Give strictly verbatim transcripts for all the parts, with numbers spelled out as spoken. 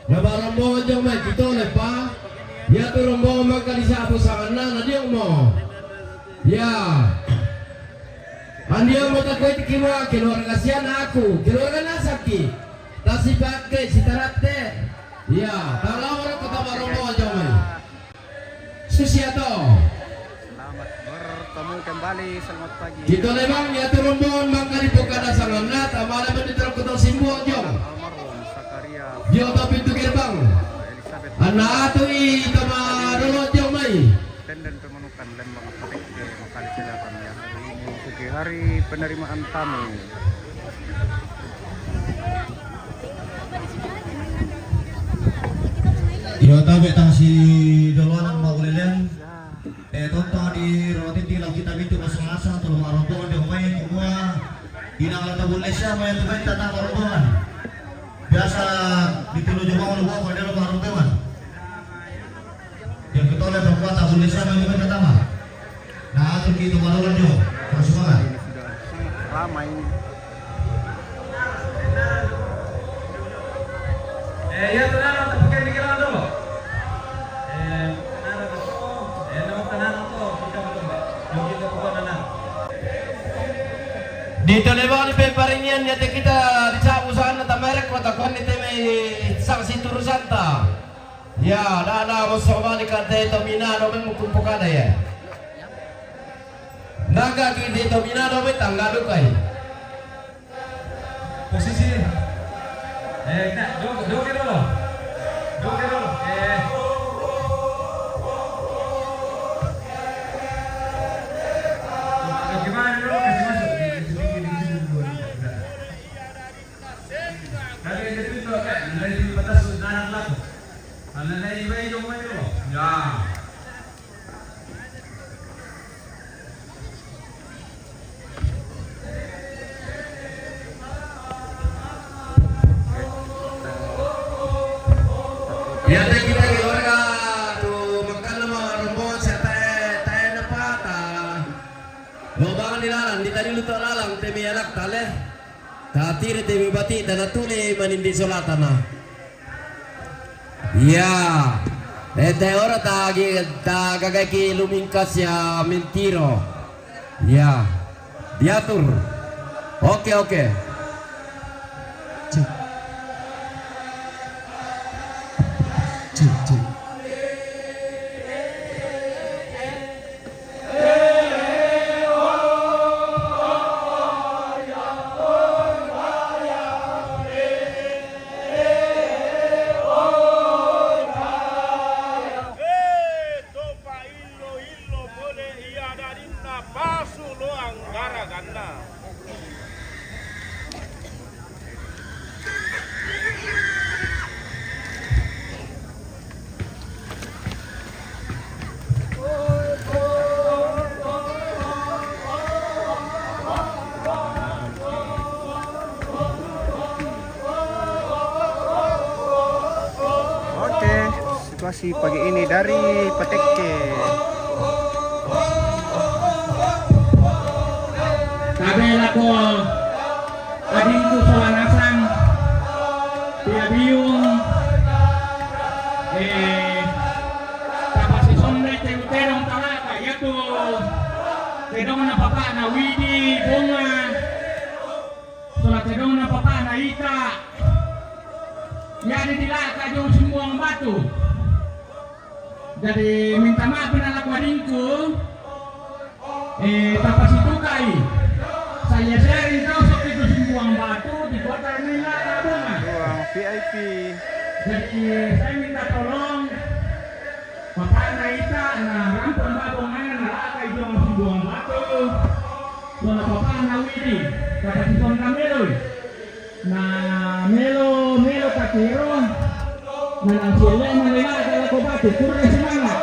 Iya, marombongan jong mai, kito lepa. Iya tu rombongan mangkali sapu sanganna, na diong mo. Iya. Andiong mo takuti ki ma, keluarga sian aku, keluarga na saki. Tasi pake, si taratte. Iya, tala ora kota marombongan jong mai. Susiato. Selamat bertemu kembali, selamat pagi. Kito lepa, iya tu rombongan mangkali pokada sanganna, tamana benditero kota Simbuang jong. Almarhum Zakaria. Yo, tapi tu gerbang. Elizabeth. Anak tu i tama dolo jong mai. Tenden pemenukan Lembang Patekke, maka silakan ya hari ini sebagai hari penerimaan tamu. Iyo, tabe tang si dolonan mau lelen. Eh, tonton di roti di lau kita bitu masing-masing, tolong marombongan di rumah ini semua. Di dalam tabun lesa, mau yang terbaik tata marombongan. Biasa di tulu jumong, lu bawa model marombongan. Yang kita oleh perempuan tabun lesa, mau yang terbaik tata mah. Nah, tu kito marombongan jo. Terus semangat. Ini sudah sangat ramai ini. Eh, iya, tenang, tapi kayak mikir dulu. Eh, tenang, eh, tenang, tenang, tuh, kita betul, Mbak. Yuk, kita buka, tenang. Di Tolebang di Peparingian, ya, kita di Sabu sana, tamerek, kota kon di teme, saksi turusanta. Ya, dada, bos, sobat, di kata itu, mina, do, memang kumpul kada, ya. Naga, kita itu, mina, do, betang, gaduh, kai. Posisi. Eh, tak, duduk, duduk dulu. Duduk dulu. Eh. Bagaimana dulu? Kasih masuk. Kasih pinggir, kasih pinggir dulu. Tapi yang itu, kan, dari batas nahan laku. Karena dari bayi dong, bayi dulu. Ya. Iya, teh, kita keluarga tu makan nama rombongan siapa, teh, napa, ta. Lobang di lalang, di tadi luto lalang, temi anak tale. Tatiri temi bati, tana tuli, manindi solatana. Iya. Ente ora tagi, tagagai ki lumingkas ya mentiro. Iya. Diatur. Oke, oke. Cek. Cek, cek. Eh, topa illo-illo pole ia dadinna pasu loang garaganna. Oke, situasi pagi ini dari Patekke. Tabe lako adingku sola nasang, pia biung, eh, tapasisonde tedong-tedong talaka, iya tu tedongna papana Widi, Bonga, sola tedongna papana Ita, iya di dilaka jong Simbuang Batu. Jadi, minta maaf na laku adingku. Eh, tapasitukai. Saya sharing kau sok itu Simbuang Batu di kota Nila Bunga. Ruang V I P. Jadi, saya minta tolong. Papana Ita, na rampung babong anak na lakai jong Simbuang Batu. Sola papana Widi. Tapasisonde meloi. Na melo, melo takiro. Na nang sile na lela kala ko batu, kurang semangat.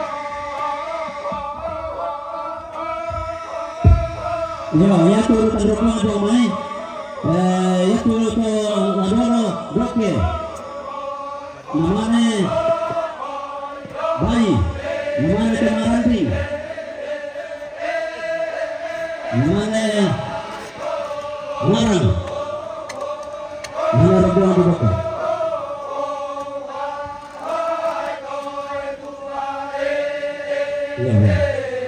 Yo, ya tu urutan rokok dong, mai. Eh, ya tu urutan ladoro, doke. Namane Bai, namane Temaranti. Namane Warang. Namane Buang di Boko. Iya, iya.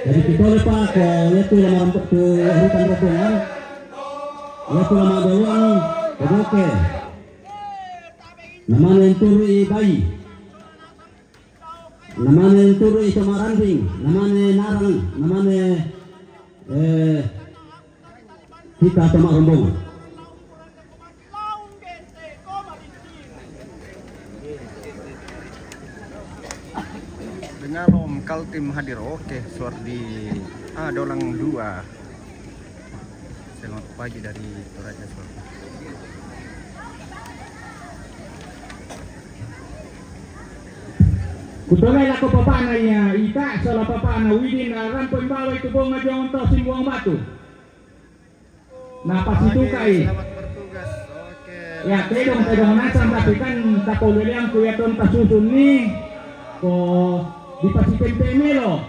Jadi kita lupa ke itu nama rambut tu urutan rombongan. Itu nama duluan. Oke. Namanya yang turu i bayi. Namanya yang turu i sama randing. Namanya narang. Namanya eh kita sama rombongan. Dengan Om Kaltim hadir, oke, Suardi. Ah, Dolang dua. Selamat pagi dari Toraja, Suardi. Kutolai lako papana iya, ita, sola papana Widin, na rampo imbawa itu bonga jonto simbuang batu. Na pasitukai. Selamat bertugas. Oke. Ya, tedong, tedong nasang, tapi kan tapau leleang ku ya tonta susun ni. Ko di pasitempe melo.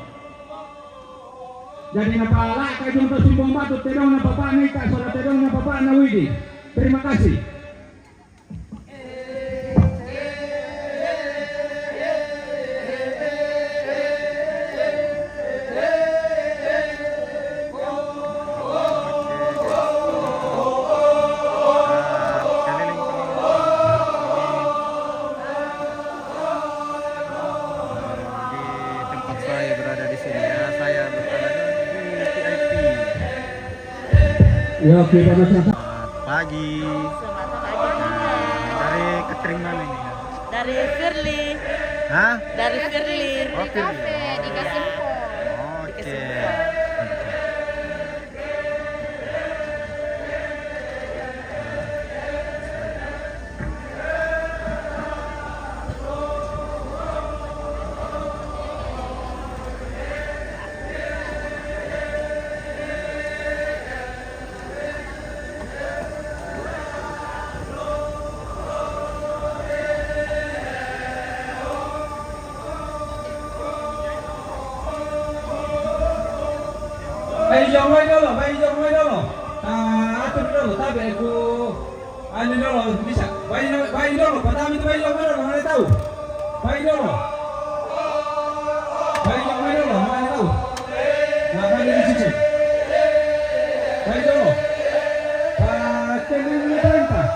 Jadi na pala kai jung to simbong batu tedong na papa na ita, sola tedong na papa na Widi. Terima kasih. Di tempat saya berada di sini, ya, saya berada di V I P. Ya, oke, panas. Selamat pagi. Selamat pagi. Nah, dari catering mana ini? Dari Firly. Hah? Dari Firly. Oh, Firly. Cafe di Kasimpong. Oke. Di Kasimpong. Bai jong mai dolo, bai jong mai dolo. Ah, atur dolo, tabe ku. Anu dolo, bisa. Bai, bai dolo, patami tu bai jong mai dolo, mana tahu. Bai dolo. Bai jong mai dolo, mana tahu. Nah, bai di sini. Bai dolo. Pakai dulu perintah.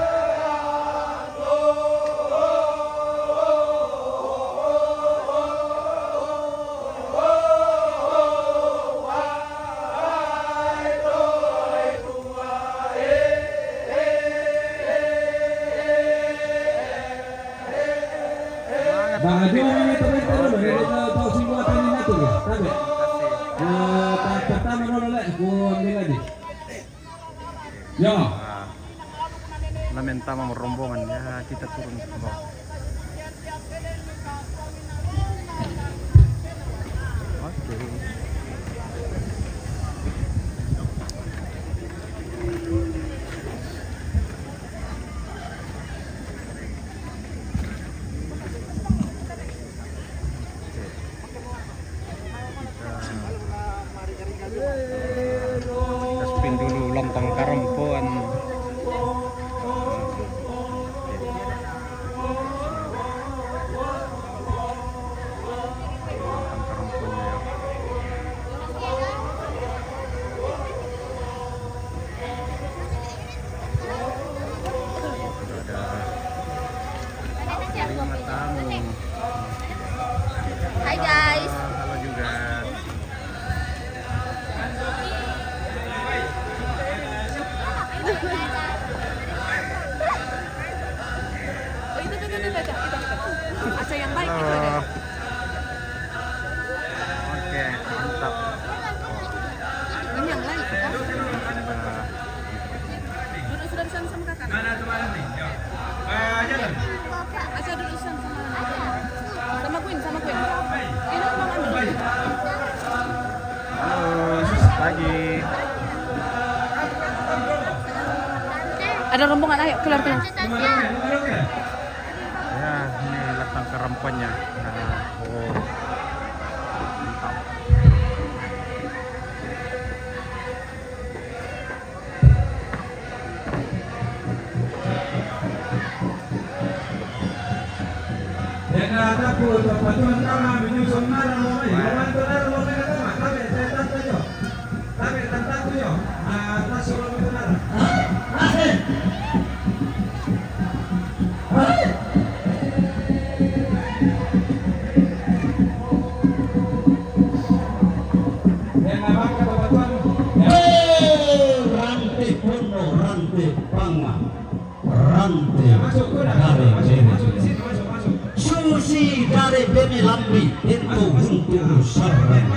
Baju ini teman-teman, ini tahu semua tadi ngatur, tabe. Eh, pertama dulu, lek, aku ambil lagi. Ya. Nah, lamen tama rombongan, ya, kita turun ke bawah. Oke. Kita spin dulu lontong karompoan. Lontong karompoannya, ya. Ada lima tamu. Hai, guys. Halo juga. Oh, itu tuh, tuh, tuh, tuh, tuh. Aca yang baik itu ada. Halo. Oke, mantap. Ini yang lain, kan? Duduk sudah di sana sama kakak. Mana teman nih? Ya. Ah, jalan. Aca duduk sana sama, sama Queen, sama Queen. Ini mama dulu. Halo, pagi. Ada rombongan, ayo keluar, keluar. Ya, ini datang ke rempahnya. Nah, oh. Mantap. Dena tapu, tapatuan kama, menyusun narang lomai, lawan tu narang lomai, Beme lambi, ento huntu sarang.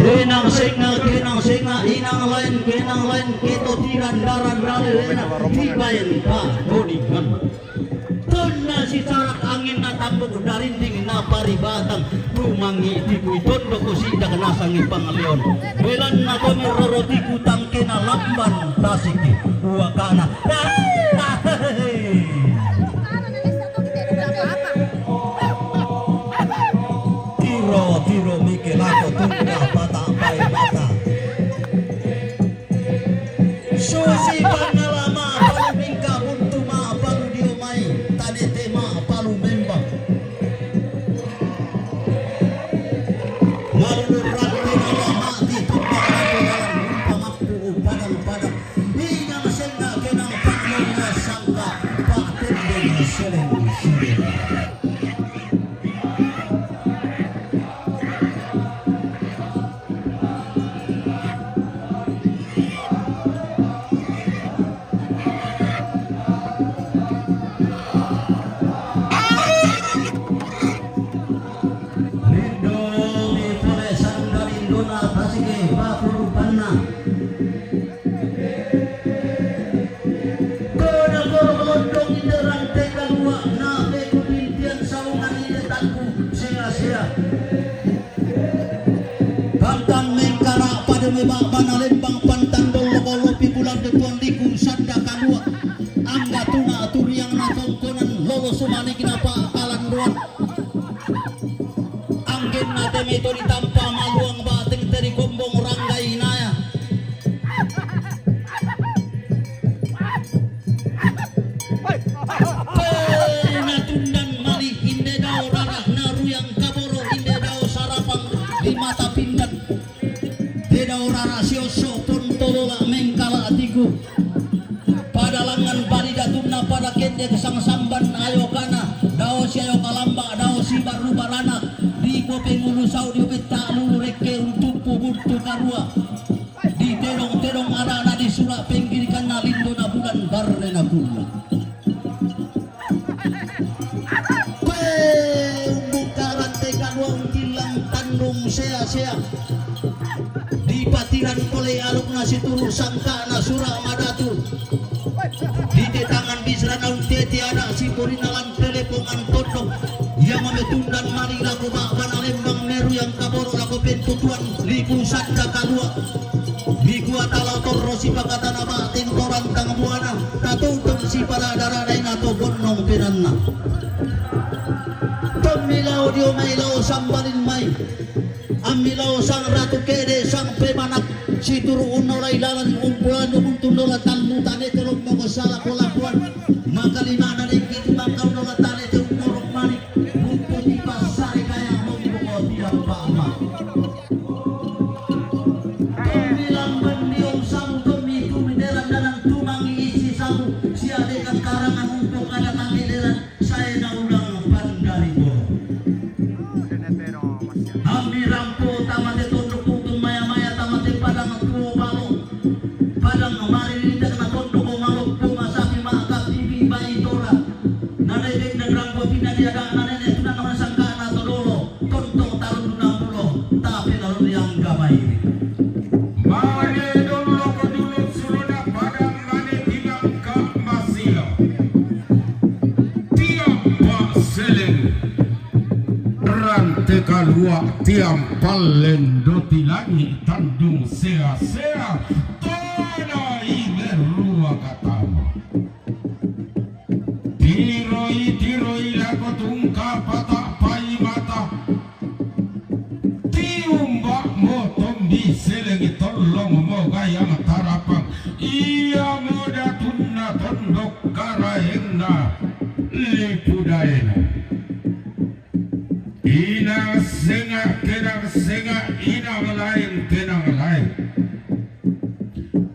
Kenang senga, kenang senga, inang lain, kenang lain, keto tiran daran daran, tibaen pa, kodikan. Tonna sisarak angin na tambuk darinding na paribatang, rumangi tiku itondo ko sidak nasangi pangalion. Belan na tomi roro tiku tangke na lamban tasiki. Uakana. Tiro, tiro mike lako tungga pata pai mata. Susi pangalama palu mingka buntu ma palu dio mai, tadete ma palu memba. Malulu rante na mati tumba rante dalam umpa mampu padang-padang. Inang senga kenang panglong na sangka, pak tendeng seleng seleng. Lindo mi pole sanda lindona tasike pakurupanna. Kona koro kolondong inde rante kalua na peku pintian saungan inde tangku sea-sea. Pantang mengkara pada meba bana lembang pantang dollo kolopi bulan de pondiku sanda kalua. Angga tuna turiang na tongkonan lolo sumani kinapa kalanduan. Anggenna teme to ditampa maluang bateng teri kombong rangga inaya. Pena tundan mali inde dao rara na ruyang kaboro inde dao sarapang di mata pindan. Te dao rara sioso pontolola mengkala tiku. Pada langan bali datunna pada kende kesang samban ayo kana dao si ayo kalamba dao si baru barana di kopeng ulu sau di opetta lulu rekke untukku buntu karua. Di tedong-tedong ada na di sura penggirikan na lindo na bulan barre na kulla. Kue umbuka rante kalua untilang tandung sea-sea. Di patiran pole aluk na situru sangka na sura madatu. Di tetangan bisra na unteti anak si porina lan telepongan tondok. Ia mametundan mari lako bak bana lembang meru yang kaboro lako pentutuan lipu sanda kalua. Di kuata lao torro si pakatana bak tentoran tang buana. Tatutung si pada daradaina to bonnong penanna. Tommi lao dio mai lao sambalin mai. Ammi lao sang ratu kede sang pemanak. Situru unnola ilalan umpulan untunnola tallu tane telommo ko sala kolakuan. Maka lima na dengki tumangkau nola tane te umorok mani. Bukti di pasare kaya mombo ko tiang pama. Tommi lamban diong samu tommi tumi deran danang tumangi isi samu. Sia dekan karangan untuk ada tangi deran. Saena ulang pandari bolo. Ammi rampo tamate tondok tutung maya-maya tamate padang tuo balo. Padang mari litak na tondok ko maloppo masapi maka pipi bai tora. Nadai dek dan rampo pina dia dak na nene tuna na sangka na todolo. Tontong tarun na pulo. Tapi lalu yang gamai. Mane dollo ko dulu suluna padang mane tinangka masila. Tiang pa seleng rante kalua tiang pallen doti langi tandung sea-sea tona imerua katama. Tiroi-tiroi lako tungka pata pai mata. Tiumba mo tombi selengi tolong mo gayang tarapang. Ia mo datunna tondok karaengna lipudaena. Inang senga kenang senga inang lain kenang lain.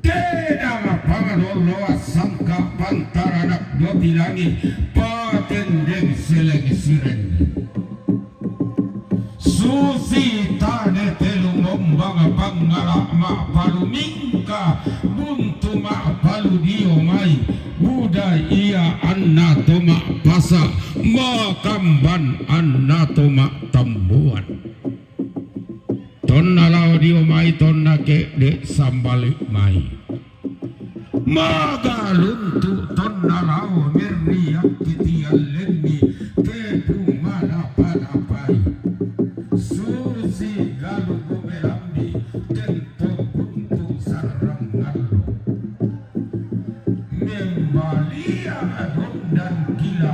Kenang pangaloloa sangka pantaranak doti langi patendeng seleng sireng. Susi tane telu mombang pangala ma palumingka. Dio mai, buda ia anna to ma'pasa, makamban anna to ma'tambuan. Tonna lao dio mai, tonna ke'de' sambali' mai. Magaluntu' tonna lao merriakki tiallenni ke pumanapa-napai. Susi galung melambi' tento buntu sarrangallo. Membalia adondan gila.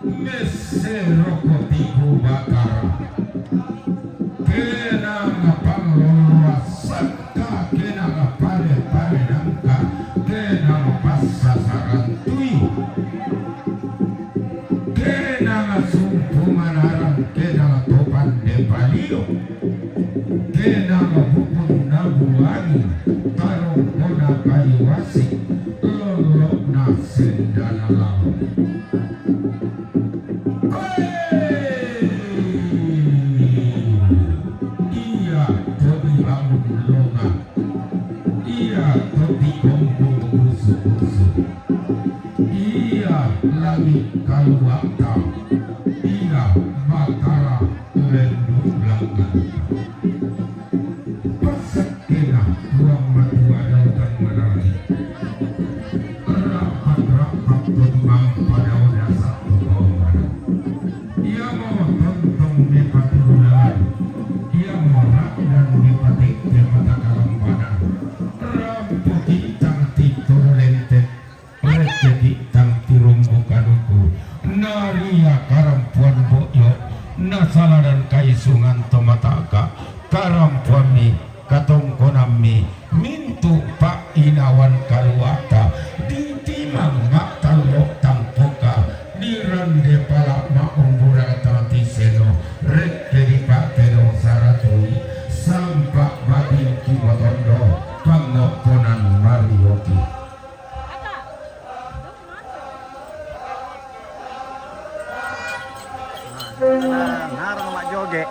Messeroko tiku bakara. Kenang pangloloasakka, kenang pare-pare nangka, kenang passasaran tui. Kenang sumpu manarang, kenang to pande palio. Kenang bubunna buangi, tarongkona kayu wasi, lollo'na sendana lao. Hei! Ia to dibangun longa, ia to digombong busu-busu, ia langi' kaluata, ia Batara lendu' langnganta. Passakkena Puang Matua Daud Tangngarahi. Ra'pak-ra'pak to tumampa dao dasa' to paumara. Iamo tontong mepatulungan, iamo ra'dan mepatekke mata kalambana. Rampoki' tang titoro lente', rekkeki' tang tirombo kanuku. Naria karampoan bo'yo', nasaladan kaisungan to mata'ka', karampoammi, katongkonammi, mintu' pa'inawan kaluata, ditimang ma'tallo' tangpoka, dirande pala' ma'umburang tang tiseno, rekke dipa'tedo saratui, sampa' batingki' motondo, pango'konan marioki. Nah, narang mak joget.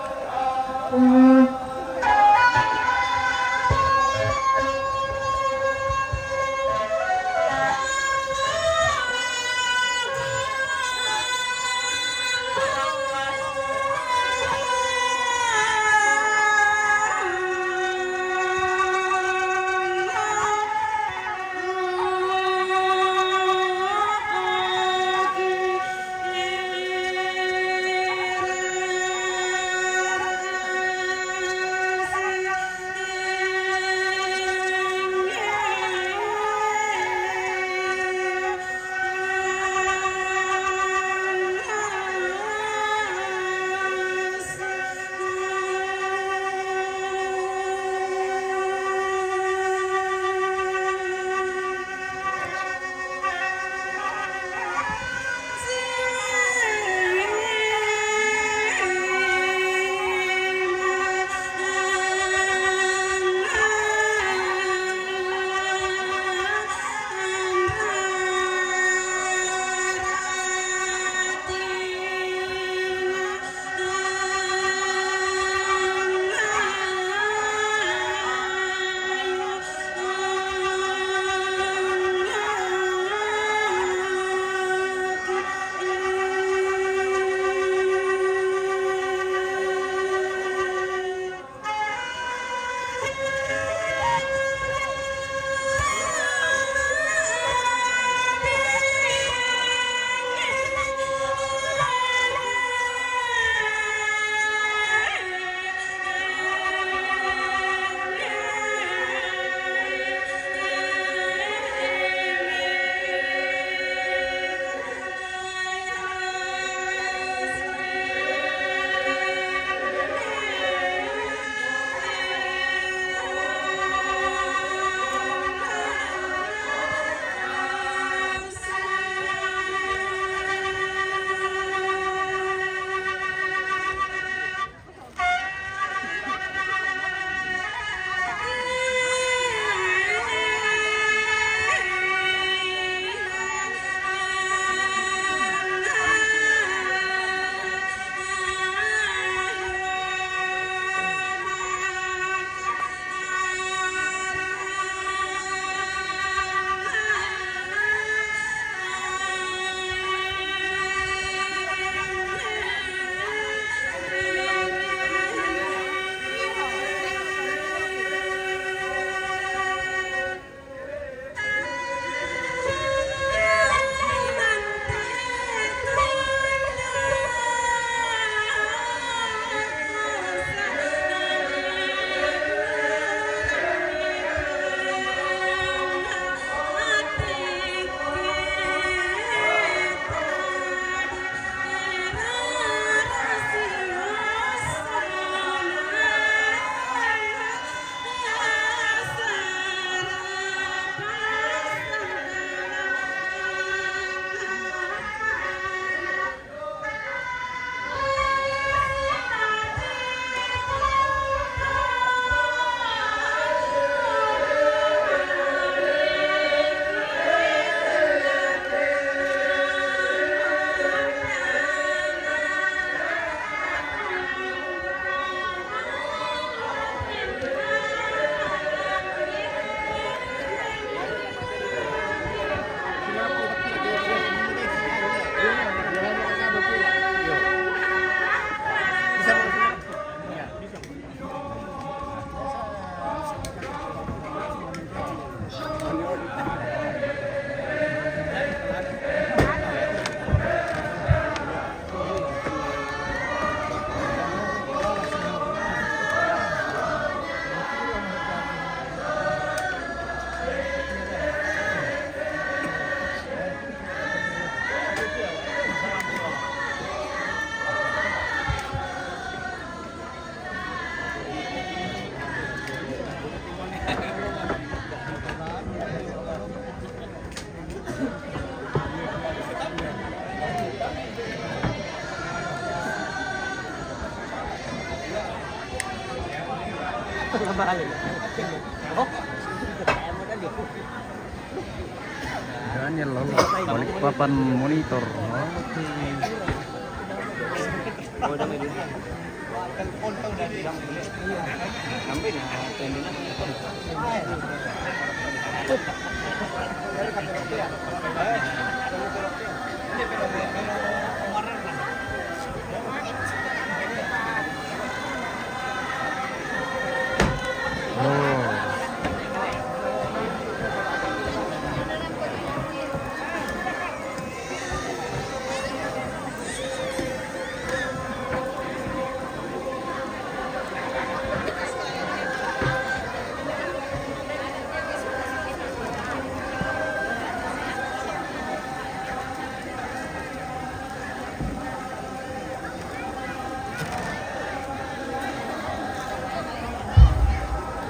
Daniel Lolo, Balikpapan Monitor.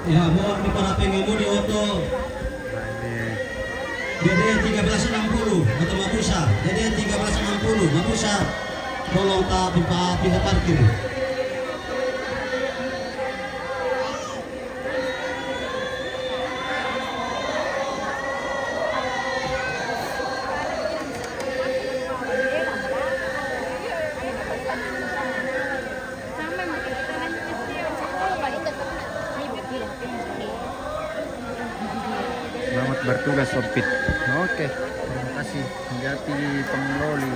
Ya, mohon di para pengemudi oto. Nah, ini. Jadi tiga belas enam puluh oto Mabusa. Jadi tiga belas enam puluh Mabusa. Tolong tak buka pintu parkir. Selamat bertugas, Sopit. Oke, terima kasih. Jati Pengloli.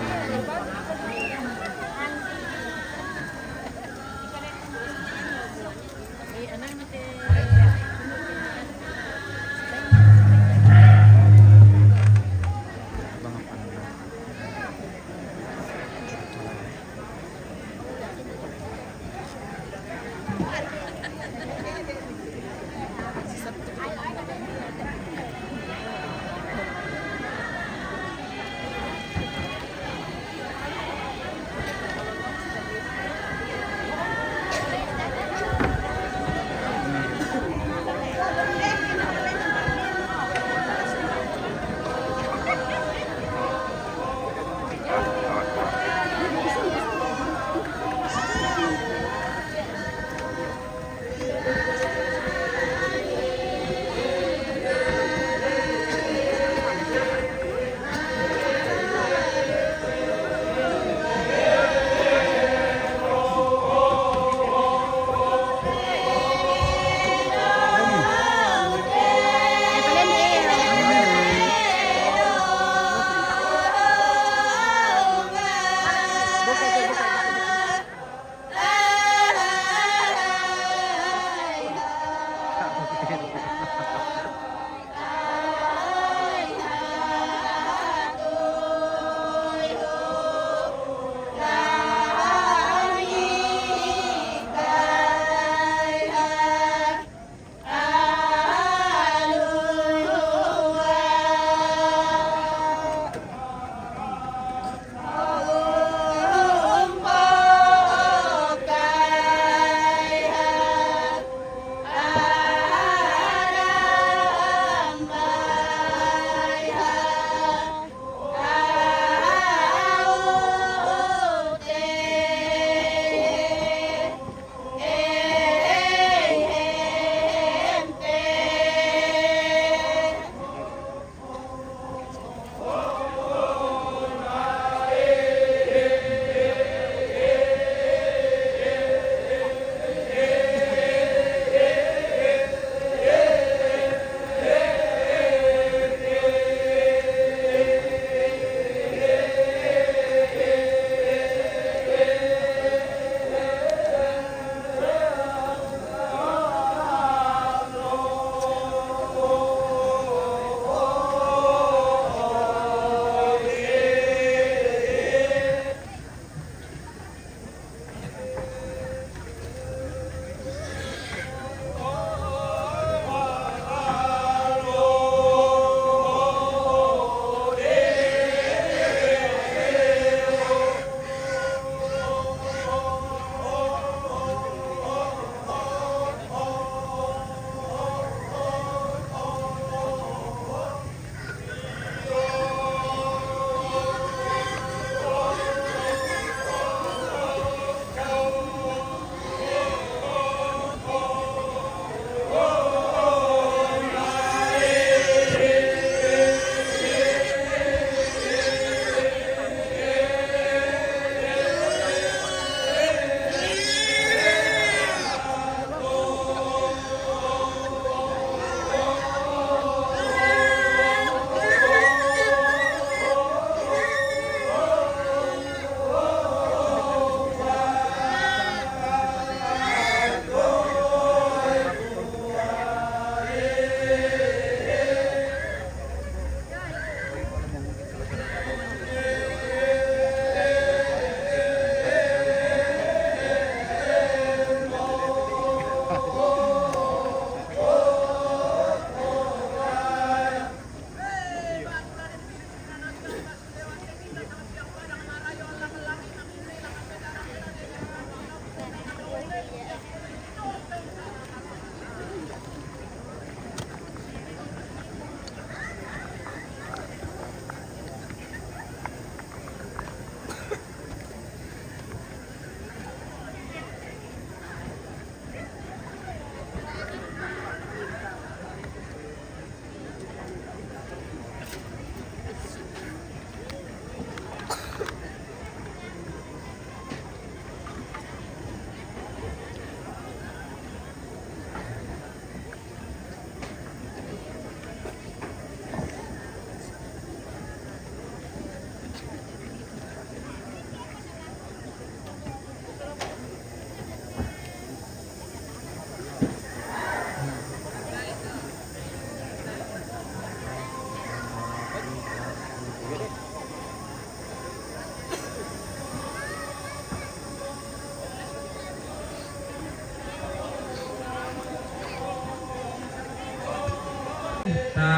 Ta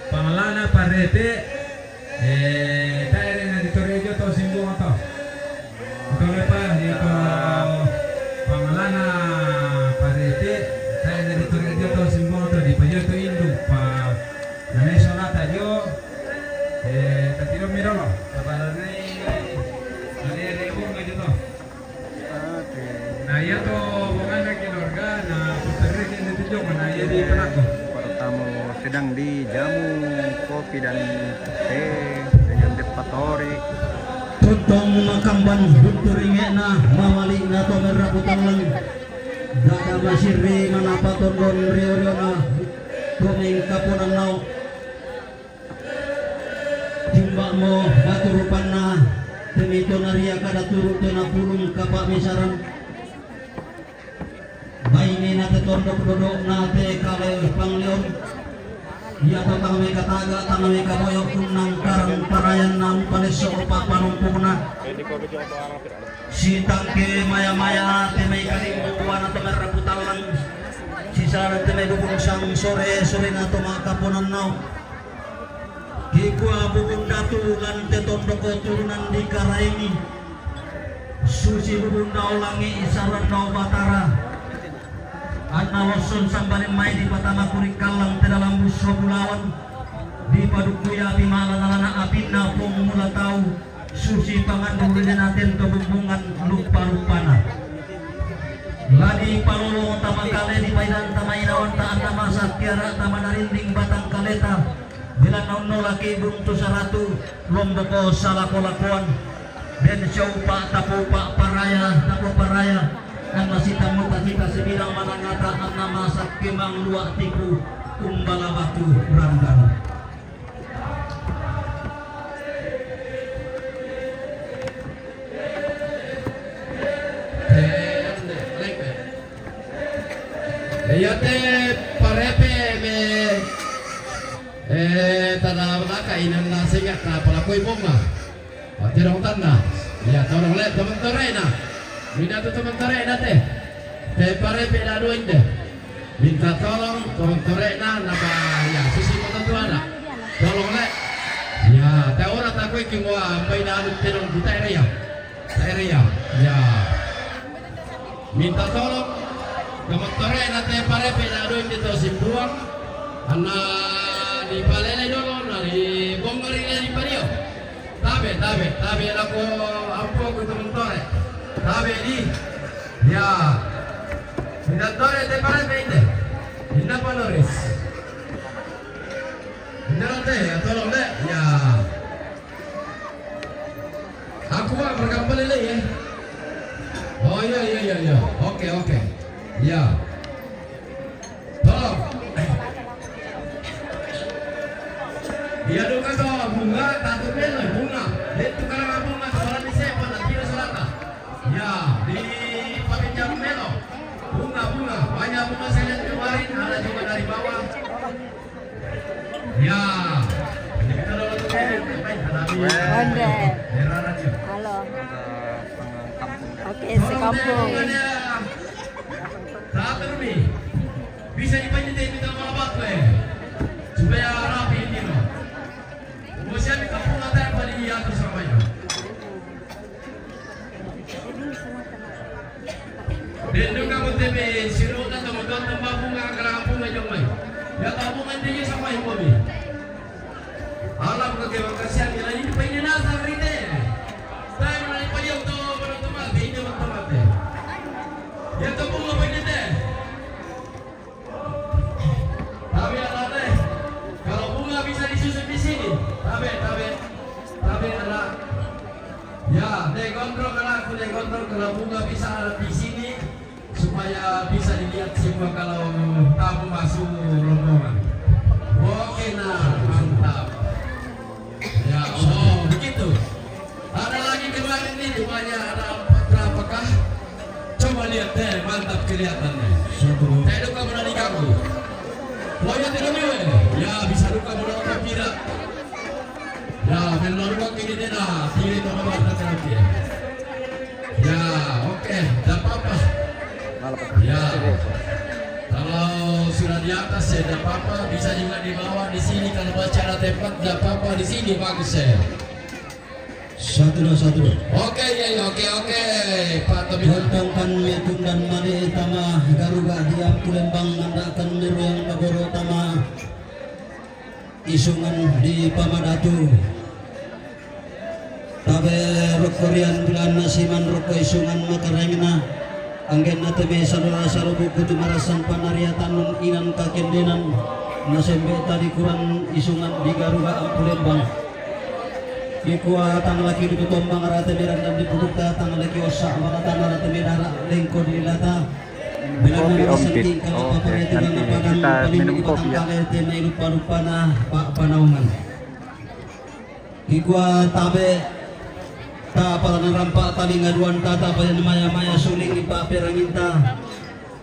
pangalana parepe, eh, taere na di Torejo to Simbung to. Ito lepa, ito pangalana parepe, taere na di Torejo to Simbung to, di pajo to induk pa naneso nata jo, eh, tatiro mirolo, tabalani, nani rebong aja to. Oke. Nah, iya to, bongana keluarga, nah, putere ke itu juga, nah, iya di Penako. Pertama sedang dijamu kopi dan teh dengan depatori. Tontong makamban buntu ringena, mamali na to merrapu tallang. Dada masirri manapa tondon rio-riona, to mengkaponan nao. Timba'mo batu rupanna, temito naria kada turu to napulung kapa misaran. Bainena te tondok dodo'na te kale panglion. Ia to tang mekataga, tang mekaboyo, unnangkarang parayanna umpalesso opa panumpungna. Sitangke maya-maya te mai kalimbuana to merrapu tallang. Sisara te mai dubung sang sore, sorena to makaponan nao. Kikua bubung datu lan te tondoko turunan di Karaengi. Susi bubung dao langi isaran dao Batara. Anna losson sambaling mai dipatama kuring kallang te dalam busso bulawan. Dipadukui api ma'lana-lana apinna pong mula tau. Susi pangandu rinena tento bumbungan luppa-luppana. Ladi palolo tamakale di paidan tamainawanta anna masak kiara tamanarinding batang kaleta. Bila naunno laki buntu saratu lomboko salako-lakoan. Den siupa tapupa paraya, tapu paraya. Anna sitamu tacita sibilang manangata anna masak kemang luak tiku umbala batu randana. Iya te parepe me, eh, tana laka inanna senga' na palakoi bonga. Patirong tanna. Iya, tolong le' teman torena. Minatu teman torena te. Te parepe dadu inde. Minta tolong teman torena napa ya susi mata tuana. Tolong le'. Ya, te ora takoi kimua ampai dadu tenong kita ere ya. Ere ya. Ya. Minta tolong teman torena te parepe dadu inde to Simbuang. Anna di palele dolo na di bongari di pario. Tabe, tabe, tabe lako ampoku teman tore. Tabe di. Ya. Minta tore te parepe inde. Inna panoris. Inna te ya tolong le'. Ya. Aku wa berkampal le' ya. Oh iya iya iya iya. Oke oke. Ya. Tolong. Iya duka to bunga, tatu melo bunga. Itu karena bunga sekolah di Sepa, nanti di Selatan. Ya, di Papinjam melo. Bunga, bunga. Banyak bunga saya lihat kemarin, ada juga dari bawah. Ya. Jadi kita dulu tuh, eh, baik, ada di Onde. Daerah radio. Halo. Oke, sekampung. Satu demi. Bisa dipanjat minta maaf, eh. Supaya rapi ini, loh. Mau siapa kampung atau apa di atas namanya? Den duka mo te be siro'na to matonton mabunga, angkara bunga jong mai. Ya to bunga inde je samai mo be. Alam ke kewa kasihan ya ini pa inde nasa rite. Tae mo na di paliang to, mo na to mate, inde mo to mate. Ya to bunga pa inde te. Tabe anak deh. Kalau bunga bisa disusun di sini, tabe, tabe, tabe anak. Ya, deh gondrong anakku, deh gondrong. Kalau bunga bisa ada di sini, supaya bisa dilihat semua kalau tamu masuk rombongan. Oke, nah, mantap. Ya, oh, begitu. Ada lagi kemarin nih, jumlahnya ada empat, berapakah? Coba lihat deh, mantap kelihatan nih. Satu. Saya duka mo na diganggu. Oh, ya, tidak boleh. Ya, bisa duka mo na pira. Ya, benar duka kini deh, nah, kiri to na ba, na kiri. Ya, oke, tidak apa-apa. Ya. Kalau Sudah di atas ya, tidak apa-apa. Bisa juga di bawah di sini kalau masih ada tempat, tidak apa-apa. Di sini bagus ya. Satu dua, satu dua. Oke, ya, ya, oke, oke. Pak Tommy. Tentangkan metundan made tama garuga di Ampulembang nandakan meru yang bagoro tama isungan di pamadatu. Tabe rokko rian bulan nasiman rokko isungan makarengna. Anggenna teme salora salubu kutu marasan panariatan inan kakendenan. Nasembe tadi kurang isungan di garuga Ampulembang. Dikua tang laki di Tombang rate meran dan di Pudukta tang laki osa mana tana rate merara lengko di lata. Bilang kopi, Om Pit. Oke, nanti kita minum kopi ya. Teme lupa-lupa na Pak Panaungan. Kikua tabe ta palanan rampa talinga duan tata payan maya-maya suling di paperanginta.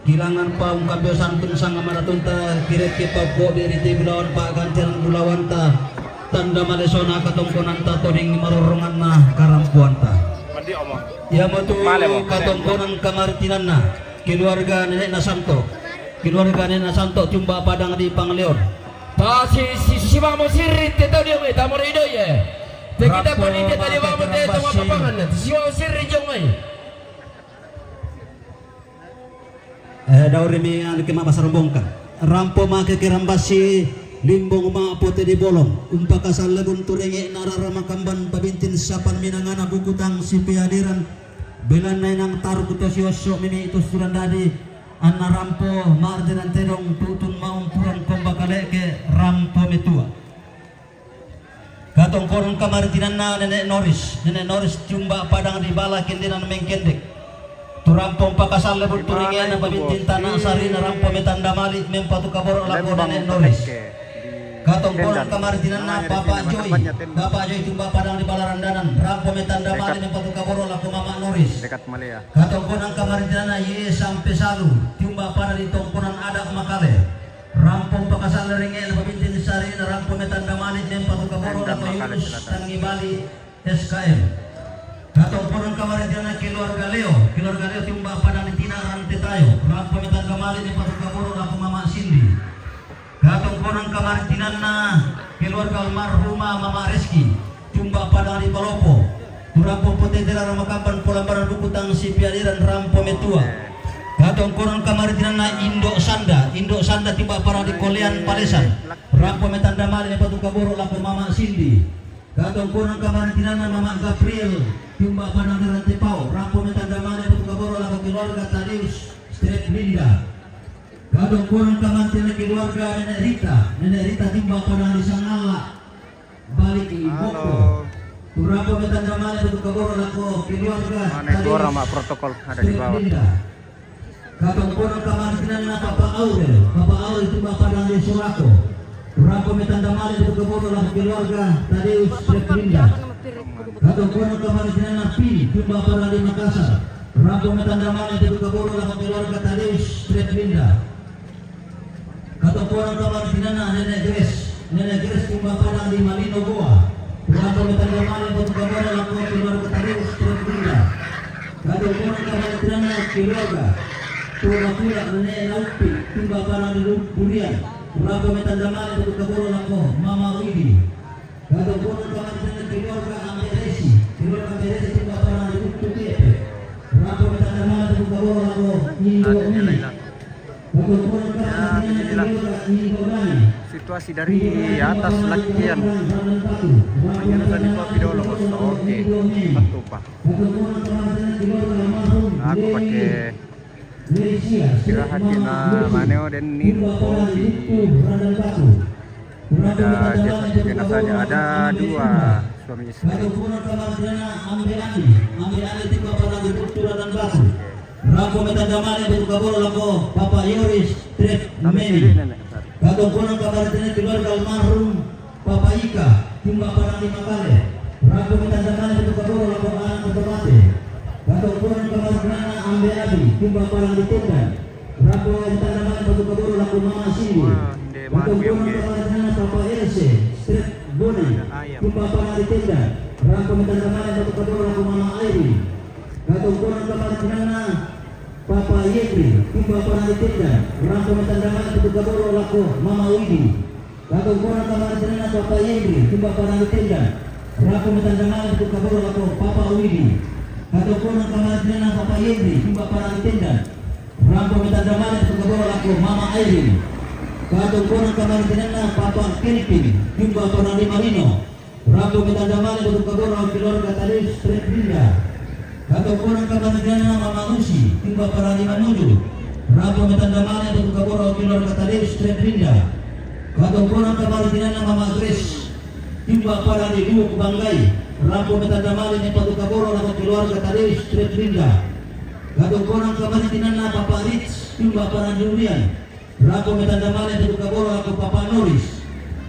Kilangan paung kabio santun sanga maratunta kireke pabbo beri te bulawan pa gantian bulawanta. Tanda malesona katongkonanta toding maroronganna karampuanta. Ia motu katongkonan kamaritinanna keluarga nenekna Santo. Keluarga nenekna Santo tiumba padang di Pangleon. Ta si, si, si mamo sirri te tau dia mai tamo ri doi e. Te kita panitia tadi mamo te tama papangan. Si mamo sirri jong mai. Eh, dauri mi anu ke ma basarombongkan. Rampo ma ke kerambasi limbong ma pote di bolong. Umpaka salle buntu renge narara makamban babintin sapan minangana bukutang si piadiran. Belanna inang taru kuto si osso mimi itu suran dadi. Anna rampo marjenan tedong tutun maumpuran komba kaleke rampo metua. Katongkonan kamaritinanna Nenek Noris, Nenek Noris tiumba padang di bala kendenan mengkendek. Turampong pakasalle buntu ringena pabintin tanah sarina rampo metanda mali mempatu kaboro lako Nenek Noris. Katongkonan kamaritinanna Papa Joy, Papa Joy tiumba padang di bala randanan rampo metanda mali mempatu kaboro lako Mama Noris. Katongkonan kamaritinanna ye sampe salu tiumba padang di tongkonan adat makale. Rampo pakasalle ringena pabintin sarina rampo metanda mali mempatu kaboro lako Yunus tangi bali S K M. Katongkonan kamaritinanna keluarga Leo, keluarga Leo tiumba padang di tina rante tayo, rampo metanda mali mempatu kaboro lako Mama Sindi. Katongkonan kamaritinanna keluarga almarhumah Mama Reski, tiumba padang di Palopo. Turampong pote tela ramakamban polambaran bukutang si piadiran rampo metua. Katongkonan kamaritinanna Indo Sanda, Indo Sanda tiumba padang di Kolean Palesan. Rampo metanda mali mempatu kaboro lako Mama Sindi. Katongkonan kamaritinanna Mama Gabriel tiumba padang di Rantepao. Rampo metanda mali mempatu kaboro lako keluarga Tadeus Stret Linda. Katongkonan kamaritinanna keluarga Nenek Rita, Nenek Rita tiumba padang di Sangala. Balik i boko. Turampong metanda mali mempatu kaboro lako keluarga Tadeus. Mane gora ma protokol ada di bawah. Katongkonan kamaritinanna Papa Aurel, Papa Aurel tiumba padang di Sorako. Rampo metanda mali mempatu kaboro lako keluarga Tadeus Stret Linda. Katongkonan kamaritinanna Pi tiumba padang di Makassar. Rampo metanda mali mempatu kaboro lako keluarga Tadeus Stret Linda. Katongkonan kamaritinanna Nenek Grace, Nenek Grace tiumba padang di Malino Goa. Turampong metanda mali mempatu kaboro lako keluarga Tadeus Stret Linda. Katongkonan kamaritinanna keluarga Toga Pula Nenek Naupi tiumba padang di Durian. Rampo metanda mali mempatu kaboro lako Mama Widi. Katongkonan kamaritinanna keluarga Ambe Resi, keluarga Ambe Resi tiumba padang di Buktu Kepe. Rampo metanda mali mempatu kaboro lako Indo Mini. Ya, beginilah situasi dari atas lakian. Menyerukan di kopi dulu, Bos. Oke, betul, Pak. Aku pakai istirahat di ma-, maneo dan ni kopi. Ada jas-, jenazahnya, ada dua suami istri. Rampo metanda mali mempatu kaboro lako Papa Yoris Stret Meni. Katongkonan kamaritinanna keluarga almarhum Papa Ika tiumba padang di Makale. Rampo metanda mali mempatu kaboro lako anak otomate. Katongkonan kamaritinanna Ambe Abi tiumba padang di Tendan. Rampo metanda mali mempatu kaboro lako Mama Sindi. Katongkonan kamaritinanna Papa Else Stret Bone tiumba padang di Tendan. Rampo metanda mali mempatu kaboro lako Mama Airin. Katongkonan kamaritinanna Papa Yendri, timba parani tenda, rampo me tanda male mbutu Kaboro lako Mama Widi. Katongkonang kamari tinanna Papa Yendri, timba parani tenda, rampo me tanda male mbutu Kaboro lako Papa Widi. Katongkonang kamari tinanna Papa Yendri, timba parani tenda, rampo me tanda male mbutu Kaboro lako Mama Irene. Katongkonang kamari tinanna Papa Kelvin, timba parani Marino, rampo me tanda male mbutu Kaboro keluarga Tadeus Stret Linda. Katongkonang kamari tinanna Mama Usi, timba parani Mamuju, rampo me tanda male mbutu Kaboro keluarga Tadeus Stret Linda. Katongkonang kamari tinanna Mama Grace, timba parani Duo Kubanggai, rampo me tanda male mbutu Kaboro lako keluarga Tadeus Stret Linda. Katongkonang kamari tinanna Papa Rich, timba parani Durian, rampo me tanda male mbutu Kaboro lako Papa Norris.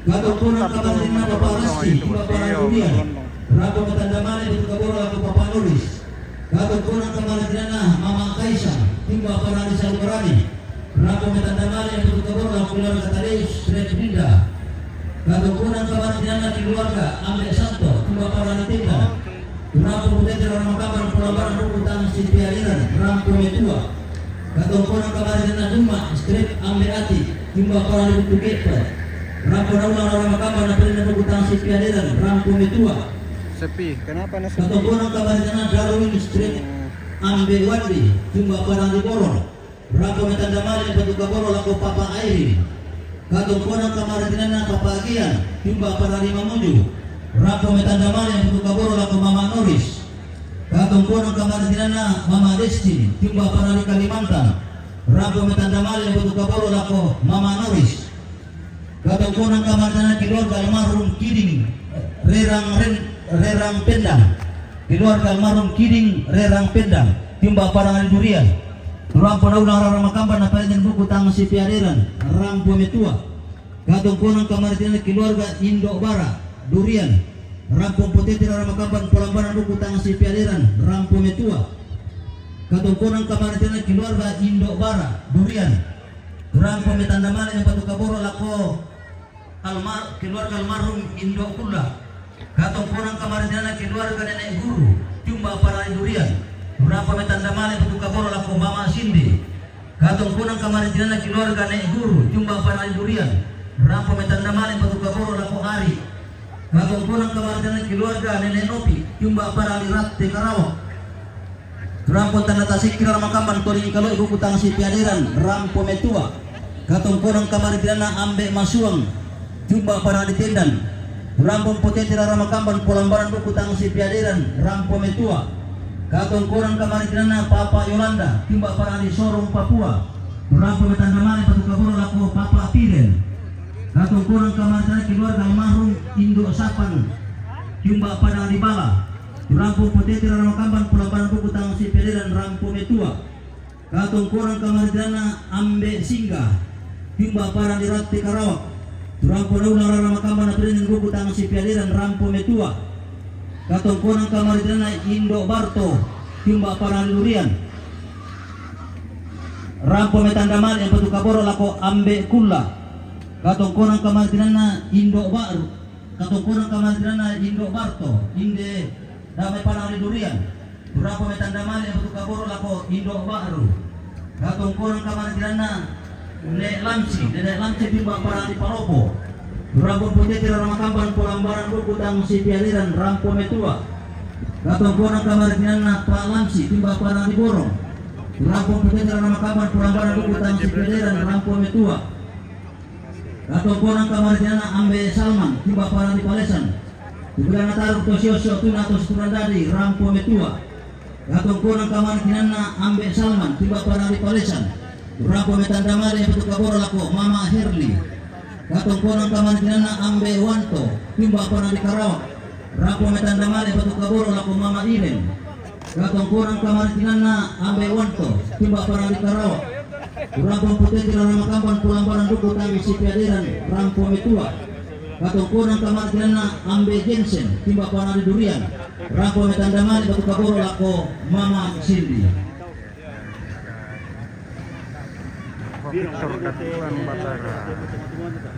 Katongkonang kamari tinanna Papa Rasti, timba parani Durian, rampo me tanda male mbutu Kaboro lako Papa Norris. Katongkonang kamari tinanna Mama Kaisa, timba parani Salukarani, rampo me tanda male mbutu Kaboro lako keluarga Tadeus Stret Linda. Katongkonang kamari tinanna keluarga Ambe Santo, timba parani tenda, rampo mbutu Tetera Ramakamba, Polambaran, Buku Tang Sipiaderan, rampo me tua. Katongkonang kamari tinanna Duma Stret Ambe Ati, timba parani mbutu Kepa, rampo naunang rara Ramakamba na parani Buku Tang Sipiaderan, rampo me tua. Sepi, kenapa na sepi? Katongkonang kamari tinanna Darwin Stret Ambe Wandi, timba parani Borong, rampo me tanda male mbutu Kaboro lako Papa Irene. Katongkonang kamari tinanna Papa Gian, timba parani Mamuju, rampo me tanda male mbutu Kaboro lako Mama Norris. Katongkonang kamari tinanna Mama Destin, timba parani Kalimantan, rampo me tanda male mbutu Kaboro lako Mama Norris. Katongkonang kamari tinanna keluarga almarhum Kiding Rerang Ren-, Rerang Pendang. Keluarga almarhum Kiding Rerang Pendang, timba parani Durian, rampo naunang rara Ramakamba na parani Buku Tang Sipiaderan, rampo me tua. Katongkonang kamari tinanna keluarga Indo Bara Durian, rampo mbutu Tetera Ramakamba, Polambaran, Buku Tang Sipiaderan, rampo me tua. Katongkonang kamari tinanna keluarga Indo Bara Durian, rampo me tanda male mbutu Kaboro lako almar-, keluarga almarhum Indo Kulla. Katongkonang kamari tinanna keluarga Nenek Guru, timba parani Durian, rampo me tanda male mbutu Kaboro lako Mama Sindi. Katongkonang kamari tinanna keluarga Nenek Guru, timba parani Durian, rampo me tanda male mbutu Kaboro lako Ari. Katongkonang kamari tinanna keluarga Nenek Nopi, timba parani Ratte Karawak, rampo tanda tasikira Ramakamba toli kalo Buku Tang Sipiaderan, rampo me tua. Katongkonang kamari tinanna Ambe Masuang, timba parani Tendan, rampo mbutu Tetera Ramakamba, Polambaran, Buku Tang Sipiaderan, rampo me tua. Katongkonang kamari tinanna Papa Yolanda, timba parani Sorong Papua, rampo me tanda male mbutu Kaboro lako Papa Piren. Katongkonang kamari tinanna keluarga almarhum Indo Sapang, timba parani Bala, rampo mbutu Tetera Ramakamba, Polambaran, Buku Tang Sipiaderan, rampo me tua. Katongkonang kamari tinanna Ambe Singga, timba parani Ratte Karawak, rampo naunang rara Ramakamba na parani Buku Tang Sipiaderan, rampo me tua. Katongkonang kamari tinanna Indo Barto, timba parani Durian, rampo me tanda male mbutu Kaboro lako Ambe Kulla. Katongkonang kamari tinanna Indo Baru. Katongkonang kamari tinanna Indo Barto, inde dame parani Durian, rampo me tanda male mbutu Kaboro lako Indo Baru. Katongkonang kamari tinanna Nenek Lamsi, Nenek Lamsi, timba parani Palopo, rampo mbutu Tetera Ramakamba, Polambaran, Buku Tang Sipiaderan, rampo me tua. Katongkonang kamari tinanna Pak Lamsi, timba parani Borong, rampo mbutu Tetera Ramakamba, Polambaran, Buku Tang Sipiaderan, rampo me tua. Katongkonang kamari tinanna Ambe Salman, timba parani Palesan, tu Bilang Nataruk, to sio-sio tuna to situran dadi, rampo me tua. Katongkonang kamari tinanna Ambe Salman, timba parani Palesan, rampo me tanda male mbutu Kaboro lako Mama Herli. Katongkonang kamari tinanna Ambe Wanto, timba parani Karawak, rampo me tanda male mbutu Kaboro lako Mama Iren. Katongkonang kamari tinanna Ambe Wanto, timba parani Karawak, rampo mbutu Tetera Ramakamba, Polambaran, Buku Tang Sipiaderan, rampo me tua. Katongkonang kamari tinanna Ambe Jensen, timba parani Durian, rampo me tanda male mbutu Kaboro lako Mama Sindi.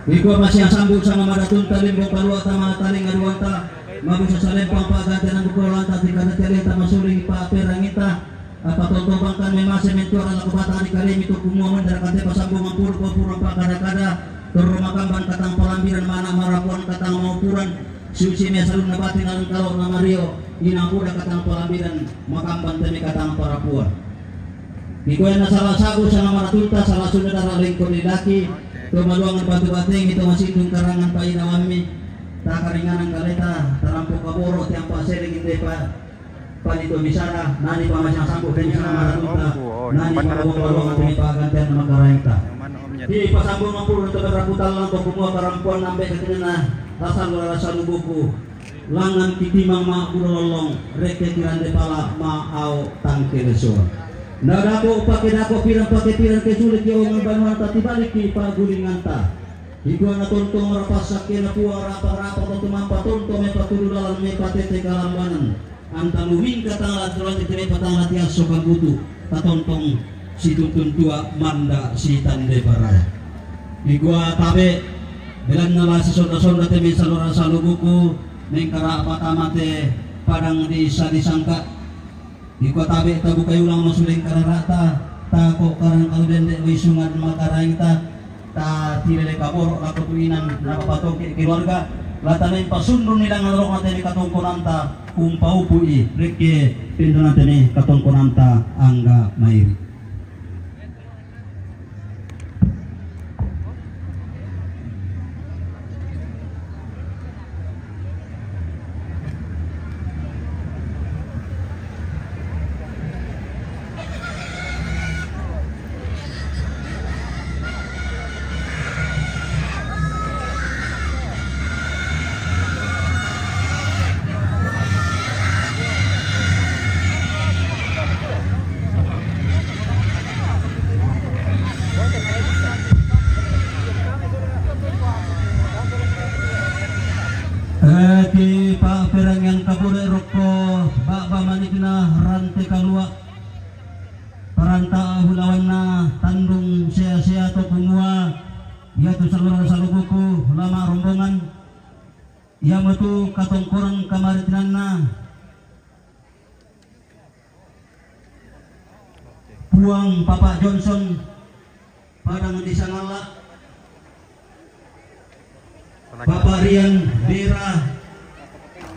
Ikua masi asambung sanga madatunta, limbong kalua tama talinga duanta, mabusa salempang pagante nang bukolanta, tingkana telenta masuling pa perangita. Apa tonto bangkan memase mentuara lako bata di karemi to kumua mendara kante pasambungan puru ko puru pakada-kada, torro makamban katang palambiran mana marapuan katang maupuran, siusi me salun na batin alun kalo na mario, ina kuda katang palambiran, makamban temi katang parapuan. Di koya na salah sagu sana maratunta, salah sunda dara lengko di daki, to maluangan batu bateng, to masindung karangan paina wami, takaringanan kaleta, tarampo kaboro, tiampa seleng inde pa, Panito misana, nani pamasang sampu dan misana maratunta, nani pamawang-pamawang temi pagantian na makaraita. Di pasambung ampuru na tebera putalang ko kumua karampuan nambe katinana, rasa lura rasa lubuku, langan kitimang ma bulo lolong, reke kirande pala ma au tangke lesuan. Na dako pake dako piran pake piran ke sulit yo ngan banuan tati balik ki pagulinganta. Ikua na tonto marapasak ke na pua rapa-rapa to tumampa tonto me patulu dalan me patete kalambanan. Anta lumingka tangla tulan tete me patangla tias sokan butu. Tatontong situntun tua manda si tande baraya. Ikua tabe belanna la si sonda-sonda temi salura salubuku mengkara patama te padang di sadisangka. Ikua tabe tabukai ulang masuleng kararata, tako karang kalu dende wisungan makaraita, ta tilele kaboro lako tuinan na papatongke keluarga, lata na impasundun ni dangan rok na temi katongkonanta, umpaupui, reke pindona temi katongkonanta angga mairi. Eh, ti pa perangian kabore rokko baba manikna rante kalua. Paranta hulawanna tandung sea-sea to kumua, iatu salura salubuku lama rombongan, iamatu katongkonan kamaritinanna. Puang Papa Johnson, Padang di Sangala, Papa Rian Bera,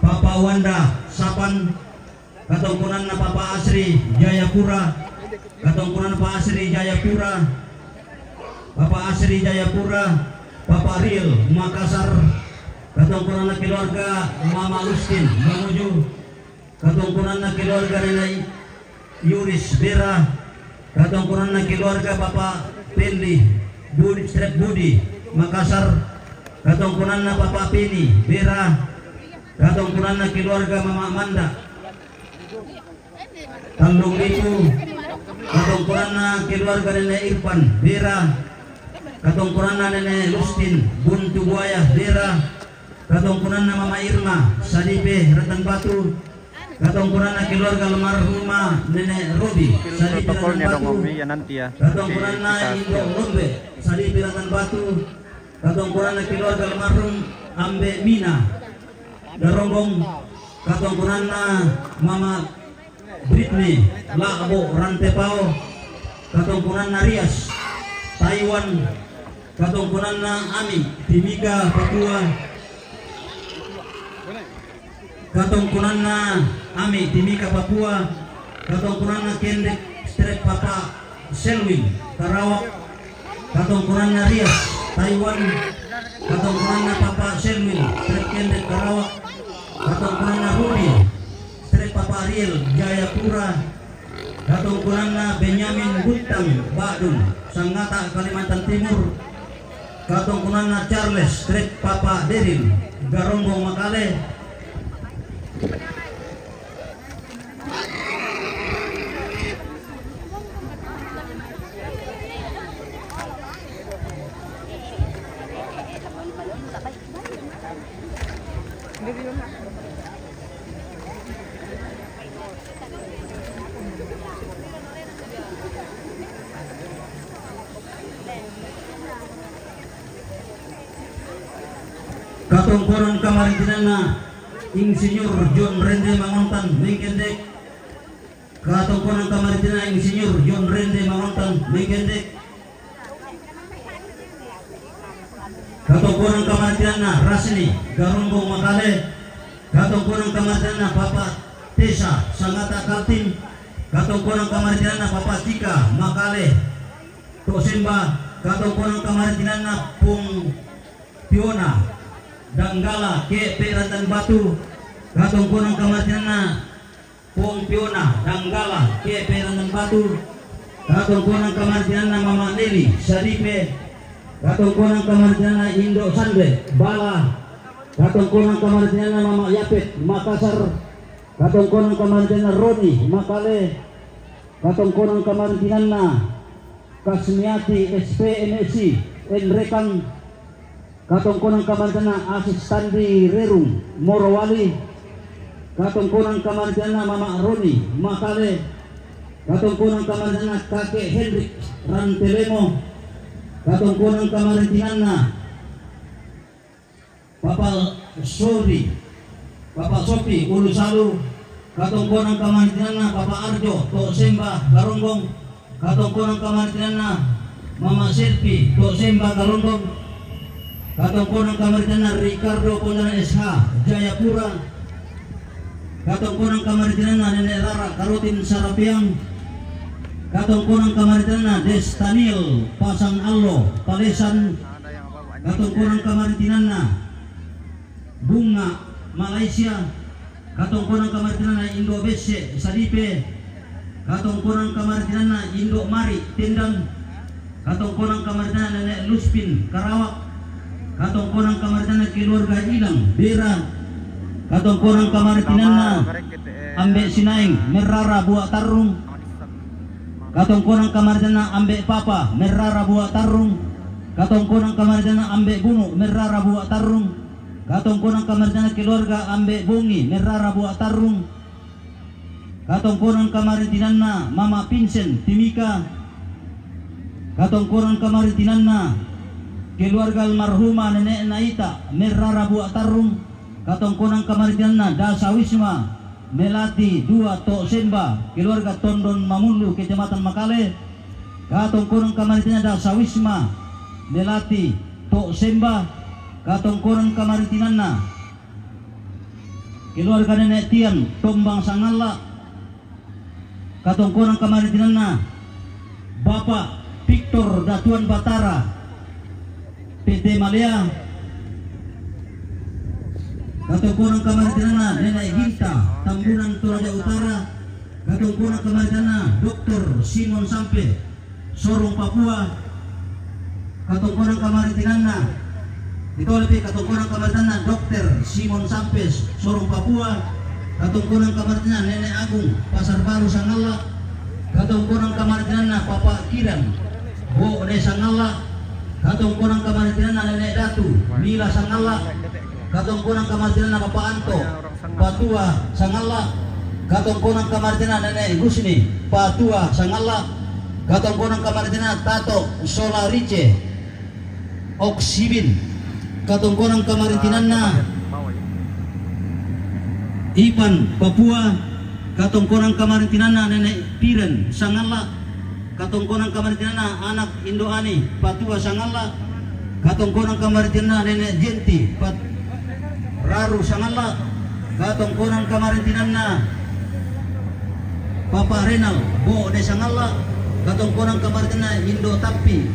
Papa Wanda Sapan, katongkonanna Papa Asri Jayapura, katongkonanna Papa Asri Jayapura, Papa Asri Jayapura, Papa Riel Makassar, katongkonanna keluarga Mama Lustin Mamuju, katongkonanna keluarga Nena Yuris Bera, katongkonanna keluarga Papa Pendi Budi, Strep Budi Makassar, katongkonanna Papa Peni Bera, katongkonanna keluarga Mama Manda Tandung Lipu, katongkonanna keluarga Nene Irfan Bera, katongkonanna Nene Lustin Buntu Buaya Bera, katongkonanna Mama Irma Sadipe Ratan Batu, katongkonanna keluarga almarhuma Nene Robi Sadipe Ratan Batu, katongkonanna Indo Rombe Sadipe Ratan Batu, katongkonanna keluarga almarhum Ambe Mina Daronggong, katongkonanna Mama Britney Labo Rantepao, katongkonanna Rias Taiwan, katongkonanna Ami Timika Papua, katongkonanna Ami Timika Papua, katongkonanna Kendek Strep Papa Selwyn Karawak, katongkonanna Rias Taiwan, katongkonanna Papa Selwyn Strep Kendek Karawak, katongkonanna Rudi Strep Papa Ariel Jayapura, katongkonanna Benyamin Buntang Badung Sangata Kalimantan Timur, katongkonanna Charles Strep Papa Deril Garombong Makale. Katongkonan kamaritinanna Insinyur John Rende Mangontan Mengkendek. Katongkonan kamarintinanna Insinyur Yon Rende Mangontan Mengkendek. Katongkonan kamarintinanna Rasni Garonggo Makale. Katongkonan kamarintinanna Papa Tesa Sangata Kaltim. Katongkonan kamarintinanna Papa Cika Makale Tosemba. Katongkonan kamarintinanna Pung Piona Danggala Kepe Randan Batu. Katongkonan kamarintinanna Pung Piona Danggala Kepe Randan Batu. Katongkonan kamarintinanna Mama Neli Saripe. Katongkonan kamarintinanna Indo Sande Bala. Katongkonan kamarintinanna Mama Yapet Makassar. Katongkonan kamarintinanna Roni Makale. Katongkonan kamarintinanna Kasmiati S P M S I Enrekang. Katongkonan kamarintinanna Asis Tandi Rerung Morowali. Katongkonan kamarintinanna Mama Roni Makale. Katongkonan kamarintinanna Kake Hendrik Rantelemo. Katongkonan kamarintinanna Papa Sori, Papa Sopi Ulusalu. Katongkonan kamarintinanna Papa Arjo Tosemba Garonggo. Katongkonan kamarintinanna Mama Selvi Tosemba Garonggo. Katongkonan kamarintinanna Ricardo Pondana S H Jayapura. Katongkonan kamarintinanna Nenek Rara Karotin Sarapeang. Katongkonan kamarintinanna Des Daniel Pasang Allo Palesan. Katongkonan kamarintinanna Bunga Malaysia. Katongkonan kamarintinanna Indo Besse Sadipe. Katongkonan kamarintinanna Indo Mari Tendang. Katongkonan kamarintinanna Nenek Luspin Karawak. Katongkonan kamarintinanna keluarga Ilang Bera. Katongkonan kamarintinanna Ambe Sinaing Merrara Buak Tarrung. Katongkonan kamarintinanna Ambe Papa Merrara Buak Tarrung. Katongkonan kamarintinanna Ambe Bunu Merrara Buak Tarrung. Katongkonan kamarintinanna keluarga Ambe Bongi Merrara Buak Tarrung. Katongkonan kamarintinanna Mama Pinsen Timika. Katongkonan kamarintinanna keluarga almarhumah Nenek Naita Merrara Buak Tarrung. Katongkonan kamarintinanna Dasa Wisma Melati dua Tosemba, keluarga Tondon Mamullu, Kecamatan Makale. Katongkonan kamarintinanna Dasa Wisma Melati Tosemba. Katongkonan kamarintinanna keluarga Nenek Tian Tombang Sangalla. Katongkonan kamarintinanna Bapak Victor Datuan Batara P T Malea. Katongkonan kamarintinanna Nenek Ginta Tambunan Toraja Utara. Katongkonan kamarintinanna Doktor Simon Sampe Sorong Papua. Katongkonan kamarintinanna, itole pi katongkonan kamarintinanna Dokter Simon Sampes Sorong Papua. Katongkonan kamarintinanna Nenek Agung Pasar Baru Sangalla. Katongkonan kamarintinanna Papa Kiran Bo de Sangalla. Katongkonan kamarintinanna Nenek Datu Mila Sangalla. Katongkonan kamarintinanna Papa Anto Patua Sangalla. Katongkonan kamarintinanna Nenek Gusni Patua Sangalla. Katongkonan kamarintinanna Tato Sola Rice Oksibin. Katongkonan kamarintinanna Ipan Papua. Katongkonan kamarintinanna Nenek Piren Sangalla. Katongkonan kamarintinanna anak Indo Ani Patua Sangalla. Katongkonan kamarintinanna Nenek Jenti Pat Raru Sangalla. Katongkonan kamarintinanna Papa Renal Bo de Sangalla. Katongkonan kamarintinanna Indo Tapi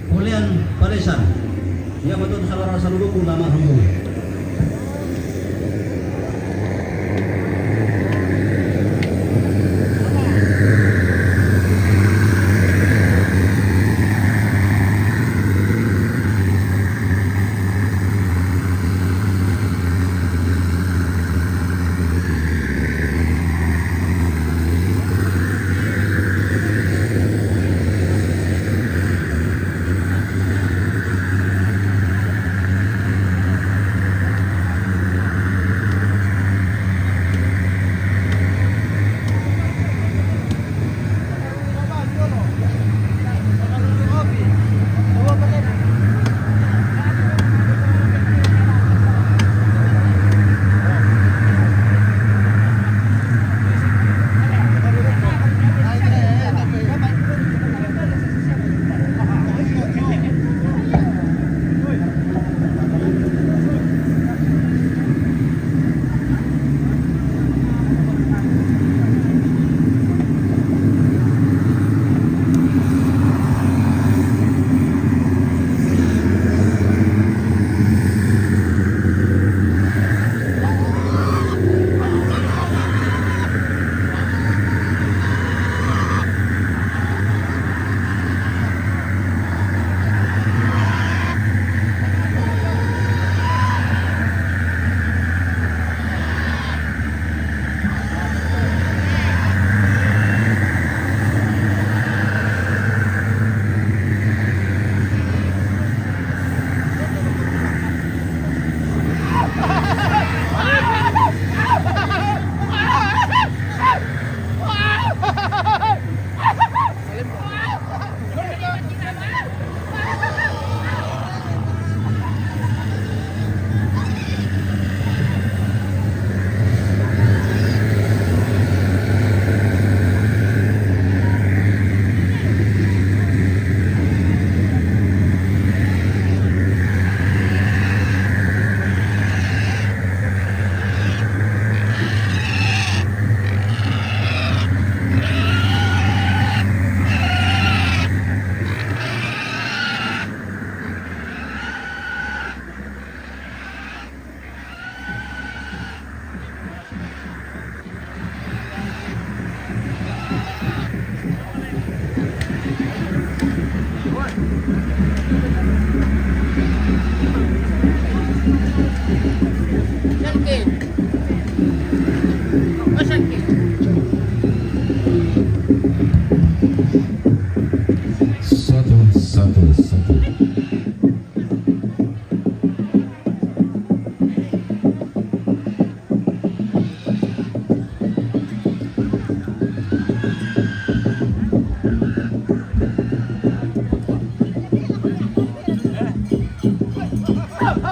Polean Palesan. Ia betul saudara saluruhku lama hambung.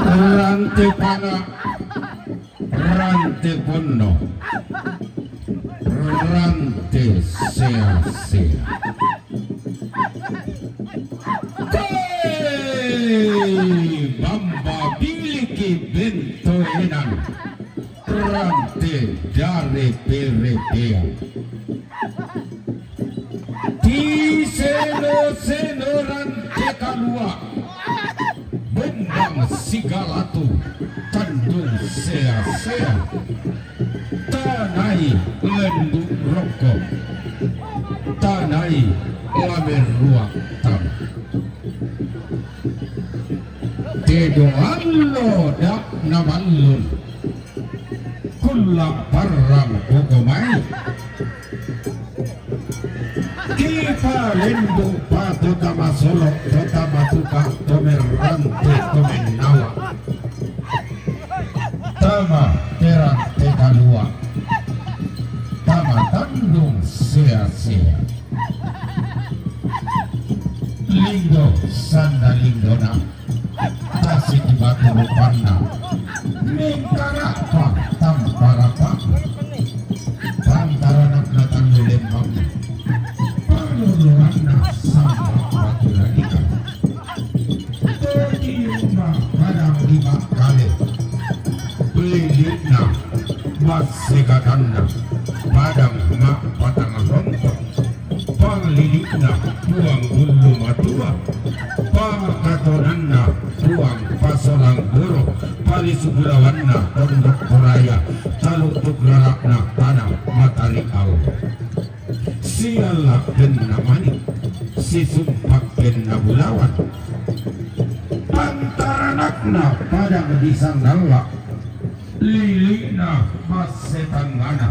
Rante pana, rante ponno, rante sea-sea. Koi bamba biliki bento enan, rante dare perepean. Ti seno-seno rante kalua, bombang sigalatu, tandung sea-sea. Tanai lendu roko, tanai lamerua tama. Tedo allo dak namallun. Kulla parrang kokomai. Kipa lendu pa tota masolo, tota matuka, tomerante, tomennawa. Tama terante kalua. Tama tandung sea-sea. Linggo sanda linggona. Tasik batu rupanna. Mingkarapa tamparapa. Pantaranakna tallu lembang. Pangulunganna samba batu lanika. Toki umba padang lima kale. Lilikna masse katanna padang ma patang rontok. Panglilikna Puang Hullu Matua, pakatonanna Puang Pasolang Guru, palisubulawanna Tondok Toraya, talutuk rara'na tana matari Allah. Sialla kenna mani, sisumpak kenna bulawan. Pantaranakna padang di Sanggalla, lilikna masse tangngana.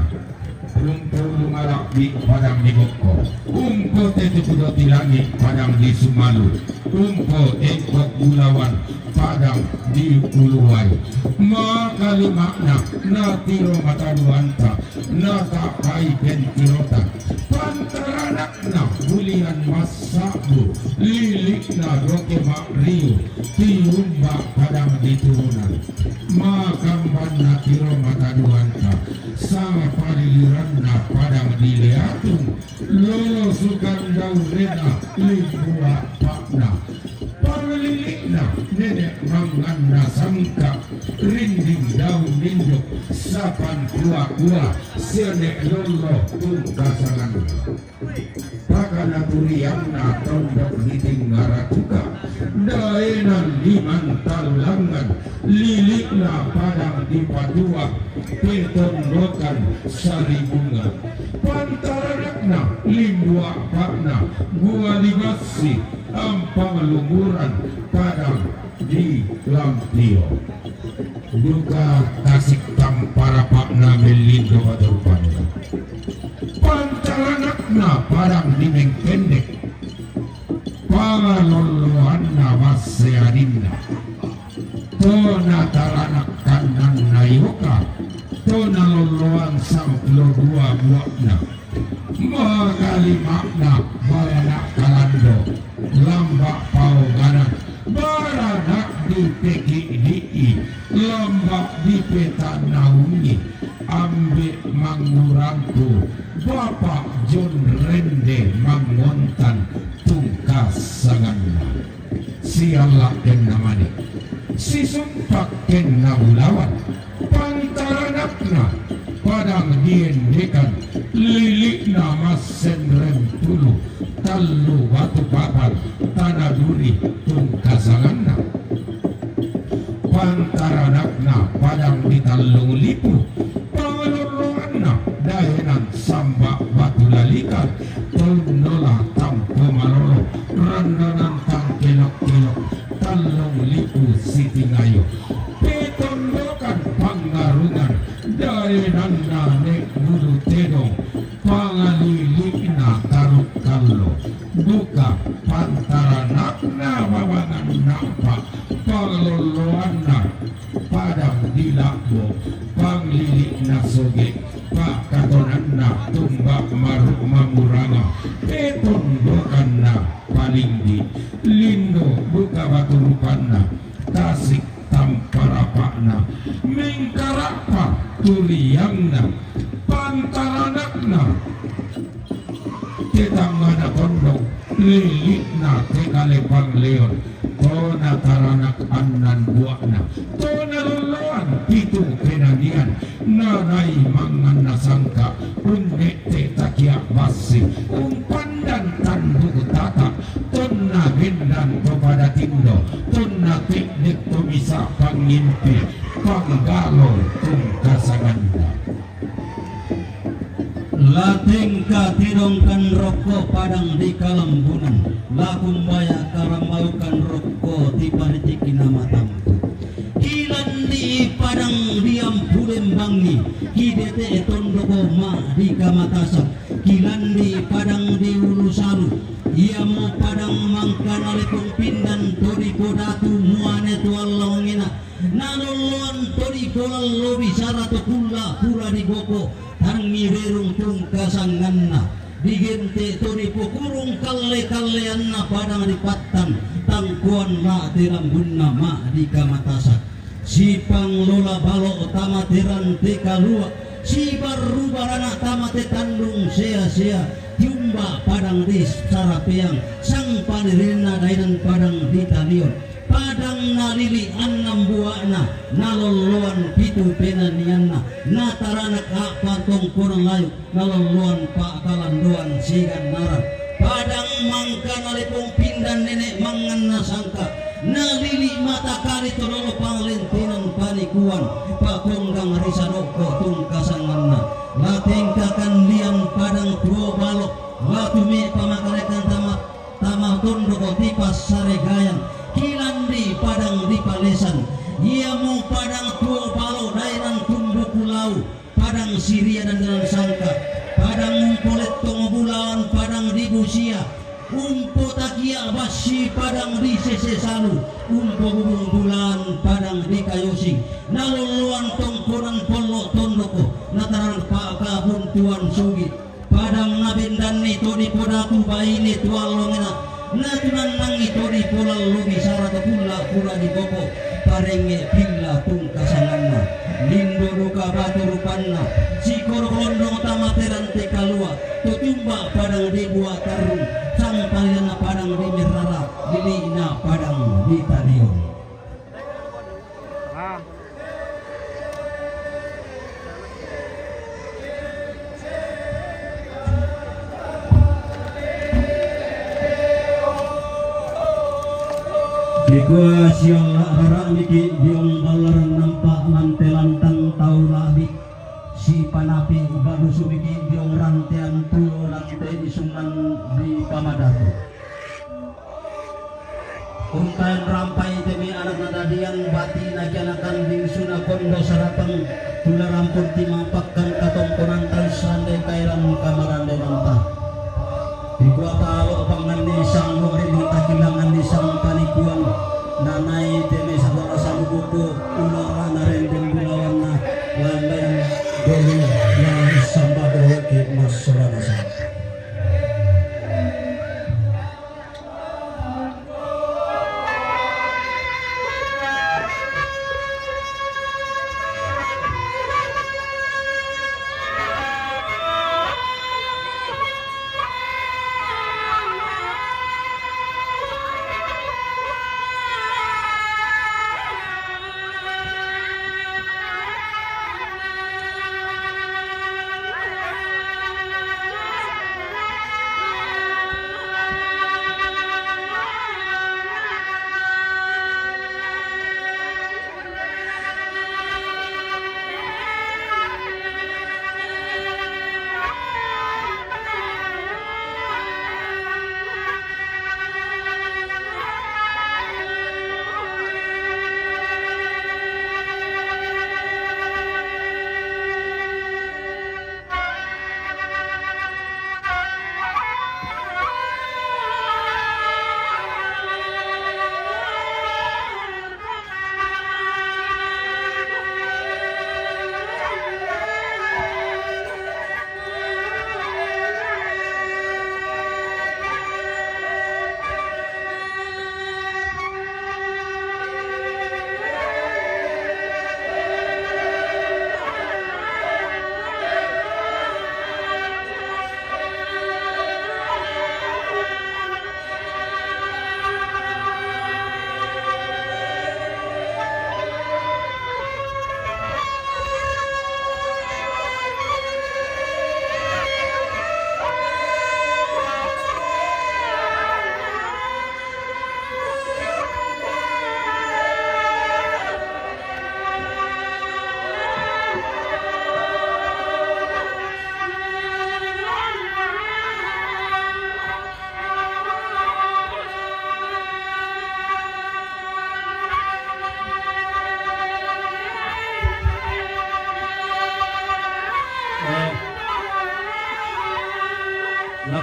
Umpo lungalabbi padang di Bokko, umpo tetu kudoti langi padang di Sumalu, umpo engkok bulawan padang di Uluwai. Makalima'na natiro mataduanta, natapai pentirota. Pantaranakna bulian massa'bu, lilikna doke ma'riu, tiumba padang di Turunan. Makambanna tiro mataduanta, sapaliliranna padang di Leatung, lolo sukang daurena limbua pa'na. Panglilikna nene manganna sangka, rinding daun ninjuk, sapan kua-kua, siane lollo tungkasanganna. Pakana turianna tondok di Tingngara Tuka, daenan liman talulangan, lilikna padang di Patua, petondokan Saribunga. Pantaranakna limbua pa'na, gua libassi, ampang lumuran padang di Lampio. Duka tasik tamparapa'na mellindo batu rupanna. Pantaranakna padang di Mengkendek. Pangalolloanna masse adinna. Tona taranak kannanna yoka, tona lolloan sanglo dua bua'na. Makalima'na barana kalando, lamba paogana, barana dipekiddi'i, lamba dipetannaungi, ambe mangurangku, Bapa Jon Rende mangontan tungkasanganna. Sialla kenna mani, sisumpak kenna bulawan, pantaranakna padang diendekan, lilikna masse rempulu, tallu batu papal, tana duri tungkasanganna. Pantaranakna padang di Tallung Lipu, pangalolloanna daenan samba batu lalikan, tonnola tampo malolo, randanan tangkelok-kelok, Tallung Lipu Sitingayo, petondokan Pangngarungan, daenanna Ne Bulu Tedong, pangalilikna Taruk Kallo, duka pantaranakna babangan na'pa, pangalolloanna padang di Labbo, panglilikna Soge, pakatonanna Tumba Maru Mamuranga, petondokanna Palinggi, lindo duka batu rupanna, tasik tam-, Mingkara'pa tu liangna, pantaranakna te tangngana tondok, lili'na te kale pangleon, tona taranak annan bua'na, tona lolloan pitu penanian, nanai mangnganna sangka, unnette takia' bassi, umpandan tanduk tata, tonna gendan to pada tindo, tonna te'de' to misa' pangngimpi, panggalo tungkasanganna. La tengka tedongkan rokko padang di kalambunan, la kumbaya karamaukan rokko tiparitiki na matampu. Kilandi'i padang di ampulembangi, kidete' tondoko ma'dika matasak, kilandi'i padang di ulu salu, iamo padang mangkana lepong pindan to dipodatu muane tu allongena, nalolloan to dipolallo bisara to kulla' pura digoko, tangngirerung tungkasanganna, digente' to dipokurung kalle-kalleanna padang di pattan, tangkoan la te lambunna ma'dika matasak. Sipanglola balo' tama te rante kalua', sibarru barana tama te tandung sea-sea, tiumba padang di Sarapeang, sangpalirenna daenan padang di Talion, padang nalili' annang bua'na, nalolloan pitu penanianna, nataranak a'pa tongkonan layuk, nalolloan pa'kalandoan sigannaran. Padang mangkana lepong pindan nene' mangnganna sangka, nalili' mata kali to lolo panglentenan panikuan, pakonggang ri sadokko tungkasanganna. La tengkakan lian padang tuo balo', la tume' pamakarekan tama, tama tondoko tipassare gayang, kilandi'i padang di palesan, iamo padang tuo balo' daenan tumbuku lau, padang siria dandanan sangka, padang umpolettong bulawan padang di busia, umpotakia' bassi padang di sese salu, umpobubung bulawan padang di kayosing, nalolloan tongkonan pollo tondoko, nataran pa'kabuntuan sugi, padang nabendanni to dipodatu baine tu allongena, natunannangi to dipolallo bisara to kulla' pura diboko, parengnge' pilla tungkasanganna, lindo duka batu rupanna, sikoro' londong tama te rante kalua', to tiumba padang di bua tarrung, sangpalirenna padang di merrara, lili'na padang di talion. Dikua sialla' rara'niki' diong ballaran nampa' mantelantang tau la'bi', sipanapi' balusumiki' diong rantean tulo nante disungan di pamadatu. Untaen rampai temi anakna dadian, bati'na kianakan bingsuna kondo sarateng, tula rampun timapakkan katongkonantan sande kairan kamarandenanta. Dikua talo panganni sanggo ri matakilanganni sangpanikuan, nanai temi sabara sabubuku ulara narendeng bulawanna, lambayan dolu yang sambado ke masoranasa.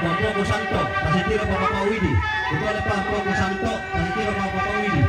Pampoku Santo, pasitiro pa Papa Widi. Kutoa le Pampoku Santo, pasitiro pa Papa Widi.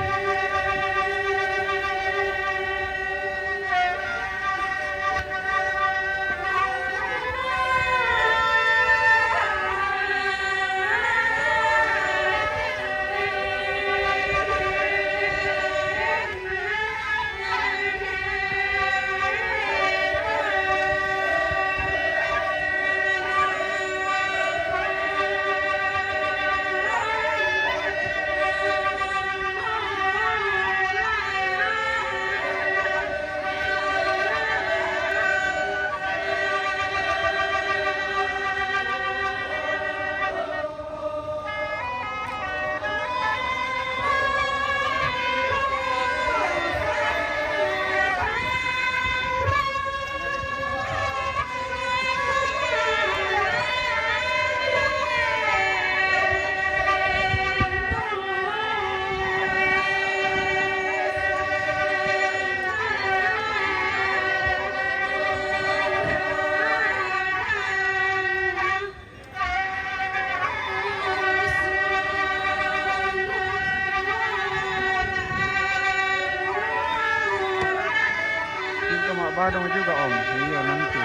Itu mak badung juga, Om. Iya, nanti.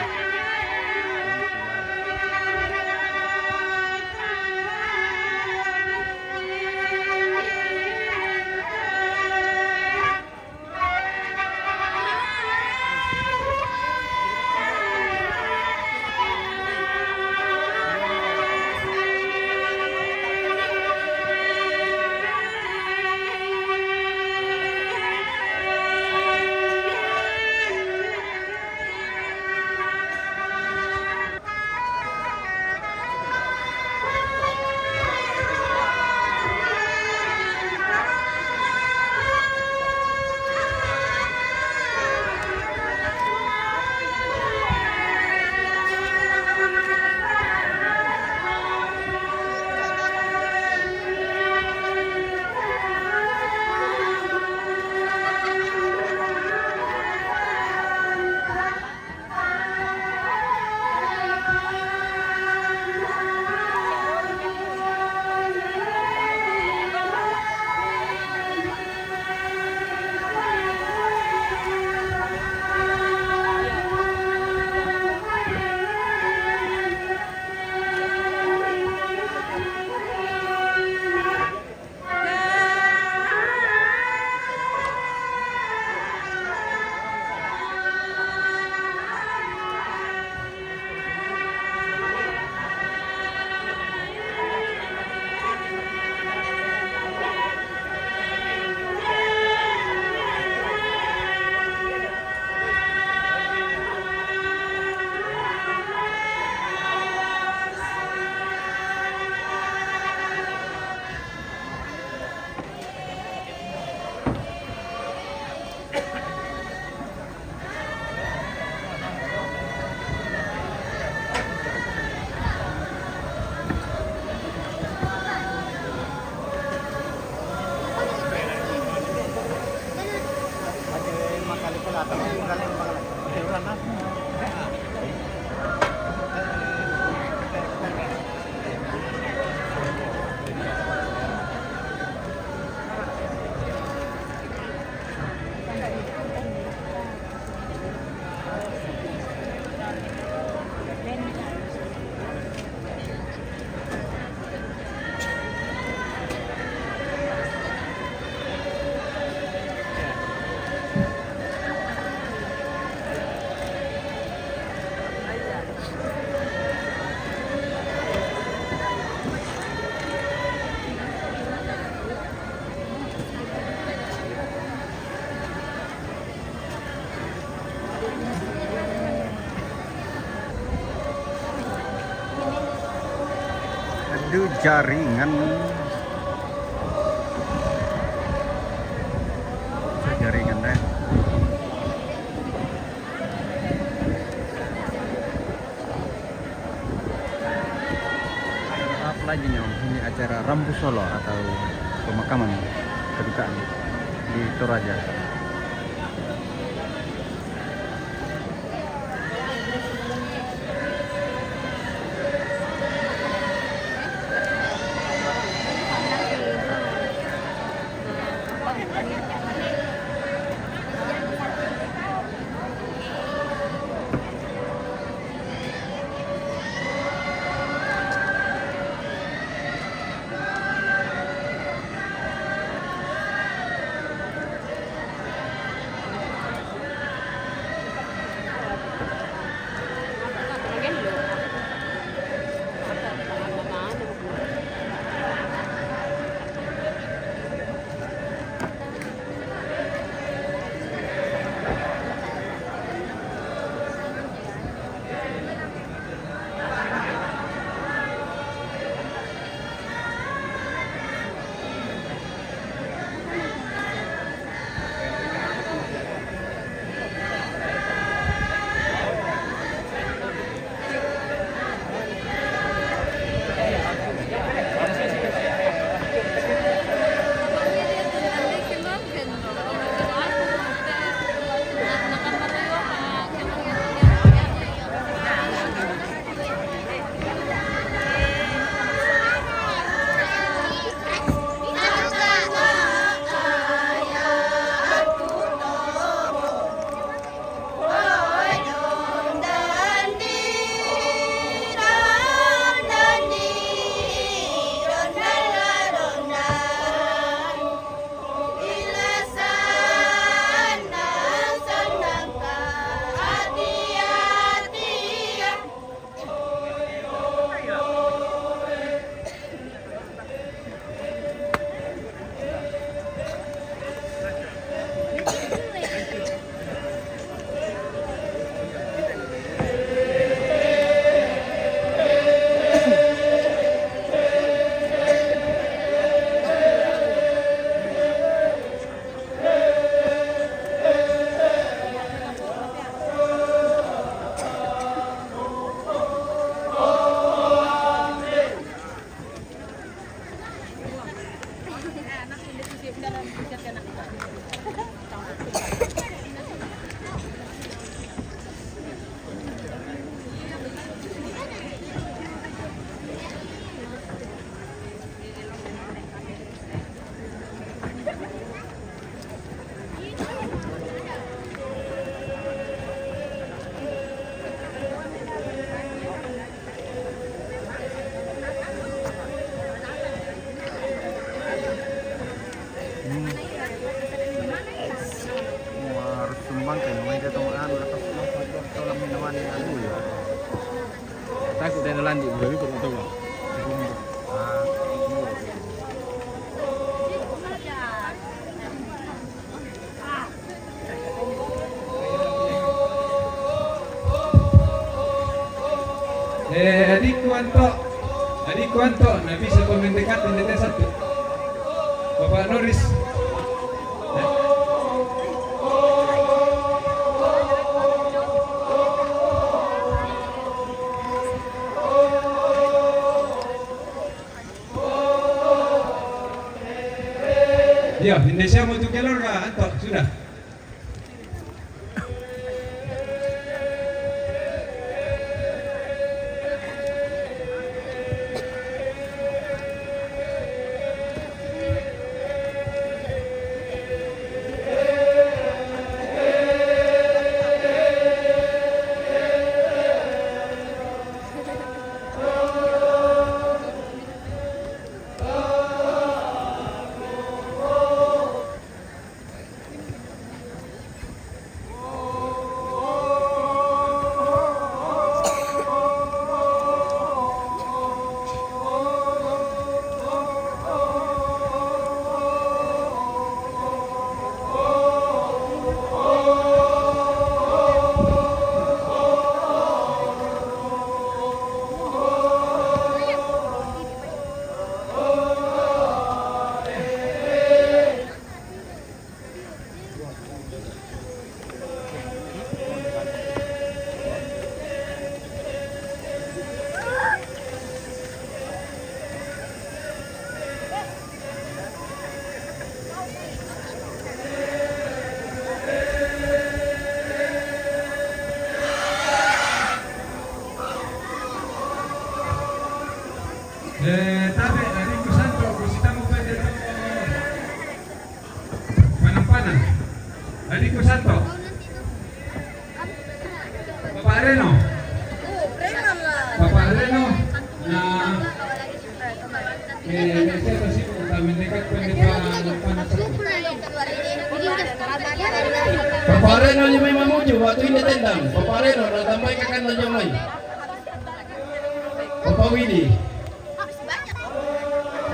Aduh, jaringan. Jaringan deh. Apa lagi nyo? Ini acara Rambu Solo atau pemakaman kedukaan di Toraja. Mangke, mangke to anu, atas mangke to lang minuman ni anu. Takut dia nanti, udah ikut atau enggak? Ah, iya. Eh, adikku Anto. Adikku Anto, na bisa ko mendekat, mendekat satu. Bapak Noris. Iya, Indonesia mau tu keluarga, Anto, sudah. Eh, tabe, adikku Santo, ku sitamu pede to. Panang-panang. Adikku Santo. Bapak Reno. Bapak Reno. Nah. Eh, siapa sih? Kami dekat, kami dekat. Bapak Reno, lima mamuju, waktu ini tendang. Bapak Reno, datang baik akan lajang mai. Bapak Widi.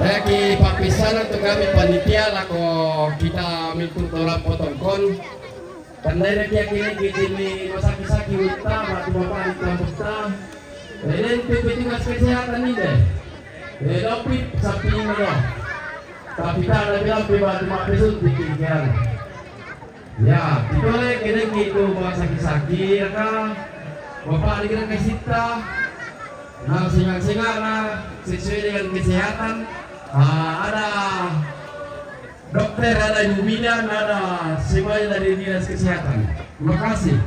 Lagi papisanan tu kami panitia lako kita mintu orang potong kon. Tandai lagi akhirnya gigi ni masaki-saki uta, batu bapak di kampus ta. Ini tu petugas kesehatan ni deh. Eh, dopit sapi ini deh. Tapi tak ada bilang pi batu mak pesun di pikiran. Ya, itole kene itu bawa saki-saki ya ka. Bapak dikira kasita. Nah, singa-singa na sesuai dengan kesehatan. Ah, ada dokter, ada ibu bidan, ada semuanya dari dinas kesehatan. Terima kasih.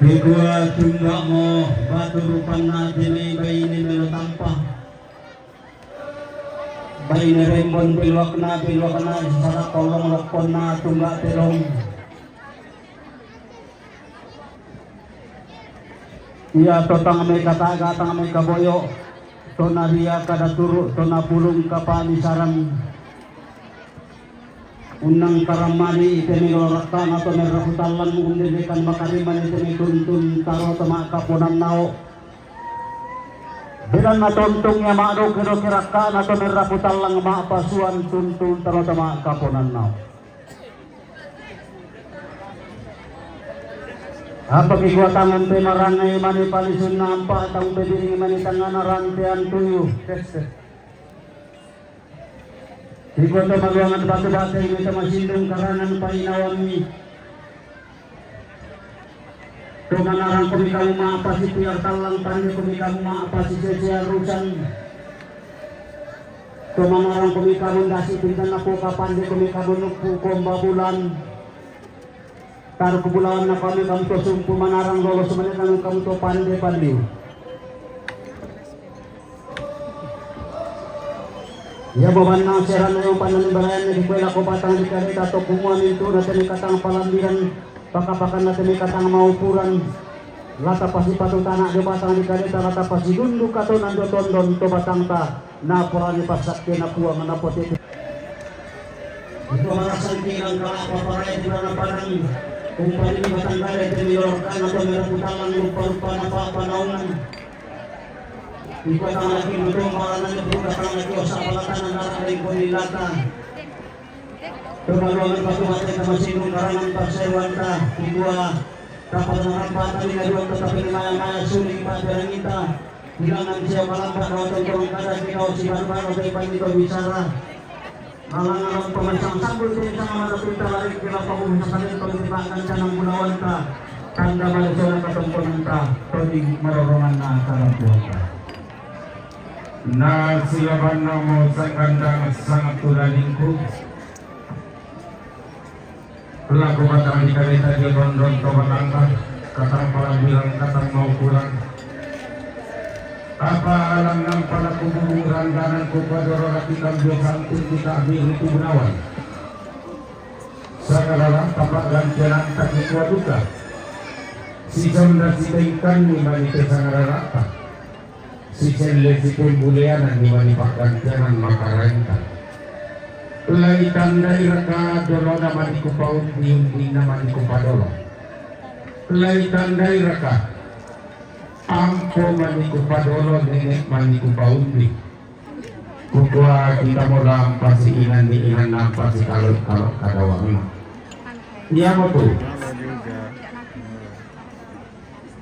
Kikua tungga'mo batu rupanna tene baine melo tampa. Baine rembon piluakna, piluakna sisara tolong lokkonna tungga telong. Iya to tang mai kataga, tang mai kaboyo, to na ria kada turu, to na pulung kapani sarang. Unnang karammani ite mai golo rakka'na to mai rapu tallang, undedekan makarimani ite mai tuntun taro to ma'kaponan nao. Belanna tontung iya ma'doke-doke rakka'na to mai rapu tallang ma'pasuang tuntun taro to ma'kaponan nao. Apa kikuatangan te marangai mani palisunna ampa tang bebiring mani tangana rantean tuyu. Iko to maluangan batu bate, iko to masindung karangan painawammi. To manarang komi kamu ma apa si tiar tallang, pande komi kamu ma apa si sese arusan. To manarang komi kamu ndasi pinten napoka, pande komi kamu nupu komba bulan. Taru kubulawan na kami kamu to sumpu manarang, lolo sumene kamu kamu to pande pande. Ia babanna serana yang panani balayan na dikuela ko batang di kareta to kumua mintu na temi katang palambiran, pakapakan na temi katang maupuran. Lata pasi patu tanah di batang di kareta, lata pasi dundu kato nando tondon to batangta. Na porani pasakke na puang na potete. Itu alasan kilang kalapa parai di mana padang. Umpani batang gare temi lorkan atau merah putalang lupa-lupa napa panaungan. Iko tanglaki mutong paranane buka tanglaki osa palatanan darah dari koni lata. Pemaluangan batu mate tamasinu karangan paksaiwanta. Kedua, dapat nampak tali ngaduan tetapi maya-maya suling paperangita. Bilangan sia malampa kau tongkong kada kau si baru-baru dari panito bicara. Alang-alang pemansang sambut, sing sama ada perintah lari kira paku misalkan kau di belakang canang bulawanta. Tanda malu sola katongkonanta, toding maroronganna kalampuanta. Na silabanna mo sangkandang sangat tulalingku. Laku batang di kareta dia tondon to batangta, katang palambiran katang maupuran. Apa alang nampa laku bubung rangganan ku padoro rati kambio santun kita ambil itu gunawan. Sangarara tapak gantianan tak kuat duka. Si jonda si tengkan ni manite sangarara tak. Si celle si pembuleanan ni mani paggantianan makarenta. Lai tandai raka dolona mani kupaun diundina mani kupadolo. Lai tandai raka ampo mani kupadolo nenek mani kupaundi. Kukua kita mola ampasi inan ni inan nampasi kalau kalau kadawangna. Iya motu.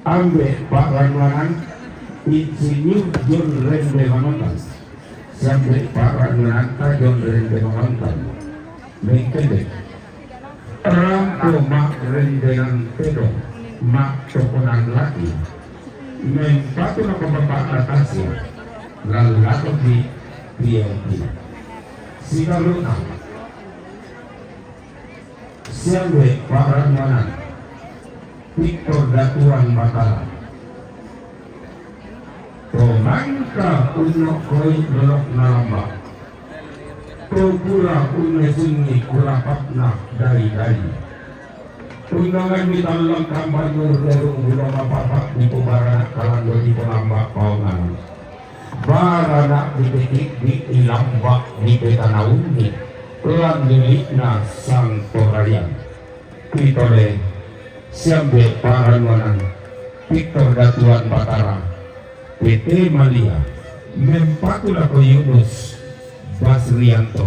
Ambe Pak Ranwanan, Insinyur John Rende Manontan. Sambe Pak Ranwanan ta John Rende Manontan. Mengkende. Rampo Mak Rendenan Pedong, Mak Tokonan Laki. Mempatu nako Bapak Natasha. Lalu lako di V I P. Sigaluna. Siambe Pak Ranwanan, Victor Datuan Batara. Tomangka unno koi lolok nalamba. Topura unne sunni kurapatna dai-dai. Undangan di tallang kambar nur derung bulo mapapak di pembarana kalando di penambak paungan. Baranak dipikik di ilambak di petanaunni, lan lilikna sang torarian. Pitole, siambe Pak Ranwanan, Victor Datuan Batara, P T Malia, mempatu lako Yunus Basrianto,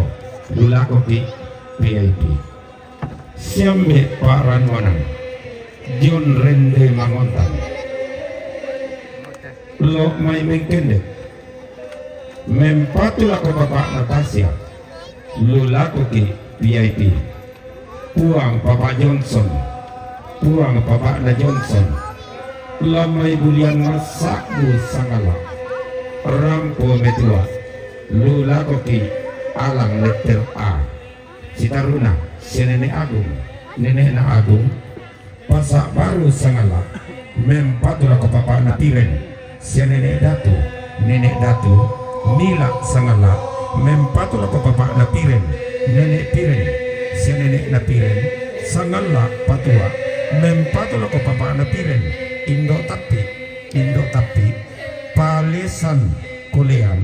lulakopi V I P. Siambe Pak Ranwanan, John Rende Mangontan. Lo mai mengkende. Mempatu lako Bapak Natasha, lulakoki V I P. Puang Bapak Johnson, Puang Bapakna Johnson. Lamai bulian masakmu sangala. Rampo metua, lulakoki alang letter A. Sitaruna, sia Nenek Agung, Nenekna Agung, Pasak Baru sangala, mempatu lako Bapakna Piren, sia Nenek Datu, Nenek Datu, Milak sangala, mempatu lako Bapakna Piren, Nenek Piren, sia Nenekna Piren, sangala patua, mempatu lako Bapakna Piren, Indo Tapi, Indo Tapi, Palesan Kolean,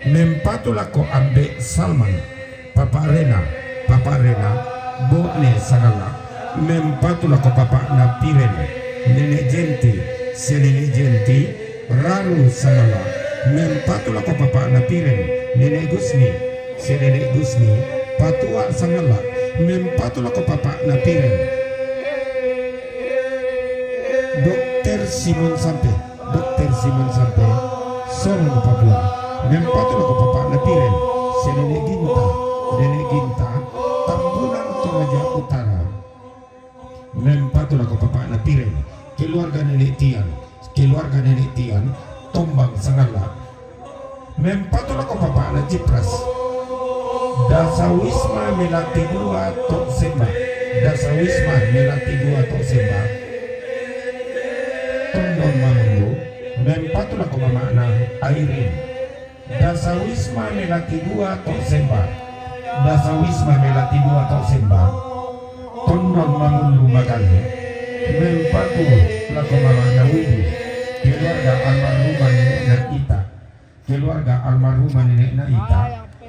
mempatu lako Ambe Salman, Papa Rena, Papa Rena, Bone sangala, mempatu lako Bapakna Piren, Nenek Jenti, sia Nenek Jenti, Raru sangala, mempatu lako Bapakna Piren, Nenek Gusni, sia Nenek Gusni, Patua sangala, mempatu lako Bapakna Piren. Dokter Simon Sampe. Dokter Simon Sampe, Sorong Papua, mempatu lako Bapakna Piren, sia Nenek Ginta, Nenek Ginta, Tambunan Toraja Utara, mempatu lako Bapakna Piren, Keluarga Nenek Tian, keluarga Nenek Tian, Tombang Sangala. Mempatu lako papa'na Cipras. Dasawisma Melati dua to Semba. Dasawisma Melati dua to Semba. Tondon Mamulu. Mempatu lako mama'na Airin. Dasawisma Melati dua to Semba. Dasawisma Melati dua to Semba. Tondon Mamulu Magalle. Mempatu lako mama'na Widi. Keluarga almarhumah nenekna Ita. Keluarga almarhumah nenekna Ita.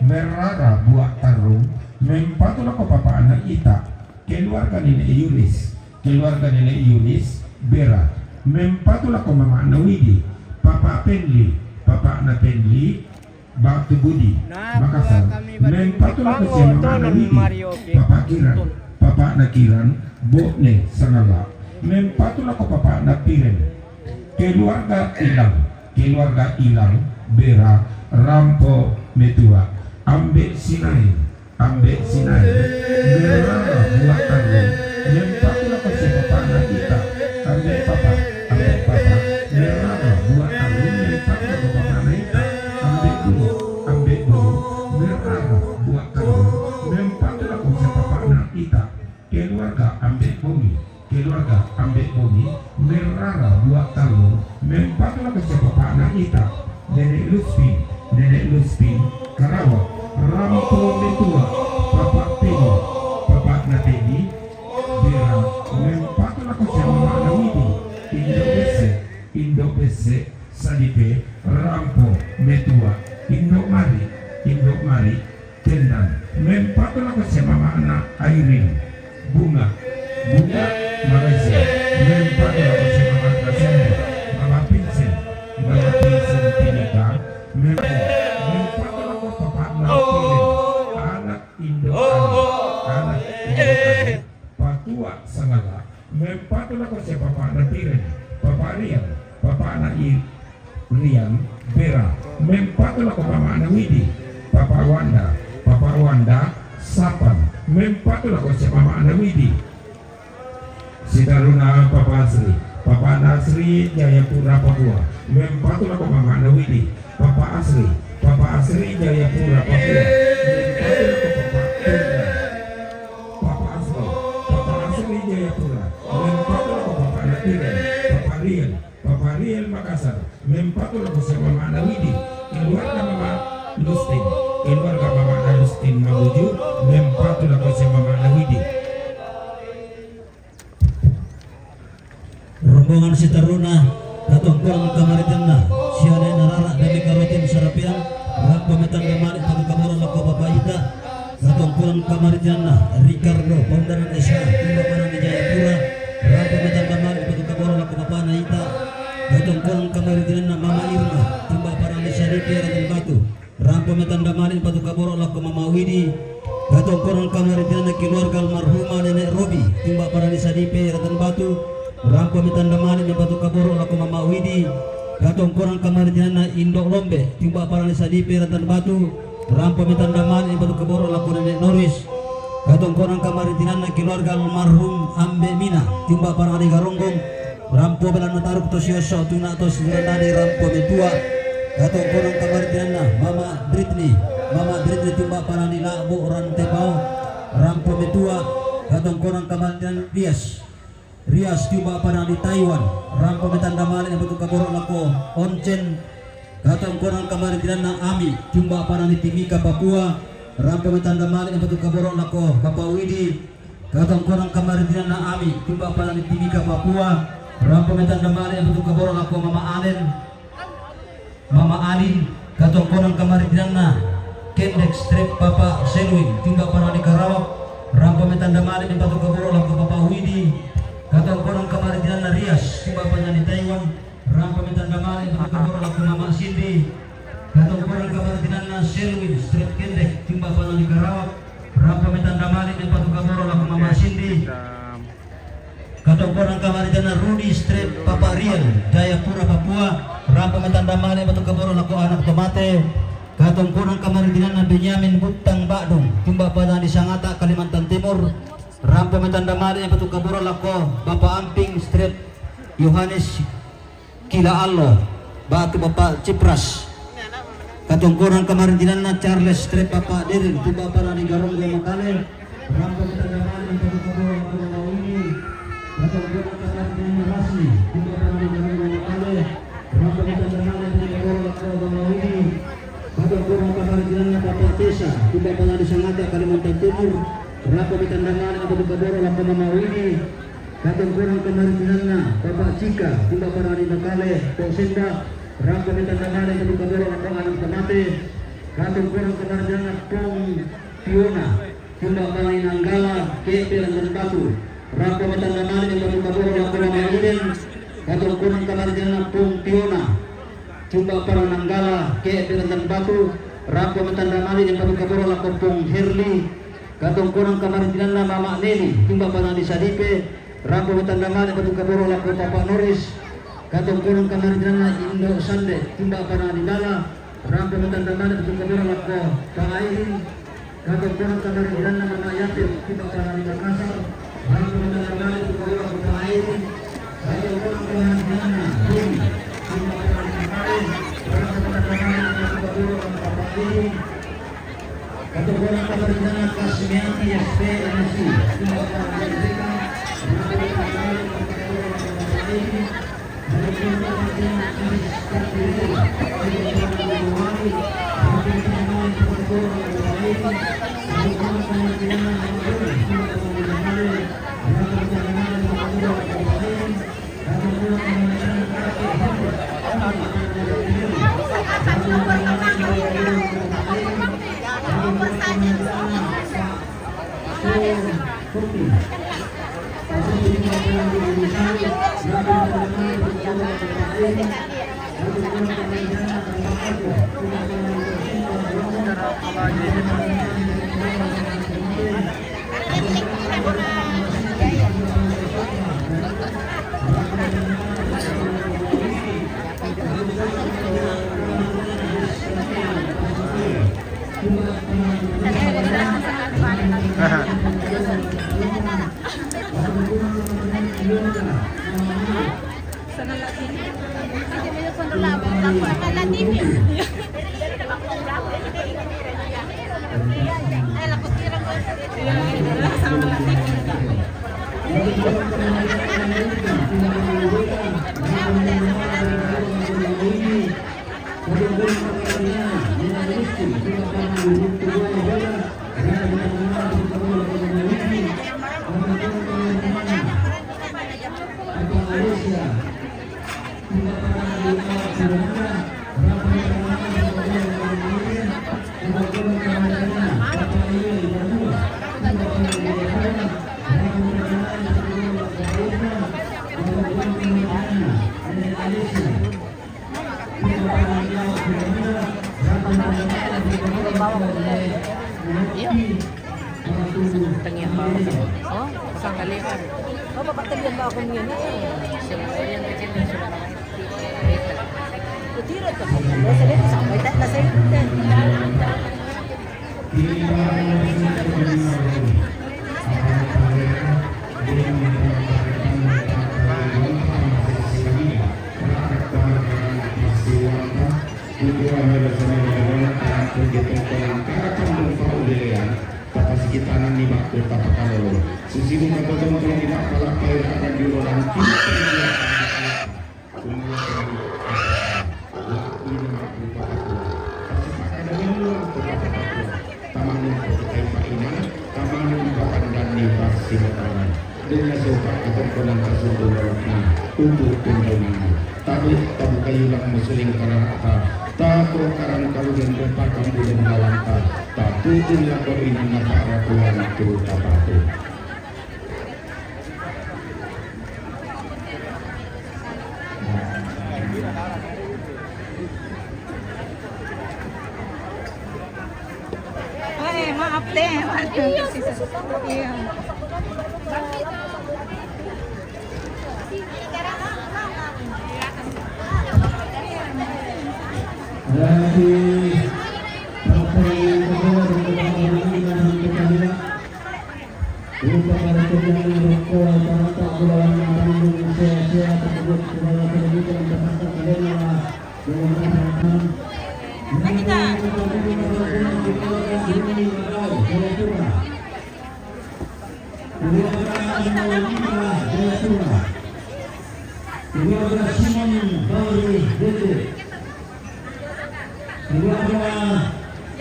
Merrara Buat Tarrung. Mempatu lako papa'na Ita. Keluarga Nenek Yunis. Keluarga Nenek Yunis, Bera. Mempatu lako mama'na Widi. Papa Penli. Papa'na Penli, Batu Budi, Makassar. Mempatu lako sia mama'na Widi. Papa Kiran. Papa'na Kiran, Bone, Sangala. Mempatu lako papa'na Piren. Keluarga Ilang. Keluarga Ilang, Bera, Rampo Metua. Ambe Sinai. Ambe Sinai. Merrara Buat Tarrung. Mempatu lako sia papa'na Ita. Ambe Papa. Ambe Papa. Merrara Buat Tarrung. Mempatu lako papa'na Ita. Ambe Bulu. Ambe Bulu. Merrara Buat Tarrung. Mempatu lako sia papa'na Ita. Keluarga Ambe Bongi. Keluarga Ambe Bongi, merrara Buat Tarrung. Mempatu lako sia papa'na Ita. Nenek Luspin. Nenek Luspin, Karawak. Rampo Metua. Papa Penli. Papa'na Penli, Bera. Mempatu lako sia mama'na Widi. Indo Besse. Indo Besse, Sadipe. Rampo Metua. Indo Mari. Indo Mari, Kendang. Mempatu lako sia mama'na Airin. Bunga. Bunga Malaysia. Mempatu lako sia mama'na Sendo. Mama Pinsen. Mama Pinsen Timika. Mem-, mempatu lako papa'na Piren. Anak Indo Ani. Anak Indo Ani. Patua Sangala. Mempatu lako sia papa'na Piren. Papa Rian. Papa'na I-, Rian, Bera. Mempatu lako mama'na Widi. Papa Wanda. Papa Wanda, Sapan. Mempatu lako sia mama'na Widi. Sitaruna Papa Asri. Papa'na Asri, Jayapura, Papua. Mempatu lako mama'na Widi. Papa Asri. Papa Asri, Jayapura, Papua. Mempatu lako Papa Tunggal. Papa Asri. Papa Asri, Jayapura. Mempatu lako papa'na Piren. Papa Rian. Papa Riel Makassar, mempatu lako sia mama'na Widi, keluarga Mama Lustin, keluarga mama'na Lustin Mamuju, mempatu lako sia mama'na Widi. Rombongan sitaruna, katongkonan kamaritinanna, sia nenek Rara dame karotin sarapeang, rampo metanda malik patu kaboro lako Papa Ita, katongkonan kamaritinanna, Ricardo, Pondanan S A, Tumba Parani Jayapura, rampo metanda malik patu kaboro lako papa'na Ita, katongkonan kamaritinanna Mama Irma, Tumba Parani Sadipe, Ratan Batu, rampo metanda malik patu kaboro lako Mama Widi, katongkonan kamaritinanna keluarga almarhumah Nenek Robi, Tumba Parani Sadipe, Ratan Batu, rampo metanda malik patu kaboro lako Mama Widi, katongkonan kamaritinanna Indo Lombe, Tumba Parani Sadipe, Ratan Batu, rampo metanda malik patu kaboro lako Nenek Noris, katongkonan kamaritinanna keluarga almarhum Ambe Mina, Tumba Parani Garonggong, rampo belanna taruk to siosso tuna to siranade rampo metua, katongkonan kamaritinanna Mama Britni, Mama Britni Tumba Parani Labo Rantepao, rampo metua, katongkonan kamaritinanna Rias, Rias Tumba Parani Taiwan, rampo metanda malik patu kaboro lako Oncen, katongkonan kamaritinanna Ami, Tumba Parani Timika Papua, rampo metanda malik patu kaboro lako Papa Widi, katongkonan kamaritinanna Ami, Tumba Parani Timika Papua, rampo metanda malik patu kaboro lako Mama Alen, Mama Alin, katongkonan kamaritinanna Kendek Strep Papa Selwin, Tumba Parani Karawak, rampo metanda malik patu kaboro lako Papa Widi, katongkonan kamaritinanna Rias, Tumba Parani Taiwan, rampo metanda malik patu kaboro lako Mama Sindi, katongkonan kamaritinanna Selwin Strep Kendek, Tumba Parani Karawak, rampo metanda malik patu kaboro lako Mama Sindi. Katongkonan kamaritinanna Rudi Strep Papa Rian, Jayapura, Papua, rampo metanda malik patu kaboro lako anak to mate. Katongkonan kamaritinanna Benyamin Buttang Badung, Tumba Parani Sangata, Kalimantan Timur, rampo metanda malik patu kaboro lako Bapa Amping Strep Yohanes Kila Allo, ba'tu Bapak Cipras. Katongkonang kamarintinanna Charles Trep Bapak Derin, timba' panani Garonggo Makale, rampo mitanda male, timba' panani Garonggo Makale. Katongkonang kamarintinanna Rasmi, timba' panani Garonggo Makale, rampo mitanda male, timba' panani Garonggo Makale. Katongkonang kamarintinanna Bapak Tesa, timba' panani Sangatta Kalimantan Timur, rampo mitanda male, timba' panani Garonggo Makale. Katongkonang kamarintinanna Bapak Cika, timba' panani Makale, Pong Semba, rampo mitanda male, timba' panani Garonggo Makale. Katongkonang kamarintinanna Pong Tiona, timba' panani Nanggala, Ke'pe' Randan Batu, rampo mitanda male, timba' panani Garonggo Makale. Katongkonang kamarintinanna Pong Tiona, timba' panani Nanggala, Ke'pe' Randan Batu, rampo mitanda male, timba' panani Garonggo Makale, Pong Herli. Katongkonang kamarintinanna Mama Neli, timba' panani Sadipe, rampo mitanda male, timba' panani Garonggo Makale, Papa Noris. Katongkonang kamarintinanna Indo Sande, timba' panani Bala, rampo mitanda male, timba' panani Garonggo Makale, Pak Airin. Katongkonang kamarintinanna Mama Yatim, timba' panani Makassar, rampo mitanda male, timba' panani Garonggo Makale. Katongkonang kamarintinanna Bumi, timba' panani Makale, rampo mitanda male, timba' panani Garonggo Makale, Pak Airin. Katongkonang kamarintinanna Kasmianti S P M C, timba' panani Jessica, rampo mitanda male, timba' panani Garonggo Makale. Iya. Tengah bawah. Oh, pasang kali kan. Oh, Bapak tadi yang bawa aku ni, nah. Siapa yang kecil dan sudah. Kutira tu, saya dah sampai tak dah saya. Tapasikitananni bakku tapakalolo. Sisibu kapotong tong di bakpala paira dan juro langki. Tamanung ko kai paina, tamanung papandanni passimatanan. Dengan sopa atau konang kasundu lalakna, untuk tuntungan. Tabu, tabu kayu lang musuling karata, tako karang kalugan berpakam bulan lalanta, tatu tunla ko inang napa ratuan tu tapatu. Ay, maaf deh, maaf. Iya. Berarti, Bapak Ibu, Bapak Ibu, Bapak Ibu, Rupa para kerjaan rokok, para tak bulan, para sehat-sehat, Lagi tak? Keluarga Simon Bauri Dede. Keluarga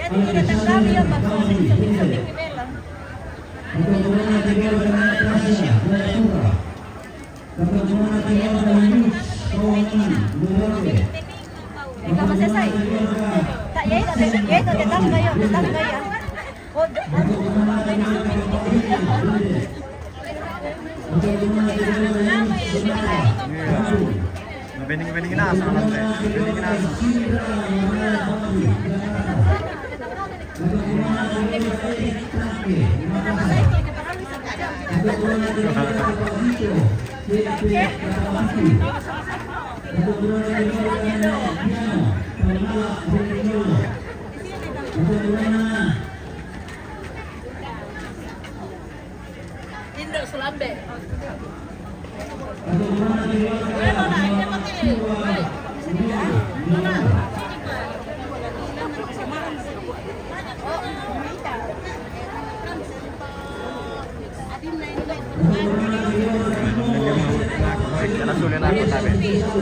Alexander Bauri Dede. Keturunan keluarga Natasha Jayapura. Keturunan keluarga Yus Kawangan Merauke. Ikaw masasay. Tak, yay, tak, yay, tak, tak, kayo, tak, kayo. Bening-bening na sa kanan, eh. Bening na sa. Indo Sulambe.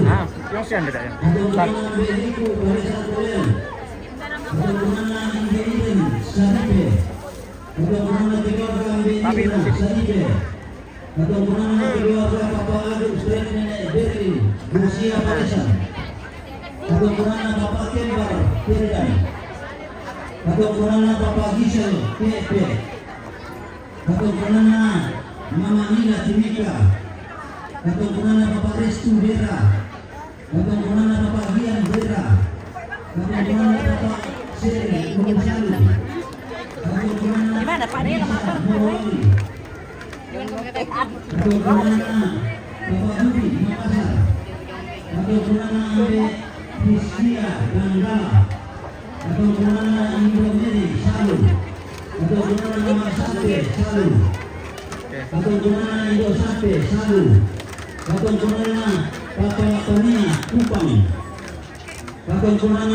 Ah, yung siya, beda yan. Saan? Tapi itu sih. Keturunan keluarga Papa Agus, Nenek Berlin, Rusia Parisan. Keturunan Papa Kembar, Piridan. Keturunan Papa Gisel, P P. Keturunan Mama Nila, Timika. Keturunan Papa Restu, Dera. Keturunan Papa Gian, Dera. Keturunan Papa Seri, Gunung Salu. Keturunan Gimana, Pak? Dia lemah, Pak. Morowali. Keturunan Papa Budi, Makassar. Keturunan Ambe Priscia, Donggala. Keturunan Indo Mary, Salu. Keturunan Mama Sate, Salu. Keturunan Indo Sate, Salu. Keturunan Papa Tania, Kupang. Keturunan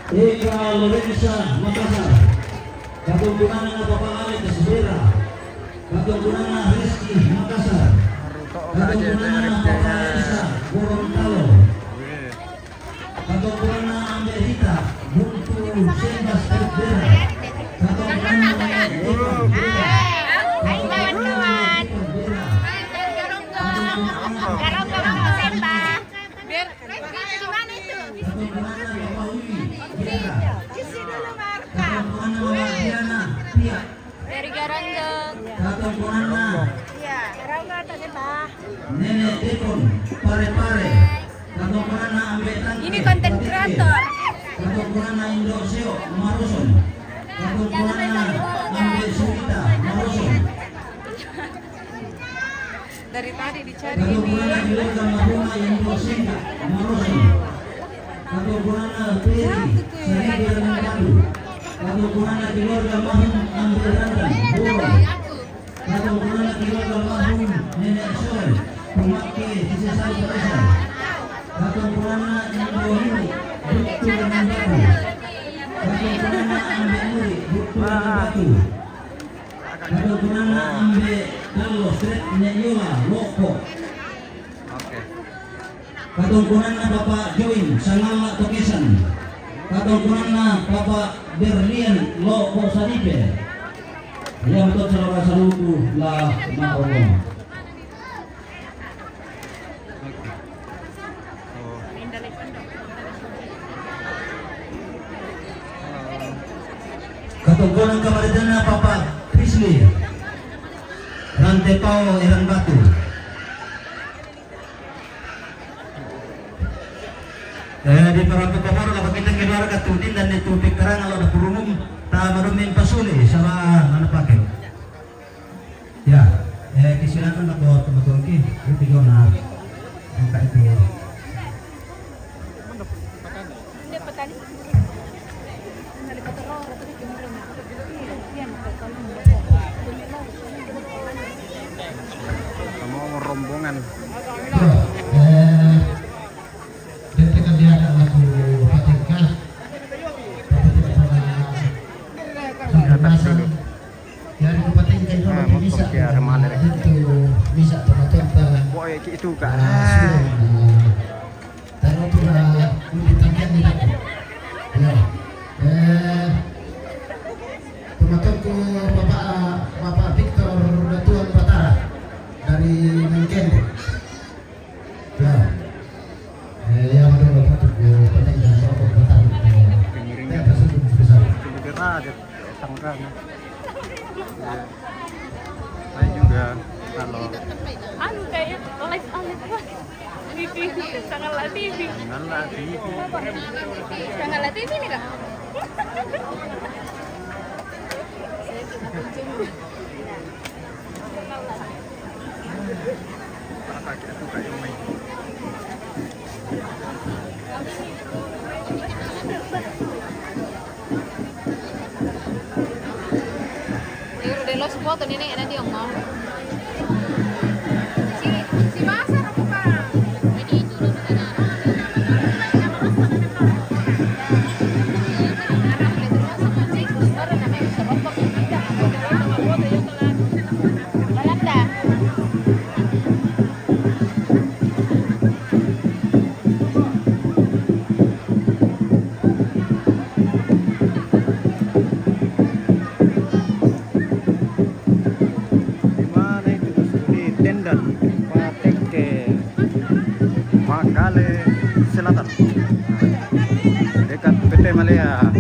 Eka Lorenza, Makassar. Keturunan Papa Alex, Bera. Keturunan Rizky, Makassar. Keturunan Papa Alexa, Gorontalo. Keturunan Ambe Rita, Buntu Sembas, Bera. Keturunan Ambe Rita, Bera. Hai, kawan-kawan. Garong-garong Sembas. Biar, di mana itu? Di sini dulu, Marka. Dari Garanggang. Iya. Garanggang, tak sih, Pak? Nenek Depon, Pare-Pare. Ini konten kreator. Dari tadi dicari ini. Satu tuh. Keturunan keluarga almarhum Ambil Rantan, Borong. Keturunan keluarga almarhum Nenek Sol, Pemake, Sisesal, Parisan. Keturunan Indo Hulu, Buktu, Nandatu. Keturunan Ambil Nuri, Buktu, Nandatu. Keturunan Ambil Dalo, Stret, Nenek Yola, Loko. Oke. Katongkonanna Bapak Join, Sangalla, Tokesan. Katongkonanna Bapak Berlian, Loko, Sadipe. Iya, betul, saudara saluku la maomo. Katongkonan kamaritana Bapak Prisli, Rantepao, Eran Batu. Eh, di para pekoporo, kalau kita keluarga tuh, dan itu pikiran kalau ada perumum, tak baru main pasuli, sama mana pakai. Ya, eh, kesilakan aku teman-teman ki, itu juga nah, angka itu. Kamu rombongan. Eh, dia tekan dia agak laku Tuh, Kak. Ah, sudah. Taruh tuh, ah, di tangkian di depan. Ya. Eh, tumaton ku Bapak, ah, Bapak Victor Datuan Batara dari Mengkende. Ya. Eh, ya, madam, Bapak, tuh, eh, penting dan Bapak Batara. Ya, tersebut besar. Iya. Saya juga. Halo. Anu, kayak live, ah, live apa? T V. Sangat live T V. Sangat live T V. Sangat live T V nih, Kak. Yur, de lo support ini nanti, Om. Si, si Basar apa, Pak? Ini itu. Balanda. Di mana itu, Bos? Di Tendan, Pateke, Makale Selatan, dekat P T Malaya.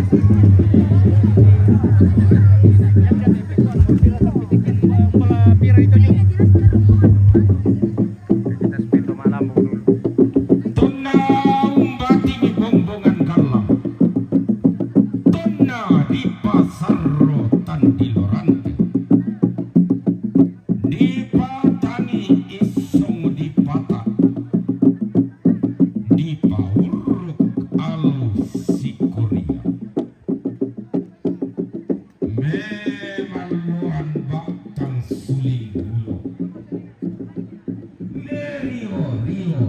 Kita sepintu malam dulu. Tonna umbatimi bongbongan gallang, tonna dipasarro tandilo rante, dipatani issong dipata, dipaurruk alu sikoria. Memalloan battang suling ulo, merio-rio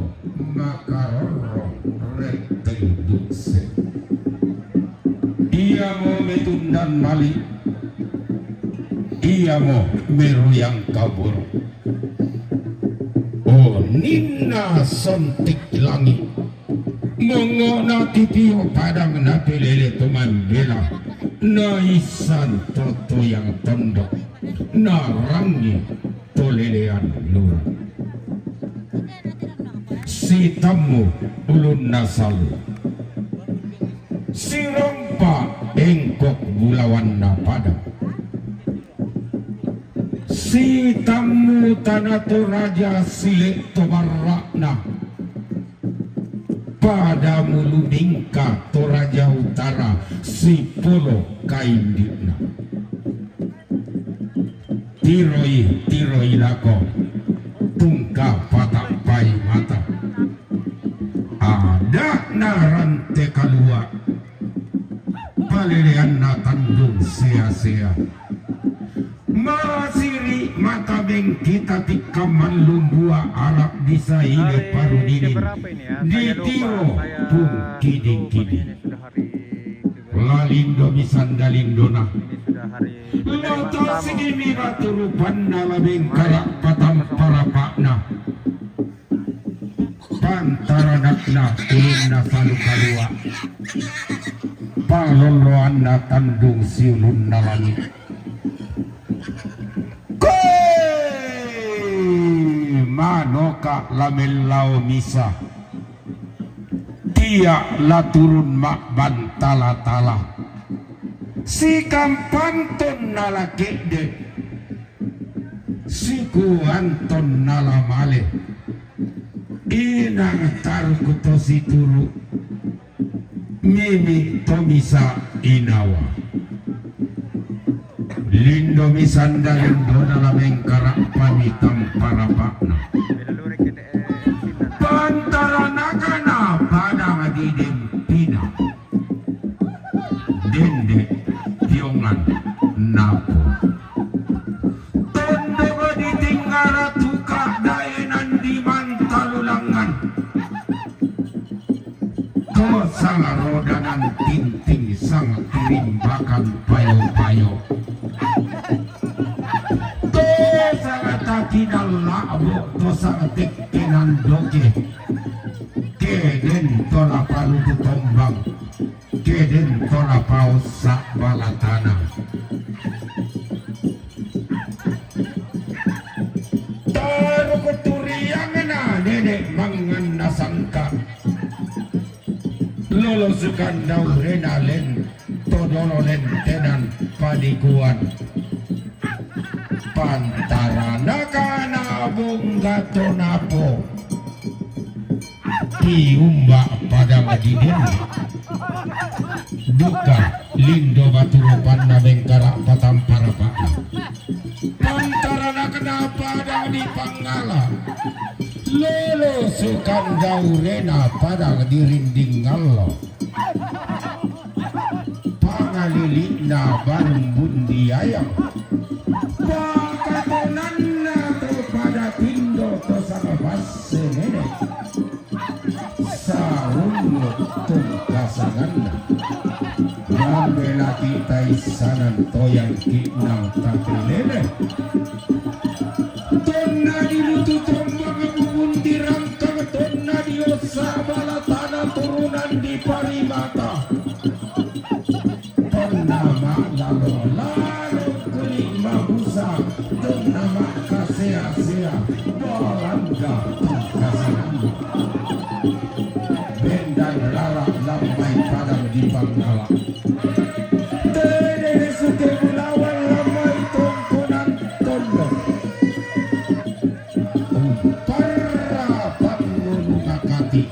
makarorrong rettel dukse. Iamo metundan mali, iamo meruyang kaboro. Oninna sontik langi', mongo'na titio padang napelele to mambela, naissan to toyang tondok, narangi to lelean lurang. Sitammu ulunna salu, sirompa engkok bulawanna padang. Sitammu tana Toraja sile' to barra'na, pada mulu mingka Toraja Utara sipolo kaindi'na. Tiroi, tiroi lako, tungka pata'pai mata. Ada'na rante kalua', paleleanna tandung sea-sea. Masiri' mata mengkita tikkang mallung bua ara' bisa ile parudinin, ditiro pung kiding-kiding. Lalindomi sanda lindona. Latasigimi batu rupanna la mengkara' patampa rapa'na. Pantaranakna ulunna salu kalua', palolloanna tandung siulunna langi'. Koe manoka' la mellao misa, tia' la turun ma'bantala-tala, sikampantonna la ke'de', sikuantonna la male. Inang taruk to situru', mimi' to misa' inawa. Lindomi sanda lindona la mengkara' pamitampa rapa'na. Pantaranakna padang didempina. Dende' piongan napo. Tondok ditinggara tuka' daenan di mantalulangan. To sangarodanan tinting sangtirimbakan payo-payo. To sangatap Kinalla'bo' to sangtekkenan doke, keden to napalutu tombang, keden to napaossa bala tana. Taruk turiangna nene' mangnganna sangka, lolo sukan daurena len to dolo lentenan panikuan. Pantarana kana bongga to napo, tiumba' padang diden, duka lindo batu rupanna mengkara' patampara pa'na. Pantarana kana padang di Pangngala, lolo sukan daurena padang di Rinding Ngallo. Pangalili'na barung bundi ayam, pakatonanna to pada tindo to sanga basse nene', sarungu' tungkasanganna. Mambe laki' taissanan toyang ki'nang tatelele. Tonna dilutu tombang bubun dirangkang, tonna diossa bala tana turunan diparimata. Tonna ma'lalo-lalo kuli' mabusa, tonna ma'kasea-sea balanda tungkasanganna. Bendan rara' lammai padang di Pangngala. Tede suke bulawan lammai tongkonan tondok. Umparra pangngulu makati.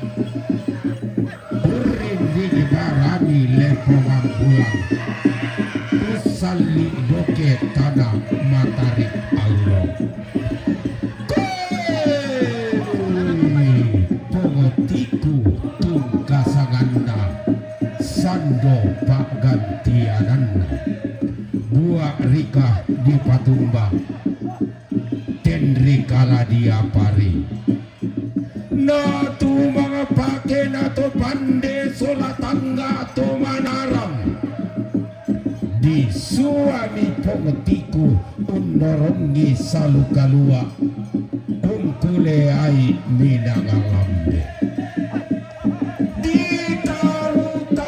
Burrindigi barani lepo mambulang. Ussalli doke tana matari allo. Koe! Pongotiku tungkasanganna, sando pa'gantiananna. Bua' rika dipatumba, tenri kala diapari. Na tumang pakena to pande sola tangga to manarang. Disuami pongtiku unnorongi salukalua, ungkuleai minanga lambe. Ditaru-taru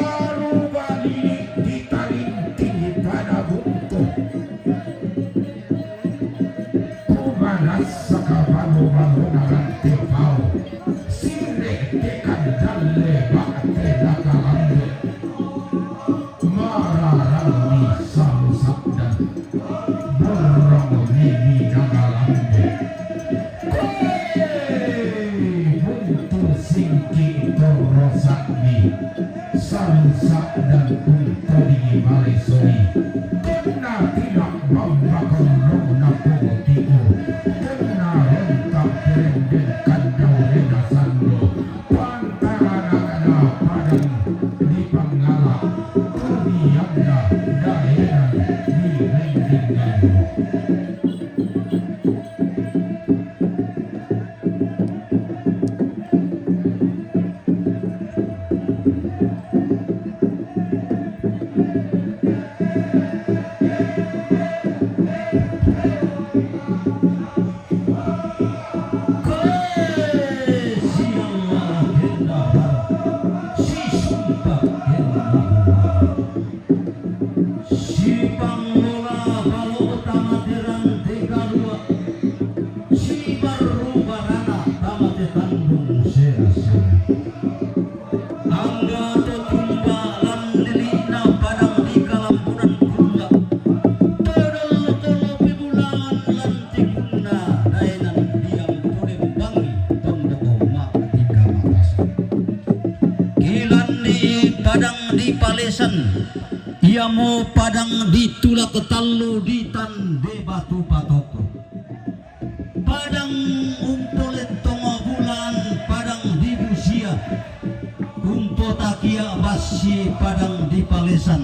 balili, ditarinting pada bungku. Kumanassa kabalo-balona rante pao, sinde tekan dalle ba'te nakalambe. Mararang mi salu sa'dan, borrong mi minanga lambe. Koe buntu singki torro sa'bi, salu sa'dan untodingi malesoi. Tonna tina' bamba kollongna pongotiku, tonna ronta' perenden kandaurena sando, pantaranakna padang di Pangngala, turianna daenan di Rinding Ngallo. Sipanglola balo tamateran tekalua, sibarru barana tamate tandung sera-sera. Angga to tumba lan lili'na padang di Kalambunan Kulla, todol to lopi bulangan lan tikunna daenan diang tulembangi tondok ma di Kamatasan. Kilanni padang di Palesan, iamo padang di Tulak Tallu di Tande Batu Patoko. Padang umpolettong bulan padang di Busia, umpotakia bassi padang di Palesan,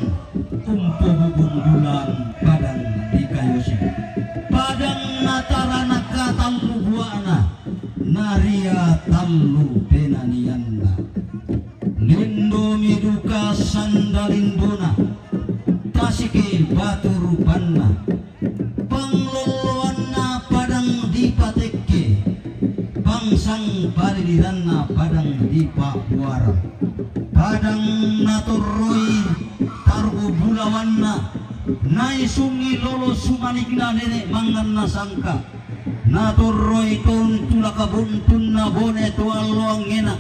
umpobubung bulan padang di Kayosi. Padang nataranaka tallu buana, naria tallu penanianna. Lindomi duka sanda lindona, tasiki batu rupanna. Panglolloanna padang di Iranna padang di Pabuaran. Padang natorroi taru'u bulawanna, naisungngi lolo sumanikna nene' mangnganna sangka. Natorroi to untulaka buntunna bone to alloangngena,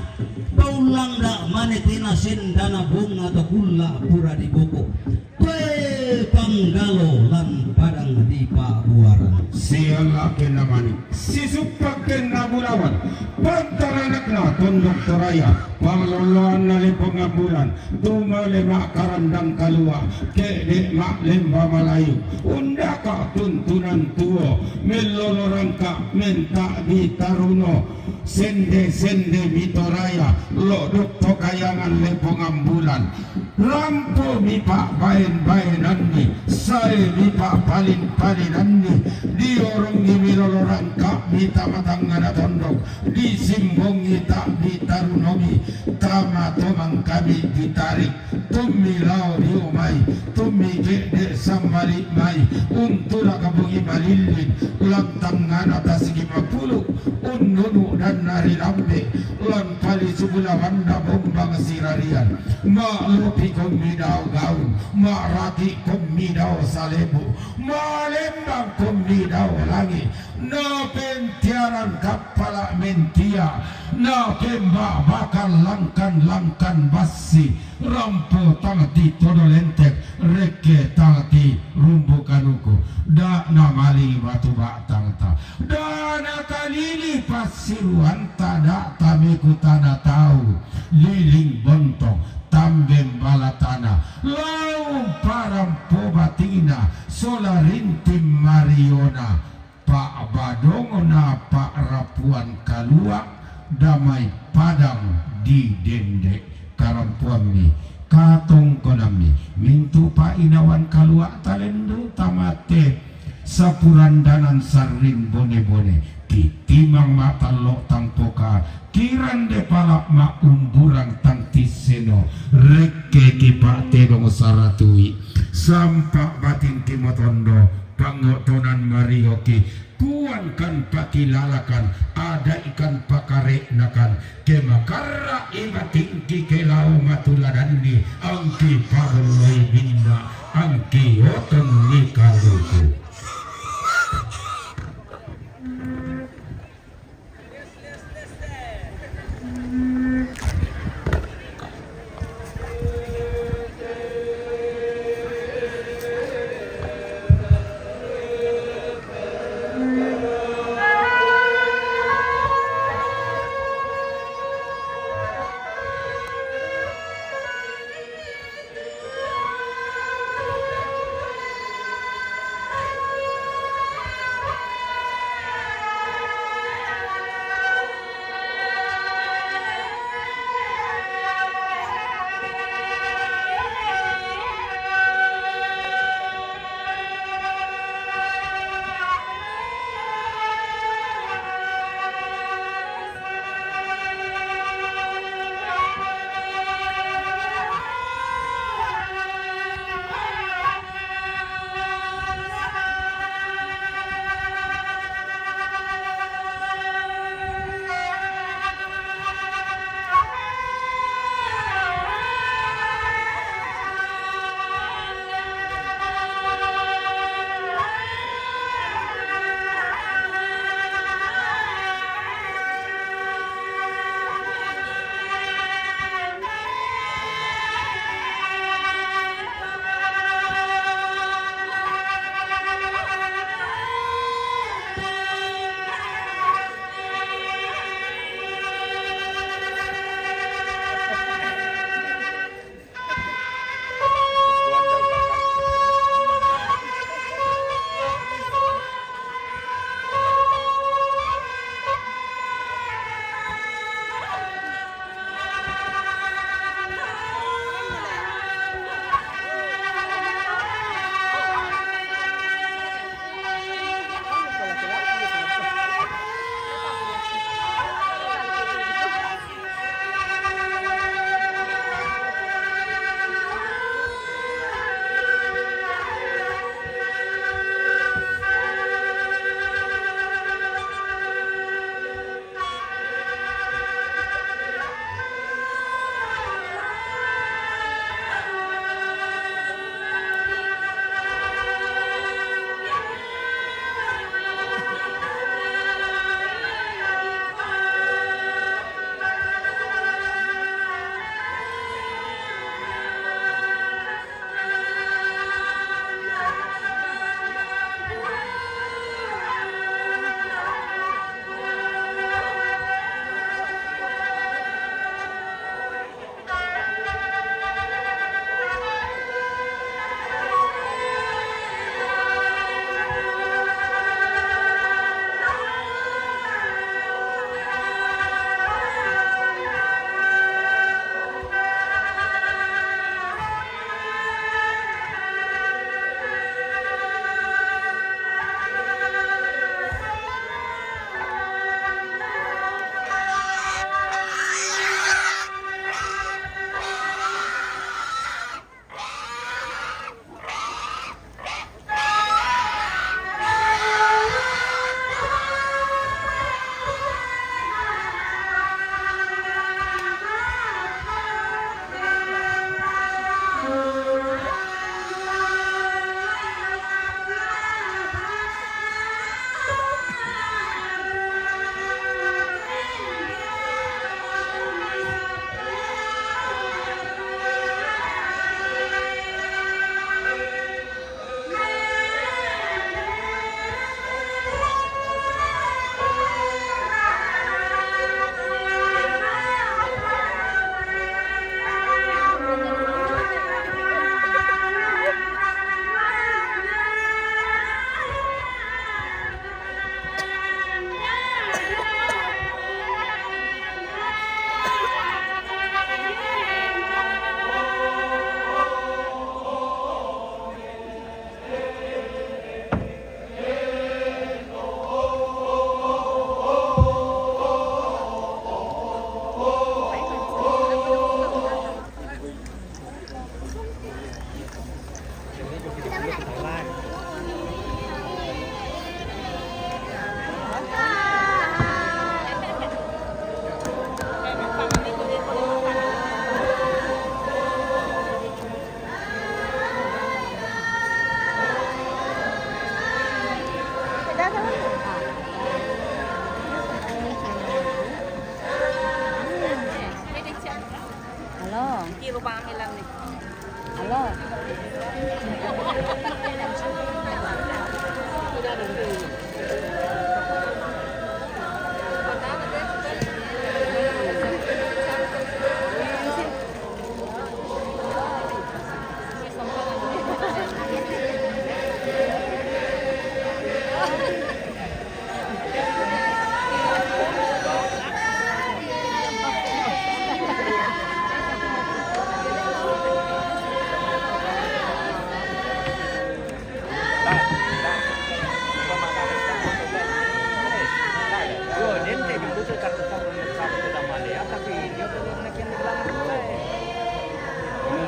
to ullangda' mane tena sendana bonga to kulla pura diboko. Toe panggalo lan padang di Pabuaran. Sialla'kenna mani', sisuppakenna bulawan, pantaranakna tondok Toraya, panglolloanna Lepong Ambulan, tumale ma'karandang kalua', ke'de' ma'lemba malayu, undaka' tuntunan tuo, mellolo rangka' menta'bi taruno, sende-sende mi Toraya, lo'dok to kayangan Lepong Ambulan. Rampomi pa'baen-baenanni, saemi pa'palin-palinanni, diorongngi milolo rangka'mi tama tangngana tondok, disimbongi ta'bi tarunomi, tama tomangkami ditarik, tummi lao dio mai, tummi ke'de' sammali' mai, untulaka bongi malillin, lan tangngana tasigi mapulu', unnunu danna ri lambe', lan palisu bulawanna bombang sirarian. Ma'lopikommi dao gaung, ma'raki'kommi dao salebu', malembangkommi dao langi', napentiarang kappala' mentia, napemba'bakang langkan-langkan bassi, rampo tang ti todo lentek, rekke tang ti rumbu kanuku, da' namaling batu ba'tangta, da' natalili passiruanta, da' tameku tana tau, liling bontong, tambeng bala tana, laung parampo batingna, sola rinting mariona, pa'badongna pa'rapuan kalua', damai padang di dende', karampoammi, katongkonammi, mintu' pa'inawan kalua' talendu' tamate, sapurandanan sarring bone-bone, kitimang ma'tallo' tangpoka, kirande pala' ma'umburang tang tisseno, rekke kipa'tedong saratui, sampa' batingki motondo, pango'tonan marioki, kuankan pakilalakan, adaikan pakare'nakan, ke makarra'i batingki ke lao matuladanni, angki pabolloi minna, angki otongi kaluku.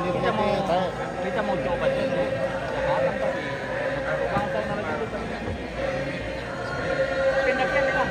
Kita mau, kita mau coba dulu. Jangan, tapi pindah-pindah.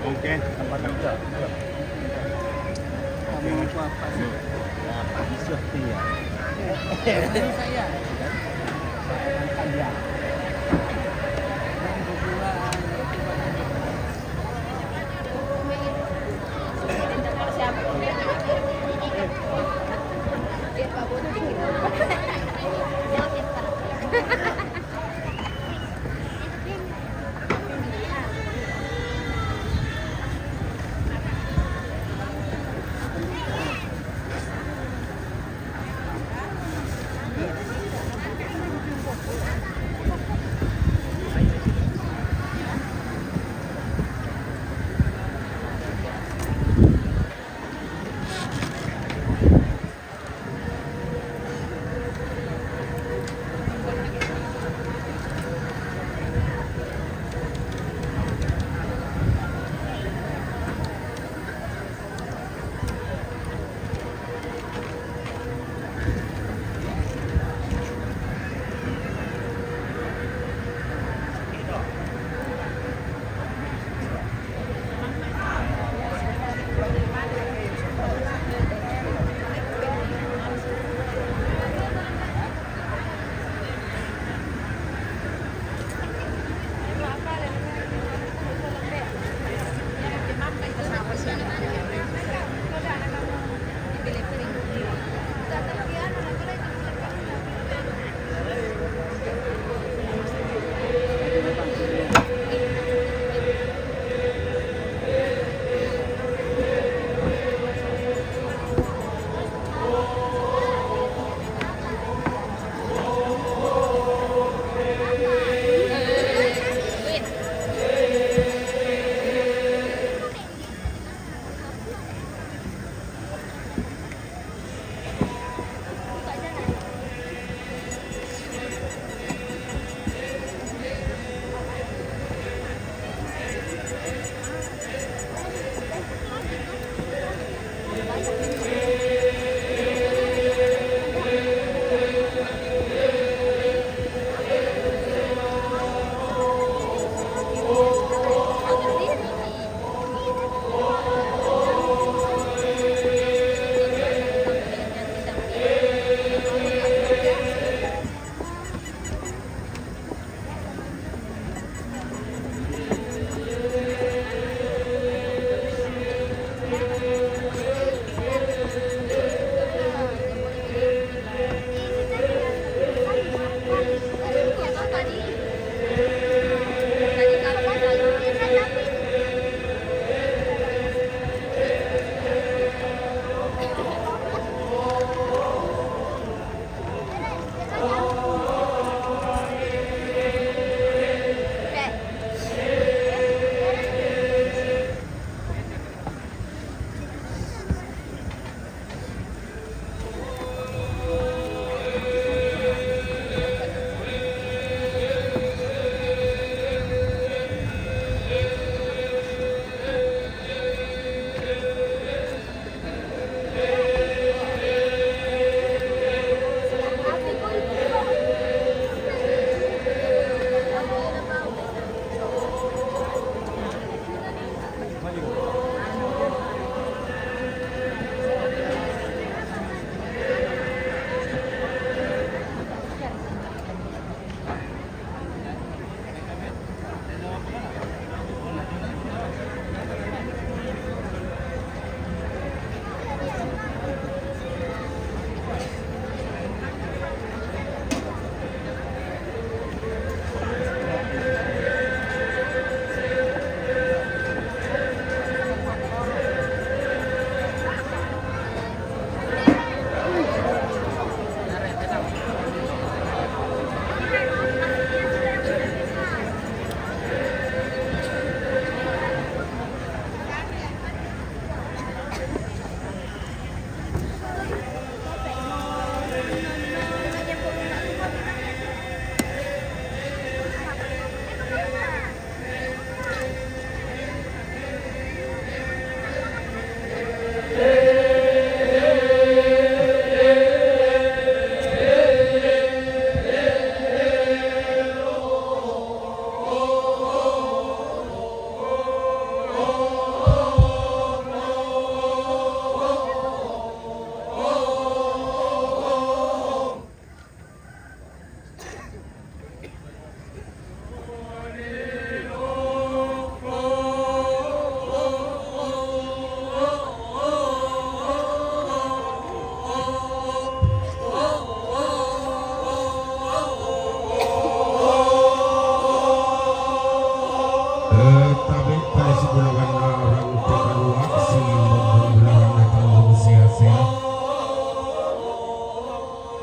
Oke, tempat kerja. Kamu apa, apa sih? Ya, Pak Yusuf sih ya. Menurut saya, saya akan kerja. Dan kedua,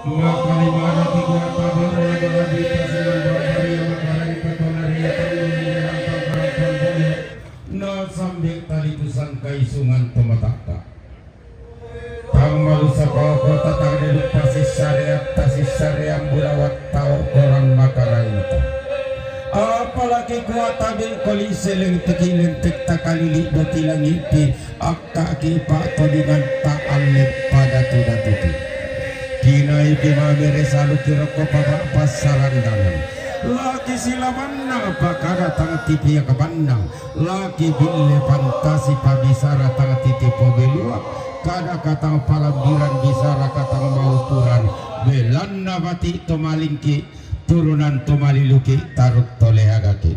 Maka lima rati kuat tabur, lima rati pasungan barbari, maka rati petona ria tanggung, lima rantang perempuan boyo. Na sambil tali tusang kaisungan tomatakka. Tang malusa kau kota tang deduk pasissarean, pasissarean bulawat tau korang makaraita. Apalagi kuat tabil koli seleng teki lentek takalili doti langiti. Akka'ki pa'todinganta alle padatu-datuki. Kinaipi mabere saluki rokko papa passarandangan. Laki silamanna pakada tang tipiaka bannang. Laki bille fantasi pabisara tang titi pobeluang. Kada katang palambiran bisara katang maupuran. Belanna bati tomalingki turunan tomaliluki taruk toleagaki.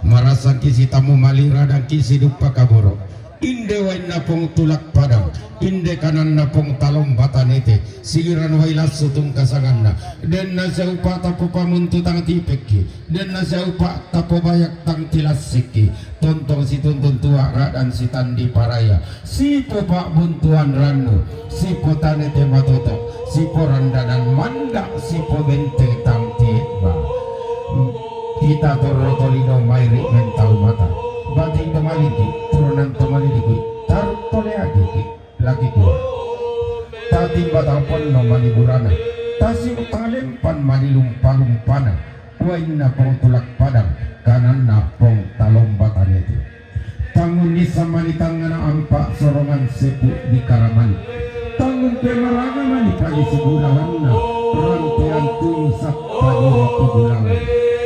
Marasangki sitammu mali radangki siduppa kaboro. Inde wainna Pong Tulak Padang, inde kananna Pong Talomba Tanete, sigiran wai lassu tungkasanganna, denna siaupa tappo pamuntu tang tipekki, denna siaupa tappo bayak tang tilassikki, tontong situntun tua radang sitandi paraya, sipo pa'buntuan rannu, sipo tanete matoto, sipo randanan manda, sipo benteng tang tiba. Kita torro tolino mairi mentau mata. Bating tomaliki, turunan tomaliki, taruk toleagiki, laki kuat. Tatimba tang ponno mani burana, tasiu tang lempan mani lumpa-lumpana, wainna Pong Tulak Padang, kananna Pong Talomba Tanete. Tangun nissa mani tangngana ampa sorongan sepu di karamani. Tangun pemaraga mani padi sebulawanna, rantean tunu sappa di waktu bulawan.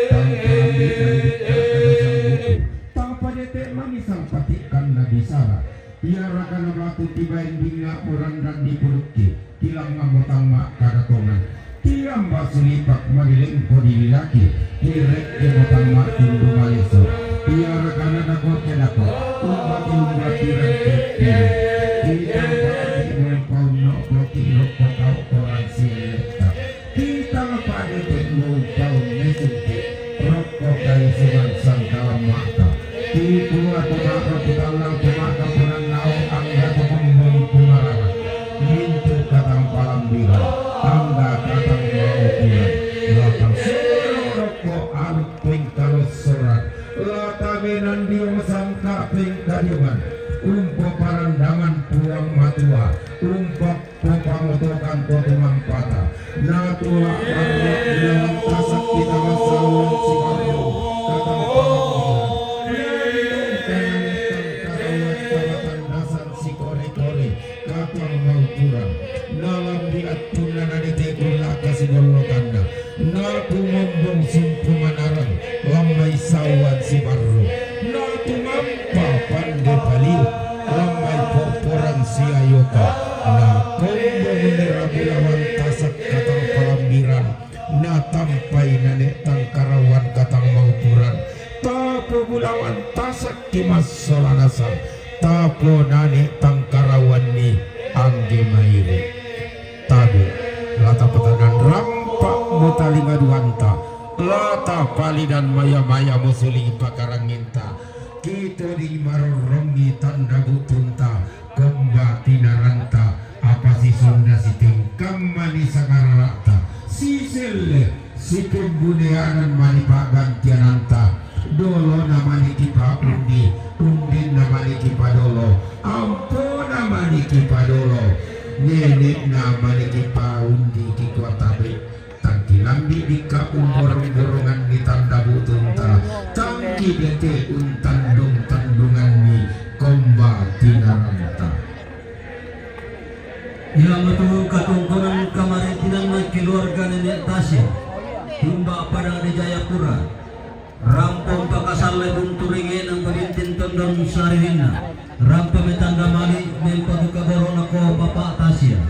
Tang palambi mani dikka kada sang buku. Tang padete mani sang patikkanna bisara. Iarakana batu tibaen binga murandan di pudukki. Kilangngammo tang makkada tongan. Tiamba sulipak mani lengko dililaki. Tirekkemo tang mattundu maleso. Iarakana dako-, kedako. Umbati-umbati rangkeppi. Kita bati mumpaunno koki rokko kau korang sieletta. Kita padete mumpaunne sukki. Rokko kai suman sangkalamata. Tipu atau maka putallang tu maka punannau angga tu kumbung kumarara. Mintu katang palambiran, angga katang maupuran. Latang suro rokko aluk pengkalossoran. Lata menandio sangka pengkadiuman. Umpo parandangan puang matua. Umpo Kupamotokan to tumampata. Natua arro ilawan tasak kita masalah sibarro. Katang pamamatan. Natua karangetang karawan tabatandasan sikore-kore. Katang maupuran. Nalambi attunna nadete kulla kasigollokanna. Natu mombong sumpu manarang, lammai sauan sibarru. Natu mampa pande paliu, lammai poporang siayoka. Nakombong nera bulawan tasak katang palambiran, natampai nane tangkarawan katang maupuran. Tapo bulawan tasak ki massola nasang, tapo nane tangkarawan ni angge mairi. Tabe, lata patanan rampa mo talinga duanta, lata palidan maya-maya mo suli pakaranginta, kito di marorrongi tanda butunta, komba tinaranta, apa sisunda sitengkam mani sangararata, siselle, Sipembuneanan mani paggantiananta, dolona mani kipaundi, undinna mani kipadolo, ampona mani kipadolo, nenekna mani kipaundi kikuatabe, tangki lambi dikka umborong-borongan ni tanda butunta, tangki dete untandung-tandunganni komba tinaranta. Ilamatu katongkonan kamaritinanna keluarga Nenek Tasya, Timba Padang di Jayapura, rampo pakasalle buntu ringe nang pabintin tondon saririnna, rampo metanda mali mempatuka boro lako Bapak Tasya.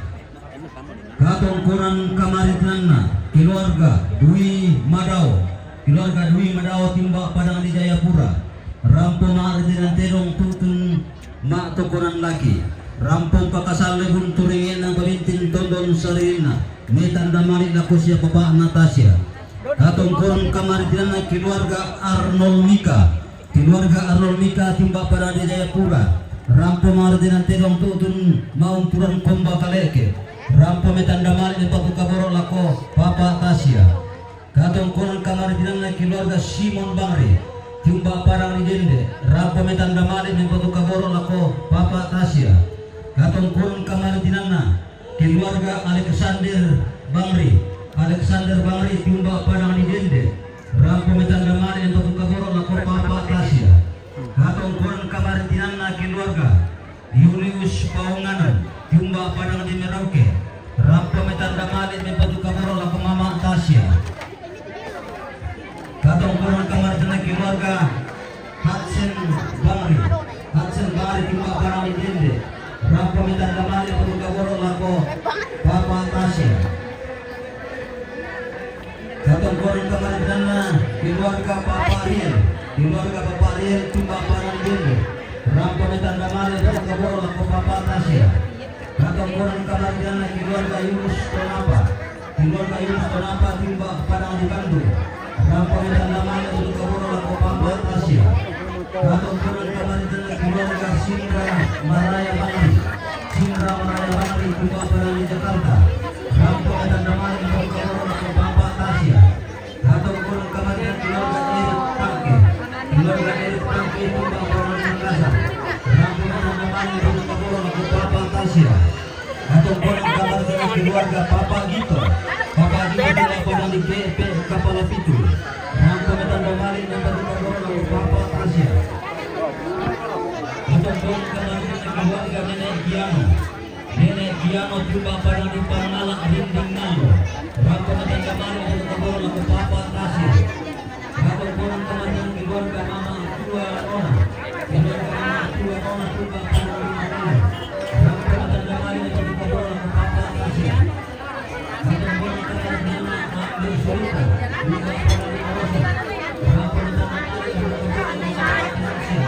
Katongkonan kamaritinanna keluarga Dwi Madao, keluarga Dwi Madao Timba Padang di Jayapura, rampo ma'ritinang tedong tutun ma'tokonan laki, rampo pakasalle buntu ringe'na pabintin tondon saririnna, metanda mali lako sia bapa'na Tasya. Katongkonan kamaritinanna keluarga Arnold Mika, keluarga Arnold Mika Timba Padang di Jayapura, rampo ma'ritinang tedong tutun ma'umpuran komba kaleke, rampo metanda mali lepatu kaboro lako Katongkonan kamarintinanna keluarga Simon Bangri, tiumba padang di Dende, rampo me tanda male mempatu kaboro lako Papa Tasya. Katongkonan kamarintinanna keluarga Alexander Bangri, Alexander Bangri, tiumba padang di Dende, rampo me tanda male mempatu kaboro lako Papa Tasya. Katongkonan kamarintinanna keluarga Julius Paunganan, tiumba padang di Merauke, rampo me tanda male mempatu kaboro lako Mama Tasya. Katongkonan kamarintinanna keluarga Hudson Bangri, Hudson Bangri, tiumba padang di Dende, rampo me tanda male mempatu kaboro lako Papa Tasya. Katongkonan kamarintinanna keluarga Papa Riel, keluarga Papa Riel, tiumba padang di Dende, rampo me tanda male mempatu kaboro lako Papa Tasya. Katongkonan kamarintinanna keluarga Yunus Tonapa, keluarga Yunus Tonapa, tiumba padang di Bandung, rampo me tanda male mempatu kaboro lako Papa Tasya. Katongkonan kamarintinanna keluarga Sindra Maraya Bangri, Sindra Maraya Bangri, tiumba padang di Jakarta, rampo me tanda male mempatu kaboro lako Papa Tasya. Katongkonan kamarintinanna keluarga Erik Tangke, keluarga Erik Tangke, tiumba padang di Makassar, rampo me tanda male mempatu kaboro lako Papa Tasya. Katongkonan kamarintinanna keluarga Papa Gito, Papa Gito, tiumba padang di G P Kapala Pitu, rampo me tanda male mempatu kaboro lako Papa Tasya. Katongkonan kamarintinanna keluarga Nenek Giano, Nenek Giano, tiumba padang di Pangala Rinding Nalo, rampo me tanda male mempatu kaboro lako Papa Tasya. Katongkonan kamarintinanna keluarga Mama Tua Nona, keluarga Mama Tua Nona, tiumba padang di Makassar, rampo me tanda male mempatu kaboro lako Papa Tasya. Katongkonan kamarintinanna Ambe Surita, tiumba padang di Maroso, rampo me tanda male mempatu kaboro lako Papa Tasya.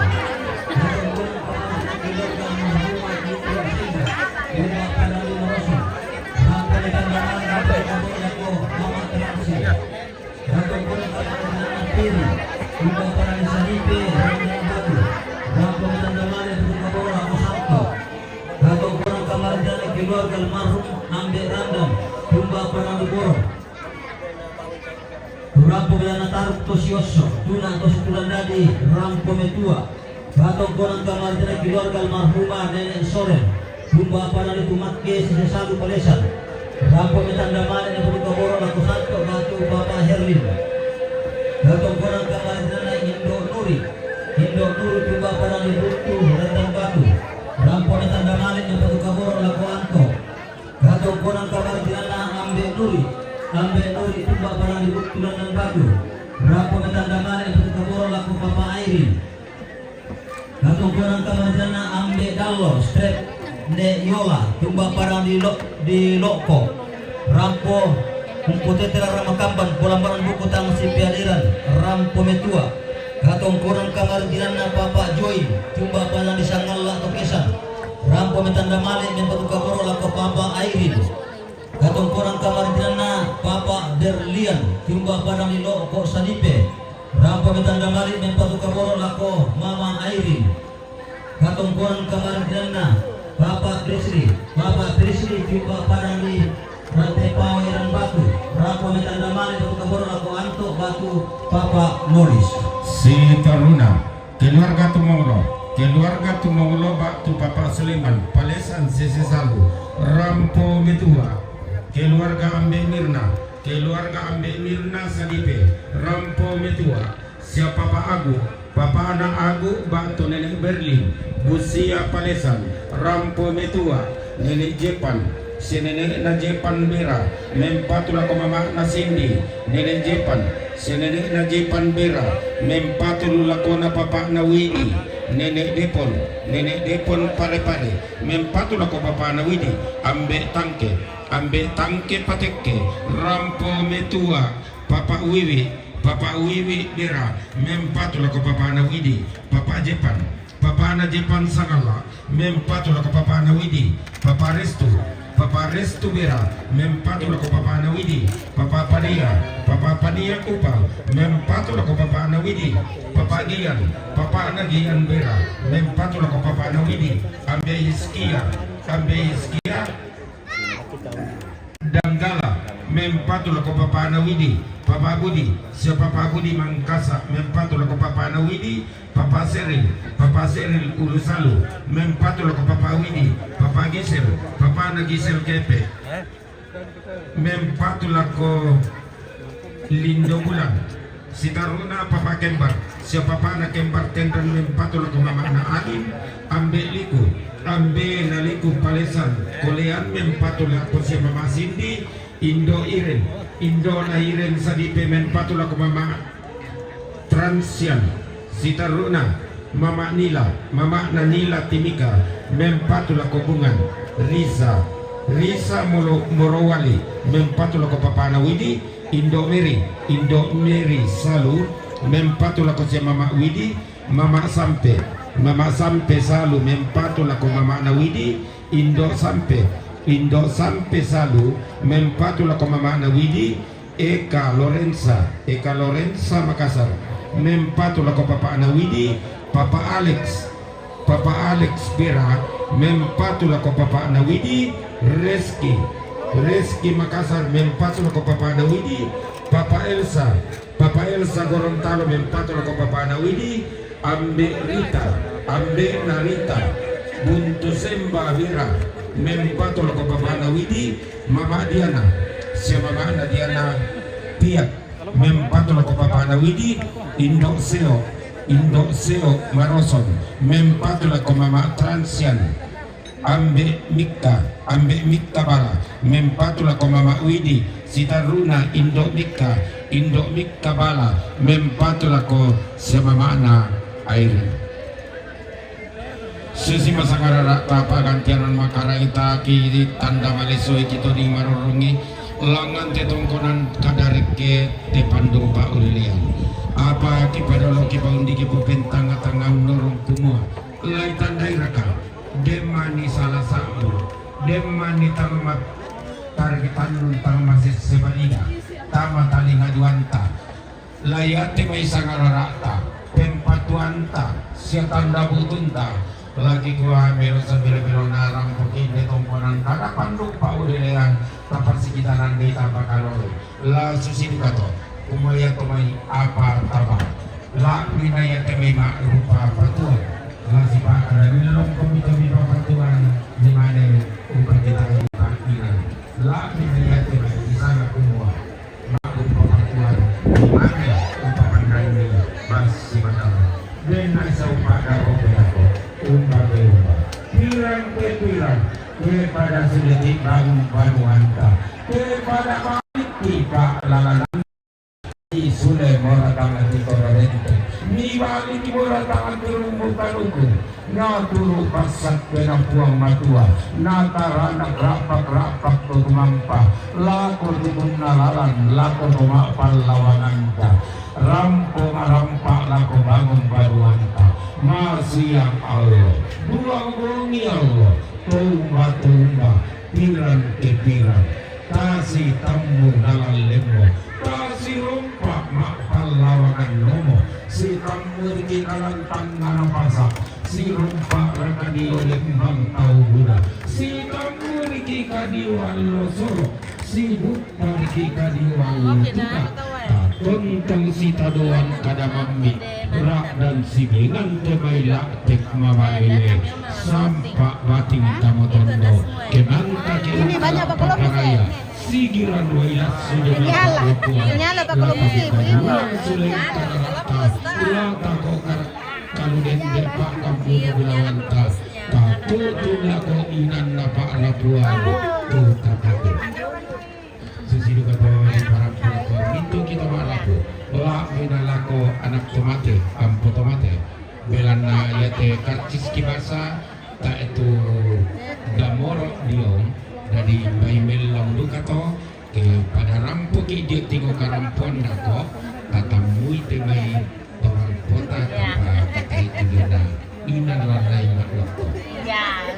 Katongkonan kamarintinanna keluarga Muhammad Mutia Singa, tiumba padang di Maroso, rampo me tanda male mempatu kaboro lako Mama Tasya. Katongkonan kamarintinanna Peri, tiumba padang di Sanipe, Randan Batu, rampo me tanda male mempatu kaboro lako Santo. Katongkonan kamarintinanna keluarga almarhum Ambe Randan, tiumba padang di Borong, rampo me tanda taruk to siosso, tuna to situlandadi, rampo me tua. Katongkonan kamarintinanna keluarga almarhumah Nenek Soren, tiumba padang di Tumakke, Sisesalu, Palesan, rampo me tanda male mempatu kaboro lako Santo batu Papa Herlin. Katongkonan kamarintinanna Indo Nuri, Indo Nuri, tiumba padang di Buntu, Randan Batu, rampo me tanda male mempatu kaboro lako Anto. Katongkonan kamarintinanna Ambe Nuri, Ambe Nuri, tiumba padang di Buntu, Randan Batu, rampo me tanda male mempatu kaboro lako Papa Airin. Katongkonan kamarintinanna Ambe Dallo, strep Ne Yola, tiumba padang di Lo-, di Loko, rampo umpotete rara makamban, polambaran buku tang sipealiran, rampo me tua. Katongkonan kamarintinanna Papa Join, tiumba padang di Sangalla Tokesan, rampo me tanda male mempatu kaboro lako Papa Airin. Katongkonan kamarintinanna Papa Berlian, tiumba padang di Loko Sanipe, rampo me tanda male mempatu kaboro lako Mama Airin. Katongkonan kamarintinanna Papa Trisri, Papa Trisri, tiumba padang di Rantepao Randan Batu, rampo me tanda male mempatu kaboro lako Anto batu Papa Moris. Sitoruna. Keluarga Tumolo, keluarga Tumolo batu Papa Suleman, Palesan, Sisesalu, rampo me tua. Keluarga Ambe Mirna, keluarga Ambe Mirna Sanipe, rampo me tua. Sia Papa Agu, Papa Ana Agu batu Nenek Berlin, Busia, Palesan, rampo me tua. Nenek Jepan, sinenekna Jepan Bera, mempatu lako mamana Sindi. Nenek Jepan, sinenekna Jepan Bera, mempatu lakona papana Widi. Nenek Depon, Nenek Depon Pare-pare, mempatu lako papana Widi. Ambe Tangke, Ambe Tangke Patekke, rampo me tua. Papa Wiwi, Papa Wiwi Bera, mempatu lako papana Widi. Papa Jepan, Papana Jepan Sangalla, mempatu lako papana Widi. Papa Restu, Papa Restu Bera, mempatu lako papana Widi. Papa Pania, Papa Pania Kupang, mempatu lako papana Widi. Papa Gian, Papana Gian Bera, mempatu lako papana Widi. Ambe Hizkia, Ambe Hizkia Danggala, Mempatu lako papana Widi, Papa Budi, sio Papa Budi Mangkasa, mempatu lako papana Widi, Papa Seril, Papa Seril Ulusalu, mempatu lako Papa Widi, Papa Gisel, Papana Gisel Kepe, mempatu lako Lindo Bulan, Sitaruna Papa Kembar, sio Papana Kembar Tendran, mempatu lako Mamana Agim, Ambe Liku, Ambe Naliku Palesan, Kolean, mempatu lako sio Mama Sindi, Indo Iren, Indo na Iren Sadipe, mempatu lako Mama Transian, Sitaruna, Mama Nila, Mama Nanila Timika, mempatu lako Bungan, Risa, Risa Molo-, Morowali, mempatu lako Papana Widi, Indo Meri, Indo Meri Salu, mempatu lako sio Mama Widi, Mama Sampe, Mama Sampe Salu, mempatu lako Mamana Widi, Indo Sampe, Indo Sampe Salu, mempatu lako Mamana Widi, Eka Lorenza, Eka Lorenza Makassar, mempatu lako Papana Widi, Papa Alex, Papa Alex Bera, mempatu lako Papana Widi, Reski, Reski Makassar, mempatu lako Papana Widi, Papa Elsa, Papa Elsa Gorontalo, mempatu lako Papana Widi, Ambe Rita, Ambe Narita, Buntu Semba Wira, mempatu lako Papana Widi, Mama Diana, sio Mamana Diana Piak, mempatu lako Papana Widi, Indo Seo, Indo Seo Maroson, mempatu lako Mama Transian, Ambe Mikka, Ambe Mikka Bala, mempatu lako Mama Widi, Sitaruna, Indo Mikka, Indo Mikka Bala, mempatu lako sio Mamana Airin. Susi masangarara tapa gantianan makaraita ki tanda malesoi kito di marorungi, langan te tongkonan kadareke te pandung pa ulilian. Apa ki padolo ki paundi ki pupentanga-tanga norong kumua, lai tandai raka. Demani salah sa'bu, demani tama mat-, targi tannun tama masesse balida, tama talinga duanta. Layate mai sangarara'ta, pempatuanta, sia tanda butunta, lagi kua melo sabilo-bilo narampoki de tongkonan kada pandung paudelean, tapasikitanan de tapakaloi. La susi dukato, kumaya to mai apa taba. La minaya te mai ma rupa patua. La sipa kada milong komi-komi papatuan, di mana upa kita upa ina. La minaya te mai di sana kumua. Ma upa patua, di mana upa pandai ni basi madama. Dena sa upa daro pelako, umba ke umba. Pirang ke pirang, kepada sudah di bangun banuanta. Kepada Tipa lalanan di sule mora tangan di kororente. Ni bali di mora tangan turun bukan uku. Na turu pasak pena puang matua. Na taranak rapak-rapak tu tumampa. Lako tukun nalalan, lako toma pallawananta. Rampo marampak lako bangun baruanta. Masiang Allah. Buang bungi Allah. Tumba-tumba. Pirang ke pirang. Tasi tammu nalan lemmo. Tasi rompa ma pallawangan nomo. Si tammu riki nalan tangngana pasa. Si rompa raka dio lembang tau buda. Si tammu riki kadio allo soro. Si buppa riki kadio allo tuka. Tatontong si tadoan kada mammi. Ra dan si bengan te mai la tek mabaele. Sampa bating tamotondo. Kenanta ke. Ini banyak apa belum bisa? Sigiran wailat sudah. Nyala. Nyala apa belum bisa, Ibu? Sudah. Kalau dende pakam punya bilawanta. Tatutu lako inan napa lapuan. Tuh, tatapi. Susi duka to di parampu lako mintu kita malapu. La mina lako anak tomate, ampo tomate. Belanna yate karcis kibasa, ta itu damoro diong, dari bai mellang duka to, ke pada rampuki dia tingo karampuan dako, tatamui te mai tongan kota tapa kata itu dena. Ina lalai makloko. Ya.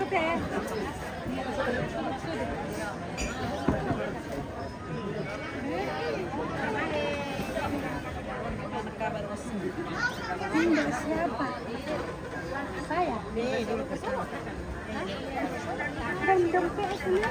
Saya. Hah? Dong, dong, kayak sini.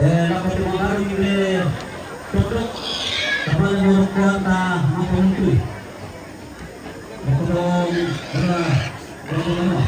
Eh, la kati mangari le totok, kapal muruk kuanta, maka mungkin. Maka dong, dong, dong, dong.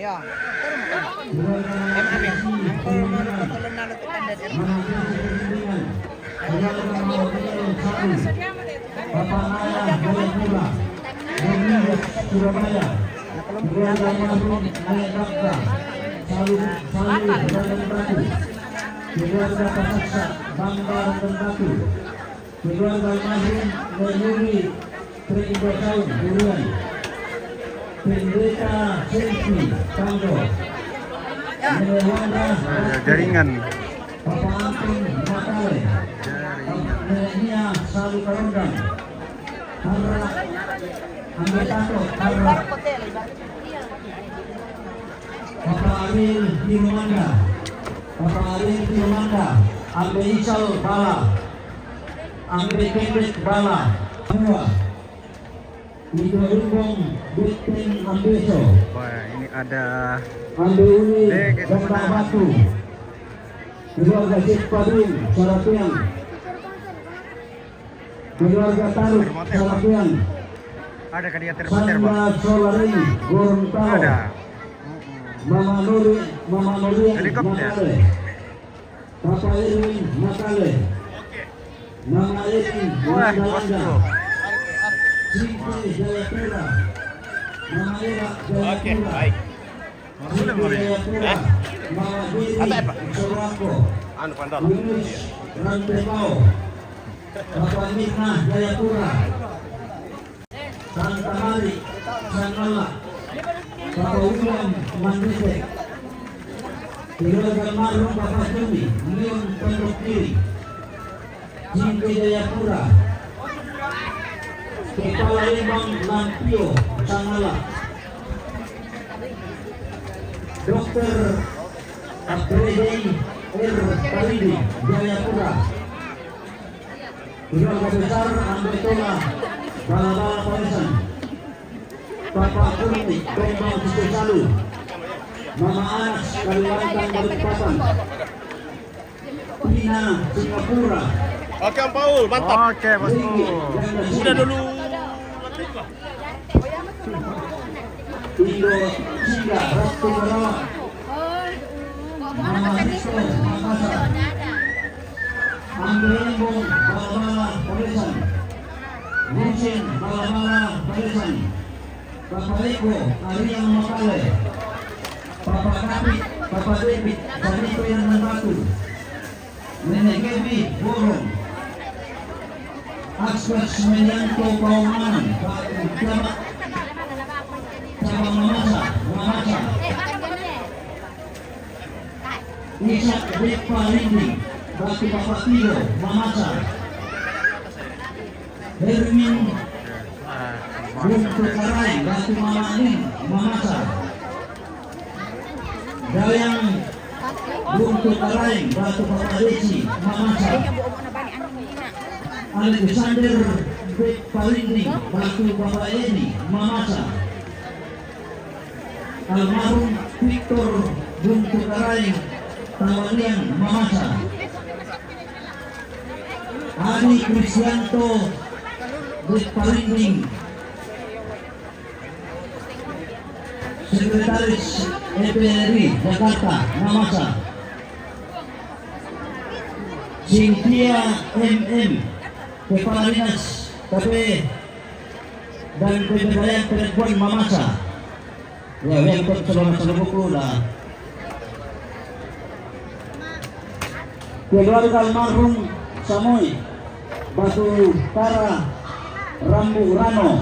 Iya. Em, amin. Angkol, angkol, angkol, angkol. Surabaya. Keluarga almarhum Mayat Dakta, Salu, Salu, Raden Batu. Keluarga Pasaksa, Bambang Raden Batu. Keluarga almarhum Mayuri, Trindo Saung, Durian. Pendeta Selvi, Tanggo. Melewanda, jaringan. Papa Anton, Matale. Jaringan. Nia, Salu, Karondang. Harra, ambil tato, Harra. Papa Ariel Firmanda. Papa Ariel Firmanda. Ambil Ical Bala. Ambil Kendek Bala. Dua. Itu Rumbong Beting Ambeso. Wah, ini ada Ambil Uni Dek Gembang Batu. Keluarga Cik Padung, Sarapian. Keluarga Taruk, Sarapian. Adakah dia terputar, Bang? Sandra Solarin, Gorontalo. Ada. Mama Nuri, Mama Nuri, helikopter. Matale. Papa Irwin, Matale. Mama Irwin, wah, Nanda, bosku. Sinte Jayapura. Mama Ira, Jayapura. Oke, baik. Boleh, boleh. Hah? Kata apa? Anu, pandal. Yunus Rantepao. Bapak Mirna Jayapura. Santa Mari, Sangala, Papa William Mandisek, keluarga almarhum Papa Joni, Leon Pondok Kiri, Jingke Jayapura, Kepala Lembang Lampio, Sangala, Dokter Abredei R Paridi, Jayapura, keluarga besar Ambe Tola, Bala-bala Paresan, Papa Kurni, Bembang Sisau Salu, Mama Anas, Kalimantan Balikpapan, Pina Singapura, Oke, Om Paul, mantap. Oke, Bosku. Ringgit, Ganda Udah Singapura. Dulu. Indo Cina, Ratu Marawa, Mama Risto, Makassar, Ambe Embong, Bala-bala Paresan, Lucin, Bala-bala Paresan, Papa Eko, Arya Makale, Papa Kapit, Papa David, Sanito yang Batu, Nenek Gebi, Borong, Aspek Sumenyanto, Paunganan, Batu, Cabang, Cabang Mamasa, Mamasa. Ishak Depa Rinding, Batu Papa Tio, Mamasa. Hermin Buntu Karaeng, Batu Mama Lin, Mamasa. Dayang Buntu Karaeng, Batu Papa Desi, Mamasa. Alexander Depa Rinding, Batu Papa Edi, Mamasa. Almarhum Victor Buntu Karaeng, Tawalian, Mamasa. Adi Kristianto Depa Rinding, Sekretaris E P R I Jakarta, Mamasa. Cynthia M M, Kepala Dinas K P dan Pemberdayaan Perempuan, Mamasa. Ya, yang ikut selama satu buku lah. Keluarga almarhum Samoy, Batu Kara, Rambu Rano,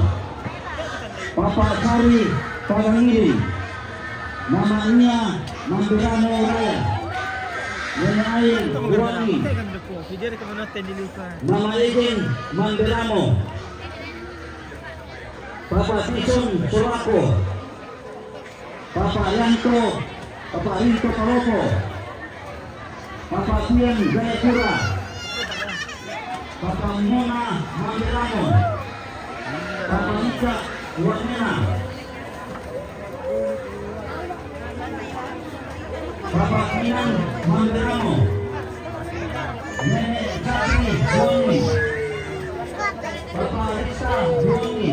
Papa Sari, Padang Iri, Mama Nia, Mandirano Raya, Nenek Air, Wangi, Mama Egen, Mandirano, Papa Tison, Sorako, Papa Yanto, Papa Rinto Palopo, Papa Tian Jayapura, Papa Mona Mandirano, Papa Ika Wamena, Papa Kinan Mandirano, Nenek Jati Wangi, Papa Risa Wangi,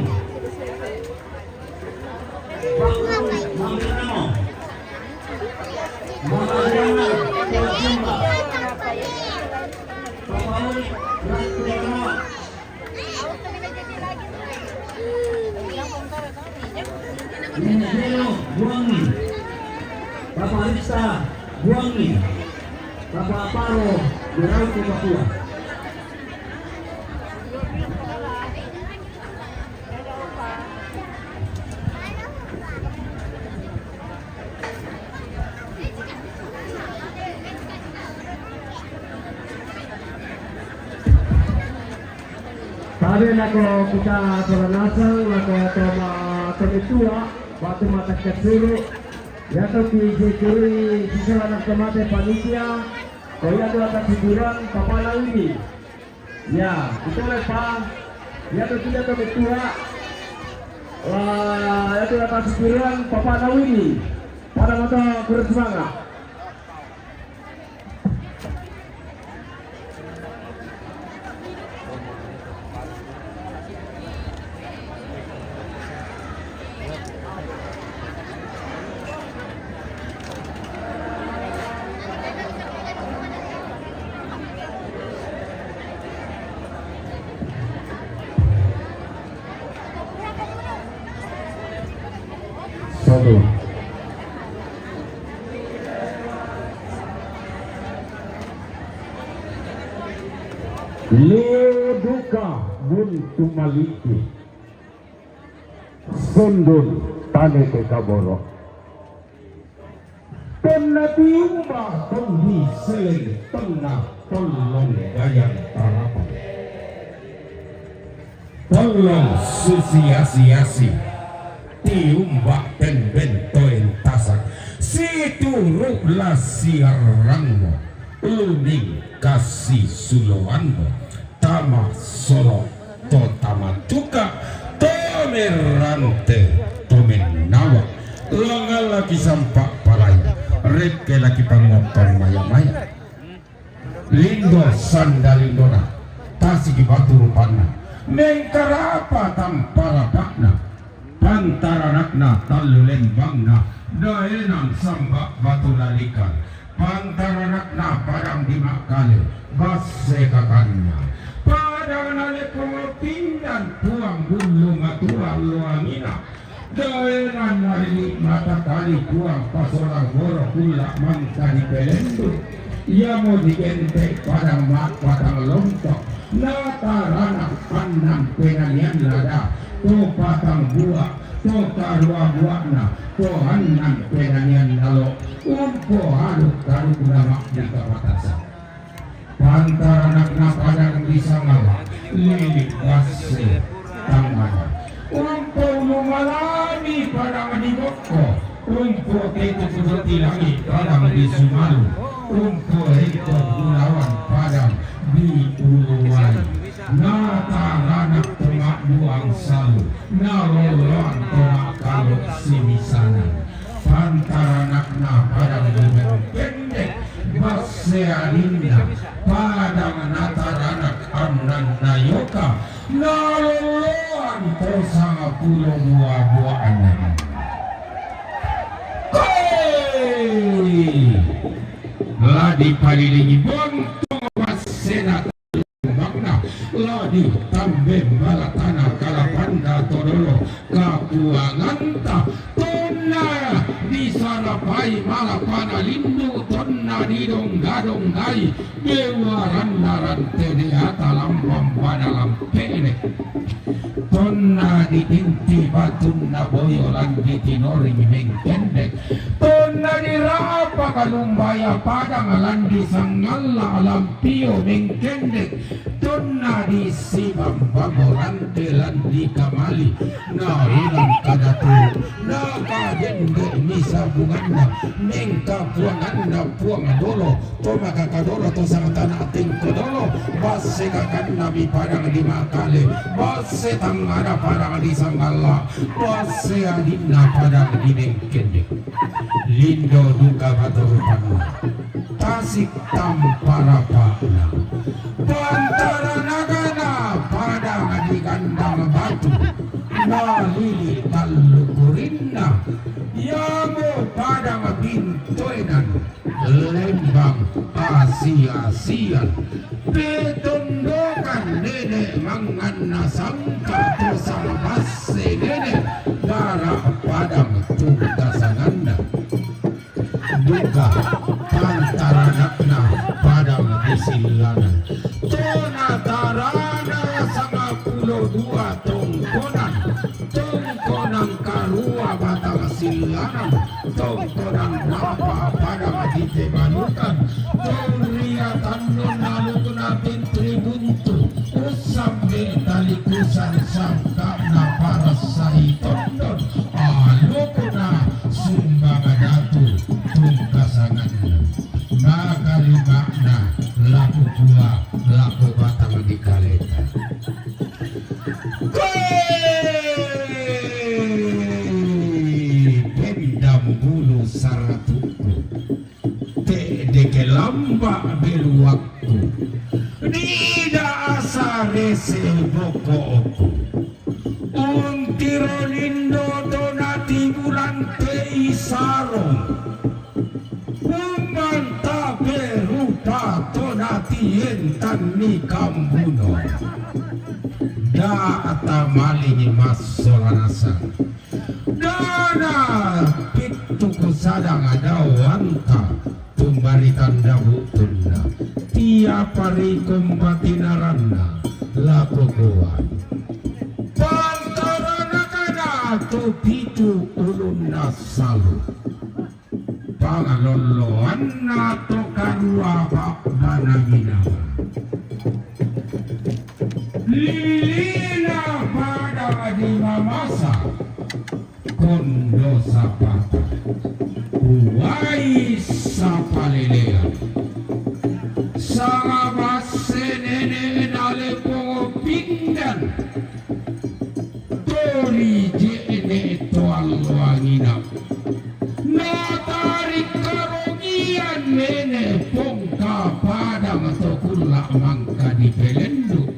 Nenek Belo Buangi, Papa Rista Buangi, Papa Paro, Merauke, Papua. Tabe nako kita toranasang, nako toma tomitua, batu mata kesuru, yato ki jekuri sisela nak tomate panitia, ko yato atas hiburan, papana ini. Ya, ito na pa. Yato kita to metua. Wah, yato na pa sipiran, papana ini. Pada mata kurang semangat. Satu. Leo Duka Buntu Maliki. Sundun tane ke kaboro. Tonna tiumba tonni seleng tonna tollong gayang tarapa. Tollong susi asi-asi tiumba pemben toentasan situru' la siarrangmo uning kasisuloanmo tama solo to tama tuka to merrante to mennawa. Langalla kisampa' palai rekke laki pangottong maya-maya. Lindo sanda lindona tasigi batu rupanna mengkarapa tamparapa'na pantaranakna tallu lembangna daenang samba batu lalikan. Pantaranakna padang di Makkale basse kakanna padang nalekko pindan puang bullu matua luangina. Daenang nalili mata kali puang pasolang boro kulla mangka dipelendu. Iamo digente padang ma'patang lompo. Natarana annang penanian lada to patang bua to karua buana to annang penanian nalo umpo adu karukuna ma'dika patasa. Pantaranakna padang di Sangala lilik basse tangmana. Umpo ulu malami padang di Bokko. Umpo tetu kuduti langit padang di Sumalu. Umpo ento bulawan padang di Uluwai. Nataranak to ma'buang salu naloloan to ma'kalo simisanan. Pantaranakna padang di Bengkendek basse aninna padang nataranak annanna yoka naloloan to sangpulo bua-buana. Koi la dipalilingi bontong bassena Makna la ditambe malatana kalapanda todolo kapuanganta tonna disarapai malapana lindu tonna didongga-donggai bewaranna rante deata lambang bana lampene tonna ditinti batunna boyo landi tinoring mengkendek tonna dirapa kalumbaya padang landi sangalla lam Pio mengkendek tonna di sibambamo rante landi kamali naunang kadatu nakadende misa bunganna mengkapuanganna puang dolo to makakadolo to sangtana tingko dolo basse kakanna mi padang di Makale basse tangngana padang di Sanggalla basse adinna padang di mengkendek. Lindo duka batu rupanna tasik tamparapa'na pantaranakna padang di kandang batu nalili tallu kurinna yamo padang bintoenan lembang asi-asian petondokan nene manganna sangka to sala basse nene bara padang tungkasanganna. Duka pantaranakna padang di Sillanan tona tarana sangappulo dua tongkonan tongkonan karua batang Sillanan tongkonan napa padang di Tebalukan tongria tannonna lukuna tentri buntu ussambe tali kusang sangka'na parassai tondon alukuna Sumbang datu tungkasanganna makalima'na lako kua lako batang di kaleta. Koe pendam bulu saratuku te'deke lamba beluakku nida asa rese boko'ku. Untiro lindo to natiburantei sarong umanta berupa to natientanni kambuno. Da'ta malingi massola nasang dana pittuku sadang dao anta tumbaritanda bu'tunna tiapa ri kompatinaranna lako goan. Pantaranakna to pitu ulunna salu. Pangalolloanna to karua ba'bana minanga. Lilina pada di mamasa. Kondo sapata, uwai sapalelean. Sanga basse nene nale pongo pinggan. Tori je'ne to alloangina. Natarik karogian nene pongka padang to kulla mangka di pelendu.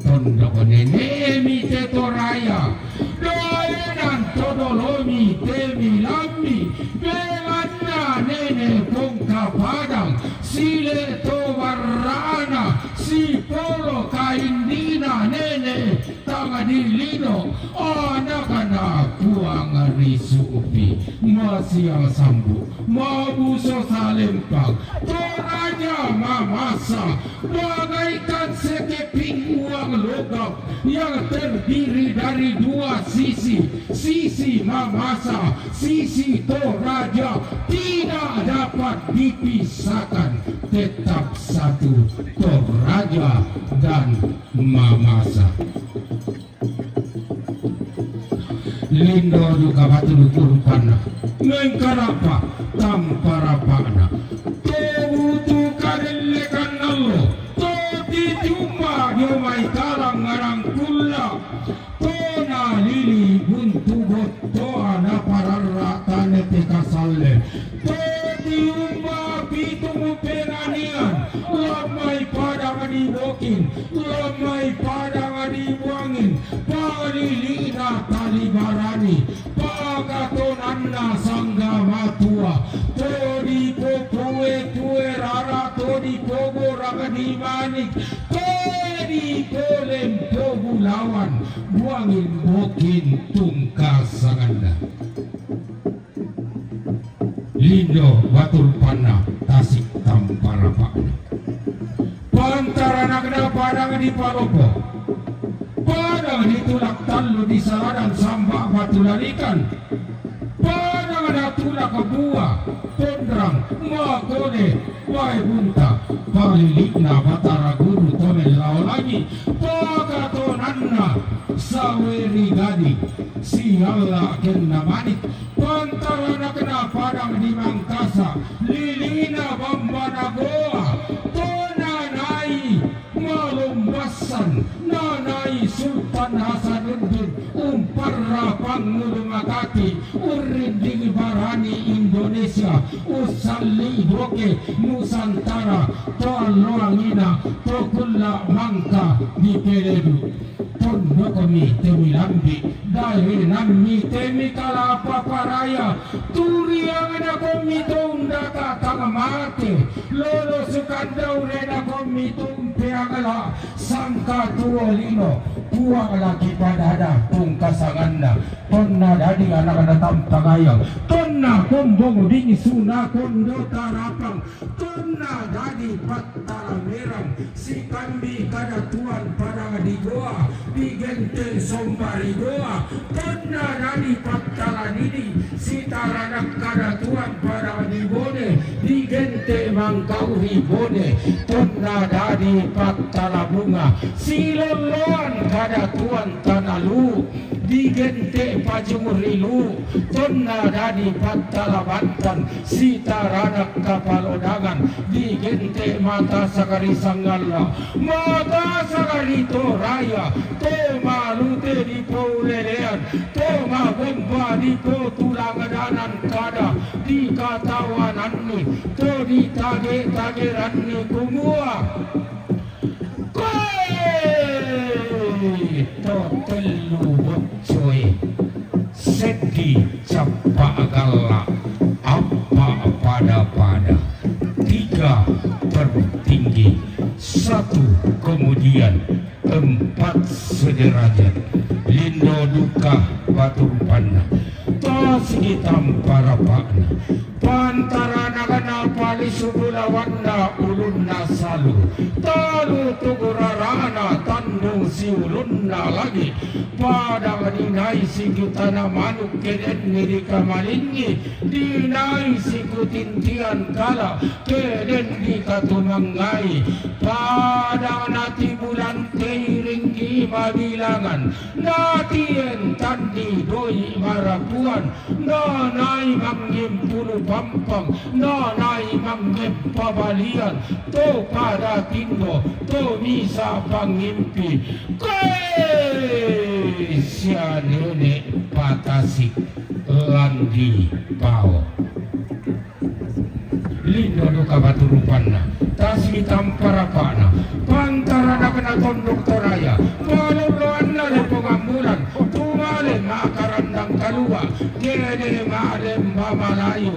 Tondok nenemi te Toraya. Daenan to dolomi te milambi, belanna nene pongka padang, sile to barrana, sipolo kaindina nene tang dilino, anakna puang risu'pi, masiang sambu, mabuso salempang, Toraja mamasa, bagaikan sekeping uang logam yang terdiri dari dua sisi, sisi mamasa, sisi Toraja, tidak dapat dipisahkan, tetap satu Toraja dan mamasa. Lindo duka batu duku rupanna, mengkarapa tampa rapa'na. To butu kadellekan allo, to titiumba dio mai talang ngarang kulla, to nalili buntu bottoa napararra tane te kasalle, to tiumba pitung penganian, lammai padang di Bokin, lammai padang di Buangin, palili'na tali barani, pakatonanna sangga matua, to dipopue-pue rara, to dipogorang di manik, to dipolem pobulawan, Buangin Bokin tungka sanganna. Lindo batu rupanna, tasik tampa rapa'na. Pantaranakna padang di Palopo, padang di Tulak Tallu di Saladan Samba Batu Lalikan, padang na Tulak Bua, Pondrang, Makone, Wae Bunta, palili'na Batara Guru to mellao langi, pakatonanna Saweri Gading, sialla kenna manik, pantaranakna padang di Mangkasa, lilina Bambana Goa, to nanai Malombassan, nanai Sultan Hasanuddin, umparra pangngulu makati, urrinding barani Indonesia, ussalli doke Nusantara, to alloangina, to kulla mangka di peledu. Tondokmi te milambi, daenammi te mikalapa paraya, turiangna kommi to undaka tang mate, lolo sukanda urena kommi to umpeangla, sangka tuo lino, puang laki padada tungka sanganna, tonna dadi anakna tampa gayang, tonna kombong bingsuna kondo tarapang, tonna dadi pattala merang, sikambi kadatuan padang di Goa, digente sombari Goa, tonna dadi pattala didi, sitaranak kadatuan padang di Bone, digente mangkauri Bone, tonna dadi pattala bunga, silolloan kadatuan tana Luwu, digente pajung ri Luwu, tonna dadi pattala Bantan, sitaranak kapalodangan, digente mata sagari sangalla, mata sagari Toraya, to malute di poulelean, to magompa di potulang danan kada, di katawananni, to di tage-tageranni kumua. Koe to tellu boccoe, seddi cappa galla, appa pada-pada, tiga tertinggi, satu kemudian, empat sederajat. Lindo duka batu rupanna, tasigi tampa rapa'na. Pantaranakna palisu bulawanna ulunna salu, talu tugu rarana tan Nung siulunna langi', padang dinai sikutana manuk, kedenni dikamalingngi, dinai sikutintian kala', keden dikatumangngai, padang natibulantei ringgi mabilangan, natien tandi doi marapuan, nanai mangngimpulu pampang, nanai mangngeppabalian, to pada tindo, to misa pangngimpi, koe sia nene' patasik landi pao. Lindo duka batu rupanna, tasik tampa rapa'na, pantaranakna tondok Toraya, palolloanna lepo ngambulan, tumale makarandang kalua', kede malemba malayu.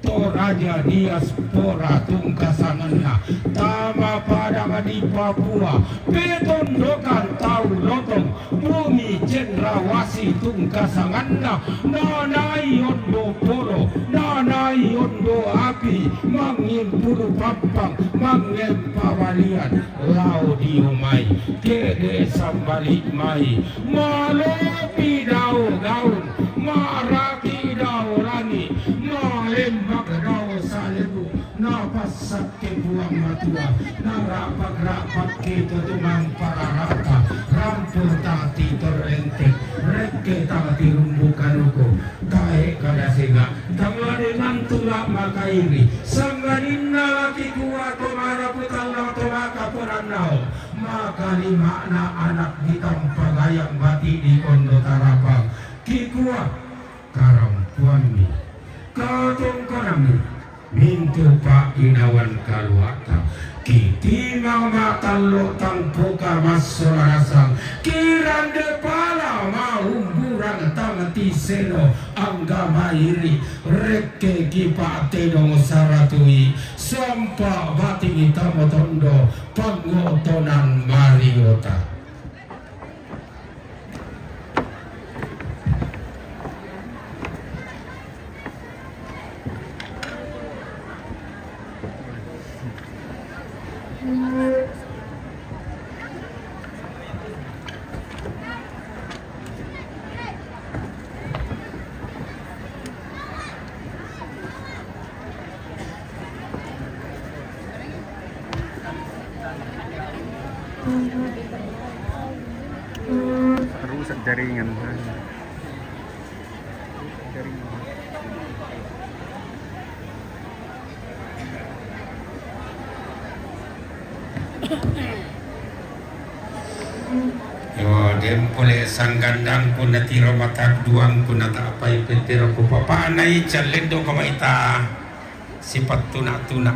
Toraja diaspora tungkasanganna, tama padang di Papua, petondokan tau lotong, bumi cendrawasi tungkasanganna, nanai ondo polo, nanai ondo api, mangimpulu pappang, mangempabalian, lao dio mai, kede sambali' mai, malopi dao gaun, maraki dao langi', malembak dao salebu, napassakke Puang Matua, nara'pak-ra'pakke to tumampa rara'ta, rampo tati torrente, rekke tati rumbu kanuku, tae' kada senga', tang lade mantula' makairi, sangadinna la kikua to marapu tallo to makaporannao, makalima'na anak ditampa gayang bati' di kondo tarapang, kikua, karampoammi, katongkonammi, mintu' pa'inawan kaluata, kitimang matallo tangpoka massola rasang, kirande pala maumburang tang tiseno angga mairi', rekke kipa'tedong saratui, sompa' bati' tamo tondo, pangotonan mariota. Rusak jaringan. Jaringan. Yo, den pole sanggandangku natiro matadduangku nata'apai petteroku papa'nai callendoko maita sipattuna-tuna.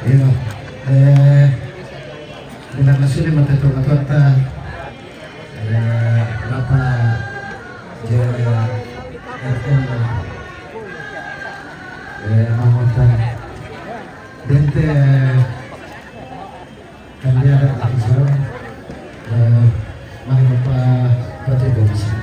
Iya, eh, dengan masuli mata tu mata, eh, Bapak J R M, eh, Mangutan, Bente, Kandida, eh, Mangutan, Batu Bangsa.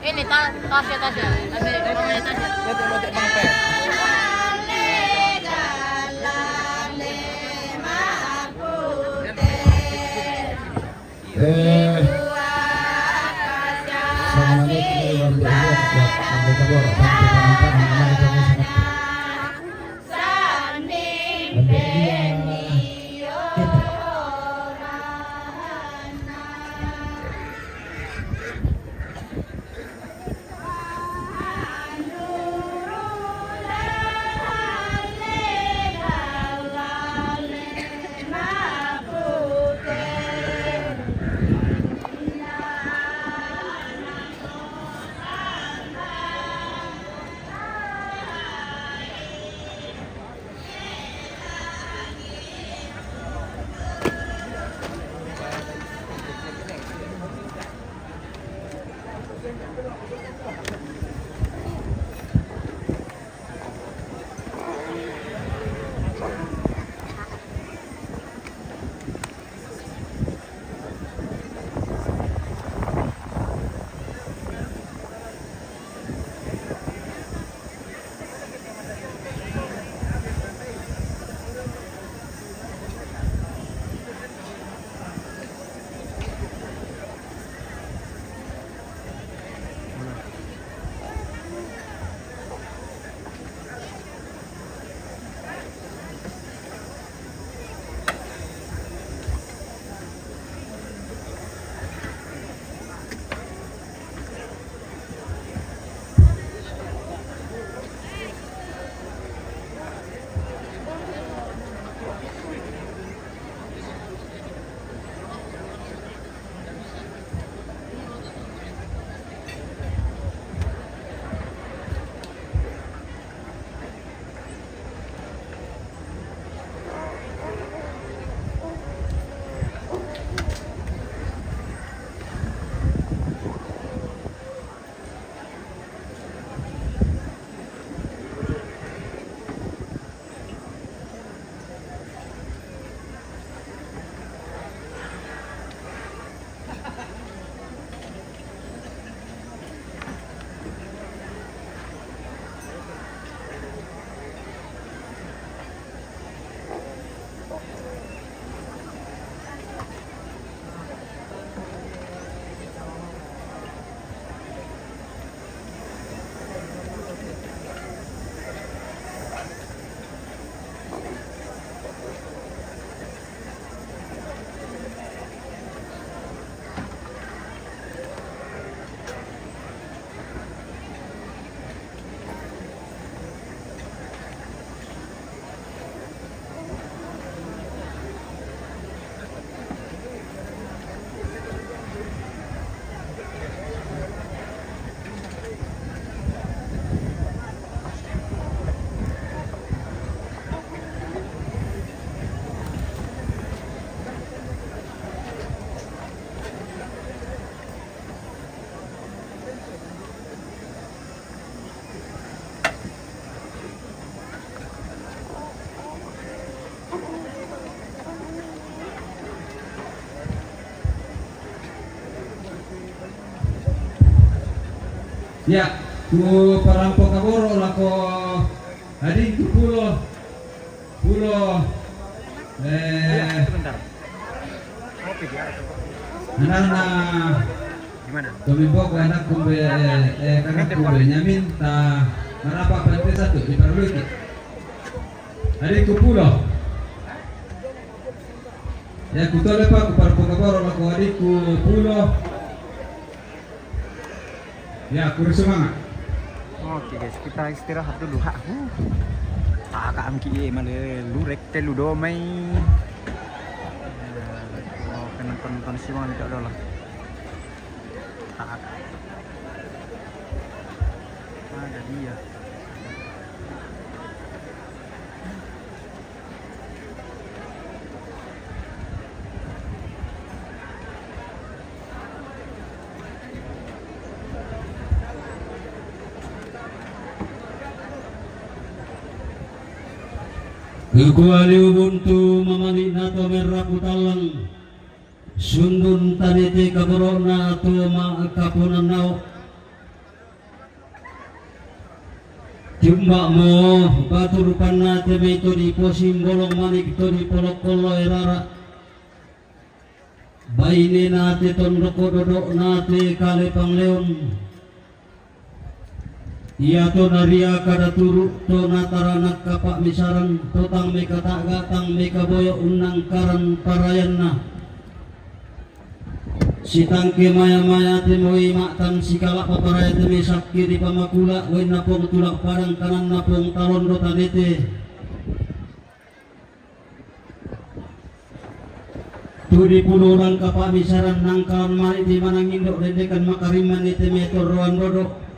Ini, ta-, Tasya, Tasya. Ambil, ambil Tasya. Lotek, lotek, Bang Pe. Eh, sama ini luar biasa, ya, sampai ke bawah, sampai ke bawah, sampai ke bawah. Ya, ku parampo kaboro lako adingku Pulo. Pulo. Eh, anana. Gimana? Tomimboko anakku Be-, eh, eh, kakakku Benyamin, ta marapa pante satu di Parluki. Adingku Pulo. Ya, ku tole pa, ku parampo kaboro lako adingku Pulo. Ya, kurang semangat. Oke guys, kita istirahat dulu. Ha, huh. Kakak amki e male lurek telu domai. Oh, kena tonton si Bang Cok dulu. Kakak. Ada dia. Kekuali ubuntu mamani nato merraku tallang. Sundun tanete kaborona to ma kaponannao. Tiumba'mo batu rupanna te mai to diposimbolong manik to dipolokkollo erara. Bainena te tondoko dodo'na te kale pangleon. Iato naria kada turu to nataranak kapa'misaran to tang mekata'ga tang mekaboyo unnangkaran parayanna. Sitangke maya-maya te moi ma'tan sikala' paparaya te mai sakke dipamakula' wainna Pong Tulak Padang kananna Pong Talondo tanete. Tu dipulurang kapa'misaran nangkalan mali di manangindo' dendekan makarimman ni te mai torroan dodo.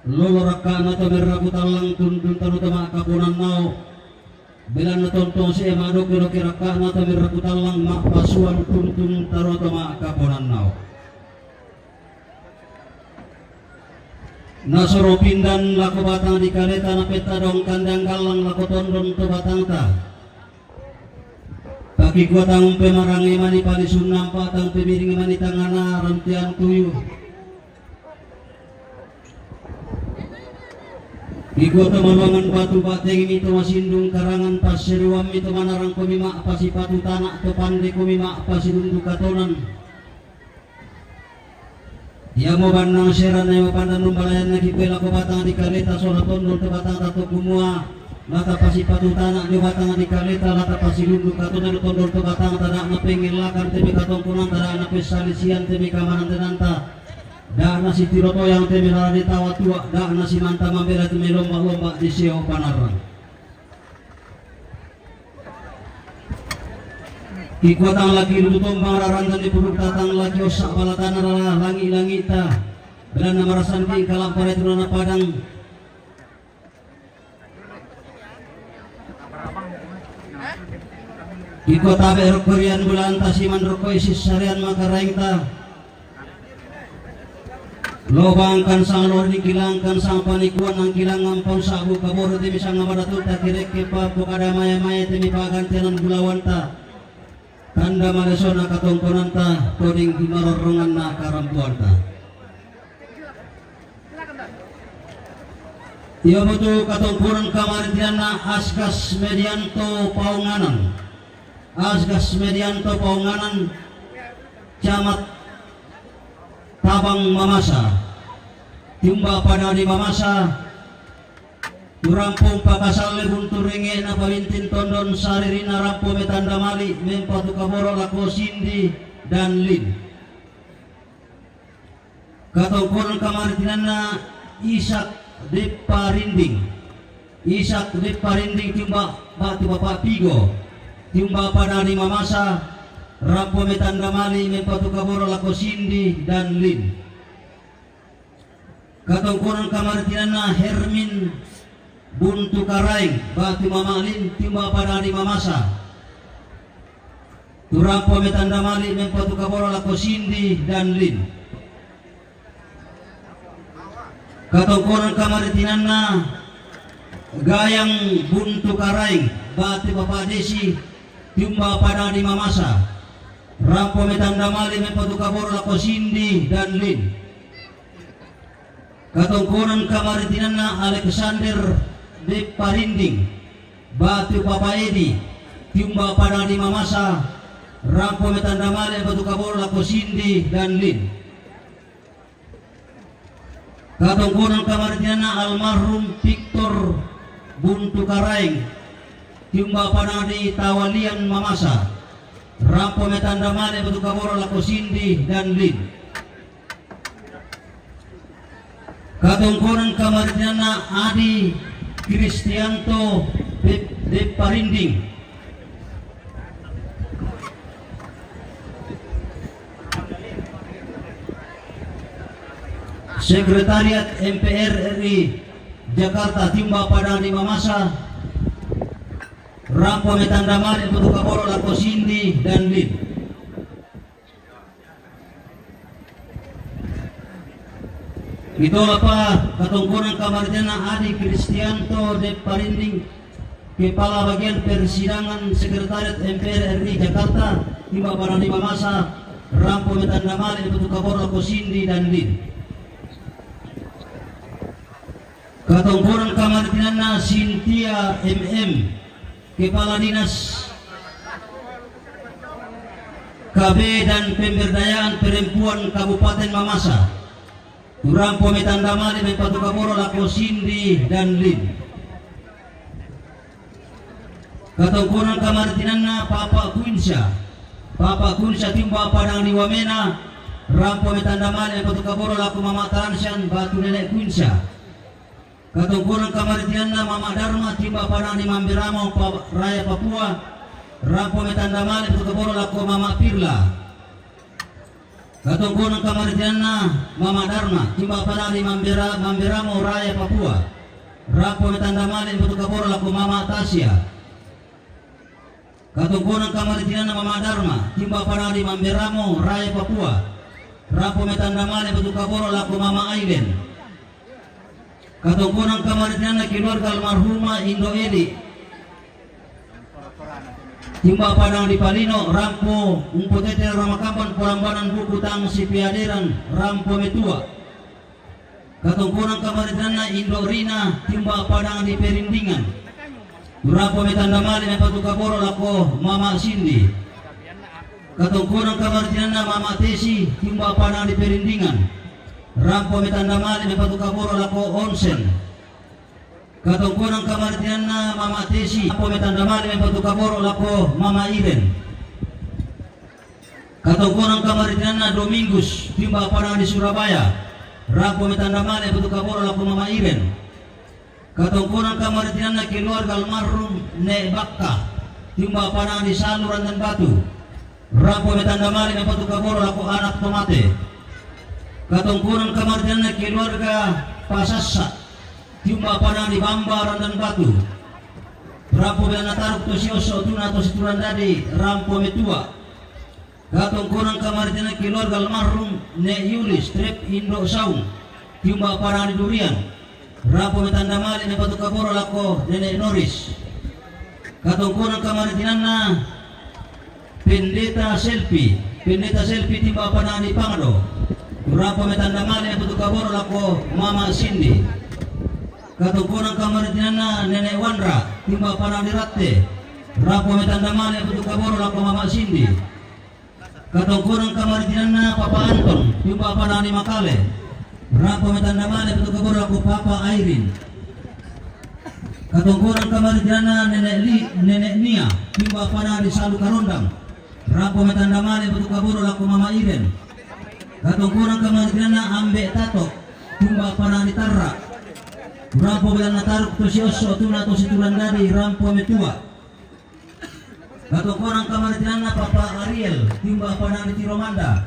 Lolo rakka'na to merraku tallang tuntun tanu to ma'kaponannao. Belanna tontong se'e ma'dokke-dokke rakka'na to merraku tallang ma'pasuang tuntun tanu to ma'kaponannao. Nasoro pindan lako batang dikaleta napetta dongkan danggallang lako tondon to batangta. Pakikuatang umpe marangai mani palisunna ampa tang pemiring mani tangana rantean tuyu. Dikua to maluangan batu ba'tengimi to masindung karangan passeriwammi to manarang komi ma'pasipatu tana to pande komi ma'pasilundu katonan. Iamo bannang serana iamo pandan numbalayanna kipe lako batang dikaleta sola tondon to batangta to kumua lata pasipatu tana dio batang dikaleta lata pasilundu katonan tondon to batangta da'na pengellakan temi katongkonanta da'na pessalisian temi kamanantenanta. Da'na sitiro toyang te melala di tawa tua, da'na simanta mambela te melomba-lomba di sio panarrang. Kikuatang laki lutu tombang raranta di puduk tatang laki ossa balatana rala langi-langi'ta. Belanna marasan di kalampare tunana padang. Iko tabe' rokko rian bulanta siman rokko isis sarean makaraengta. Lobang kansang lori kilangkan sang panikuan nang kilangan pon sabu kaboro temi sanga madatu takirekke pa pokada maya-maya temi pagantianan bulawanta. Tanda malesona katongkonanta toding kimarorronganna karampuanta. Iamotu katongkonan kamarintinanna Asgas Medianto Paunganan. Asgas Medianto Paunganan, Camat Tabang Mamasa. Tiumba pada di Mamasa, turampung pakasalle buntu ringe na palintin tondon saririna rampo metanda mali mempatu kaboro lako Sindi dan Lin. Katongkonan kamaritinanna Ishak Deppa Rinding. Ishak Deppa Rinding tiumba batu Bapak Pigo. Tiumba pada di Mamasa, rampo metanda mali mempatu kaboro lako Sindi dan Lin. Katongkonan kamaritinanna Hermin Buntu Karaeng, batu Mama Lin, tiumba pada di Mamasa. Turampo metanda mali mempatu kaboro lako Sindi dan Lin. Katongkonan kamaritinanna Gayang Buntu Karaeng, batu Bapak Desi, tiumba pada di Mamasa. Rampo metanda mali mempatu kaboro lako Sindi dan Lin. Katongkonan kamaritinanna Alexander Depparinding, Batu Papa Edi, Tiumba Padang di Mamasa, rampo metanda male mepatu kaboro lako Sindi dan Lin. Katongkonan kamaritinanna almarhum Victor Buntu Karaeng, Tiumba Padang di Tawalian Mamasa, rampo metanda male mepatu kaboro lako Sindi dan Lin. Katongkonan kamaritinanna Adi Kristianto Dep-, Depparinding, Sekretariat M P R R I Jakarta, Tiumba Padang di Mamasa, rampo metanda male mepatu kaboro lako Sindi dan Lin. Itola pa katongkonan kamaritinanna Adi Kristianto Depparinding, Kepala Bagian Persidangan Sekretariat M P R R I Jakarta, Tiumba Padang di Mamasa, rampo metanda male mepatu kaboro lako Sindi dan Lin. Katongkonan kamaritinanna Sintia M M, Kepala Dinas K B dan Pemberdayaan Perempuan Kabupaten Mamasa, tu rampo metanda male mepatu kaboro lako Sindi dan Lin. Katongkonan kamaritinanna Papa Kunsa, Papa Kunsa Tiumba Padang di Wamena, rampo metanda male mepatu kaboro lako Mama Taransian Batu Nenek Kunsa. Katongkonan kamaritinanna Mama Darma Tiumba Padang di Mamberamo Pa-, Raya Papua, rampo metanda male mepatu kaboro lako Mama Pirla. Katongkonan kamaritinanna Mama Darma Tiumba Padang di Mambera-, Mamberamo Raya Papua, rampo metanda male mepatu kaboro lako Mama Tasia. Katongkonan kamaritinanna Mama Darma Tiumba Padang di Mamberamo Raya Papua, rampo metanda male mepatu kaboro lako Mama Ailen. Katongkonan kamaritinanna keluarga almarhumah Indo Eli Tiumba Padang di Palino, rampo umpotete ramakamban polambanan buku tang sipeaderan, rampo metua. Katongkonan kamaritinanna Indo Rina Tiumba Padang di Perindingan, tu rampo metanda male mepatu kaboro lako Mama Sindi. Katongkonan kamaritinanna Mama Tesi Tiumba Padang di Perindingan, rampo metanda male mepatu kaboro lako Onsen. Katongkonan kamaritinanna Mama Tesi, rampo metanda male mepatu kaboro lako Mama Iren. Katongkonan kamaritinanna Domingus Tiumba Padang di Surabaya, rampo metanda male mepatu kaboro lako Mama Iren. Katongkonan kamaritinanna keluarga almarhum Nek Bakka Tiumba Padang di Salu Randan Batu, rampo metanda male mepatu kaboro lako anak to mate. Katongkonan kamaritinanna keluarga Pasassa Tiumba Padang di Bamba Randan Batu, rampo belanna taruk to siosso tuna to siturandadi, rampo metua. Katongkonan kamaritinanna keluarga almarhum Nek Yulis Trep Indo Saung Tiumba Padang di Durian, rampo metanda male mepatu kaboro lako Nenek Noris. Katongkonan kamaritinanna Pendeta Selpi, Pendeta Selpi Tiumba Padang di Pangado, rampo metanda male mepatu kaboro lako Mama Sindi. Katongkonan kamaritinanna Nenek Wandra Tiumba Padang di Ratte, rampo metanda male mepatu kaboro lako Mama Sindi. Katongkonan kamaritinanna Papa Anton Tiumba Padang di Makale, rampo metanda male mepatu kaboro lako Papa Airin. Katongkonan kamaritinanna Nenek Li-, Nenek Nia Tiumba Padang di Salu Karondang, rampo metanda male mepatu kaboro lako Mama Iren. Katongkonan kamaritinanna Ambe Tato Tiumba Padang di Tarra, rampo belanna taruk to siosso tuna to siturandadi, rampo metua. Katongkonan kamaritinanna Papa Ariel Tiumba Padang di Tiromanda,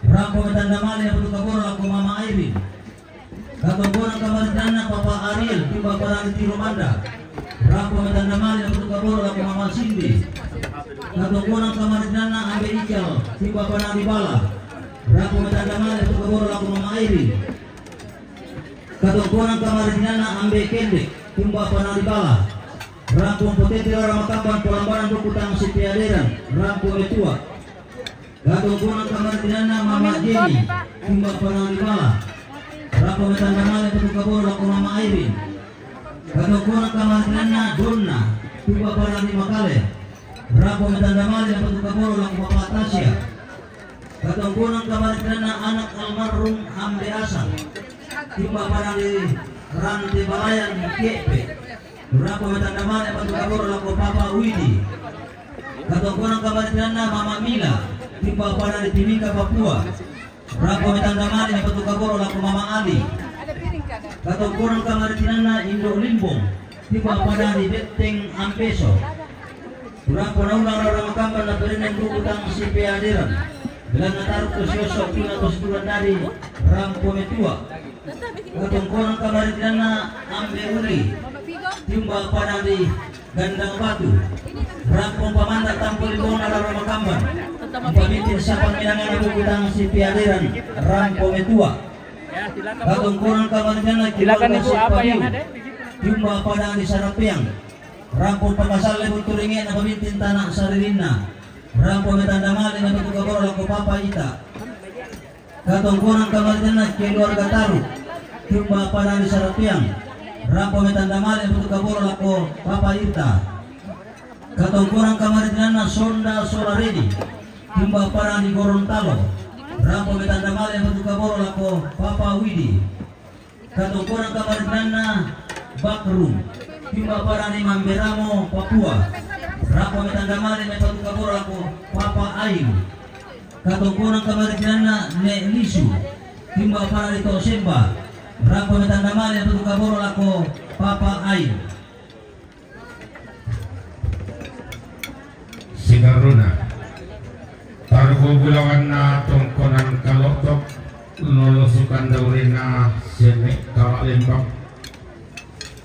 rampo metanda male mepatu kaboro lako Mama Airin. Katongkonan kamaritinanna Papa Ariel Tiumba Padang di Tiromanda, rampo metanda male mepatu kaboro lako Mama Sindi. Katongkonan kamaritinanna Ambe Ical Tiumba Padang di Bala, rampo metanda male mepatu kaboro lako Mama Airin. Katongkonan kamaritinanna Ambe Kendek Tiumba Padang di Bala, rampo umpotete ramakamban polambanan buku tang sipeaderan, rampo metua. Katongkonan kamaritinanna Mama Jeni Tiumba Padang di Bala, Rampo metandamali patu kaboro lako Mama Airin. Katongkonan kamaritinanna Donna, timba pada ri Makale. Rampo metandamali patu kaboro lako Papa Tasya. Katongkonan kamaritinanna anak almarhum Ambe Asang, timba pada ri Rante Balayan Kepe. Rampo metandamali patu kaboro lako Papa Widi. Katongkonan kamaritinanna Mama Mila, timba pada ri Timika Papua. Rampo metandamali patu kaboro lako Mama Ali. Katongkonan kamaritinanna Indo Limbong, timba pada ri Betteng Ampeso. Rampo naunang rara makamban na pereneng buku tang sipeaderan. Belanna taruk to siosok tuna to situran dadi rampo metua. Katongkonan kamaritinanna Ambe Uli, timba pada ri Gandang Batu. Rampo pamanda tampo libona rara makamban. Pamitin sapang minangana buku tang sipeaderan rampo metua. Katongkonan kamaritinanna keluarga Ibu, apa yang ada? Timba pada ri Sarapeang. Rampo pamasalle buntu ringe'na pamitin tana saririnna. Rampo metandamali patu kaboro lako Papa Ita. Katongkonan kamaritinanna keluarga Taru, timba pada ri Sarapeang. Rampo metandamali patu kaboro lako Papa Ita. Katongkonan kamaritinanna Sonda Solaredi, timba pada ri Gorontalo. Rampo metandamali patu kaboro lako Papa Widi. Katongkonan kamaritinanna Bakrum, timba pada ri Mamberamo, Papua. Rampo metandamali patu kaboro lako Papa Ayu. Katongkonan kamaritinanna Ne Lisu, timba pada ri Tosemba. Rampo metandamali patu kaboro lako Papa Ayu. Sitarruna. Tarbo bulawanna tongkonan Kalotok, lolo Sukanda urena seme kala Lembang.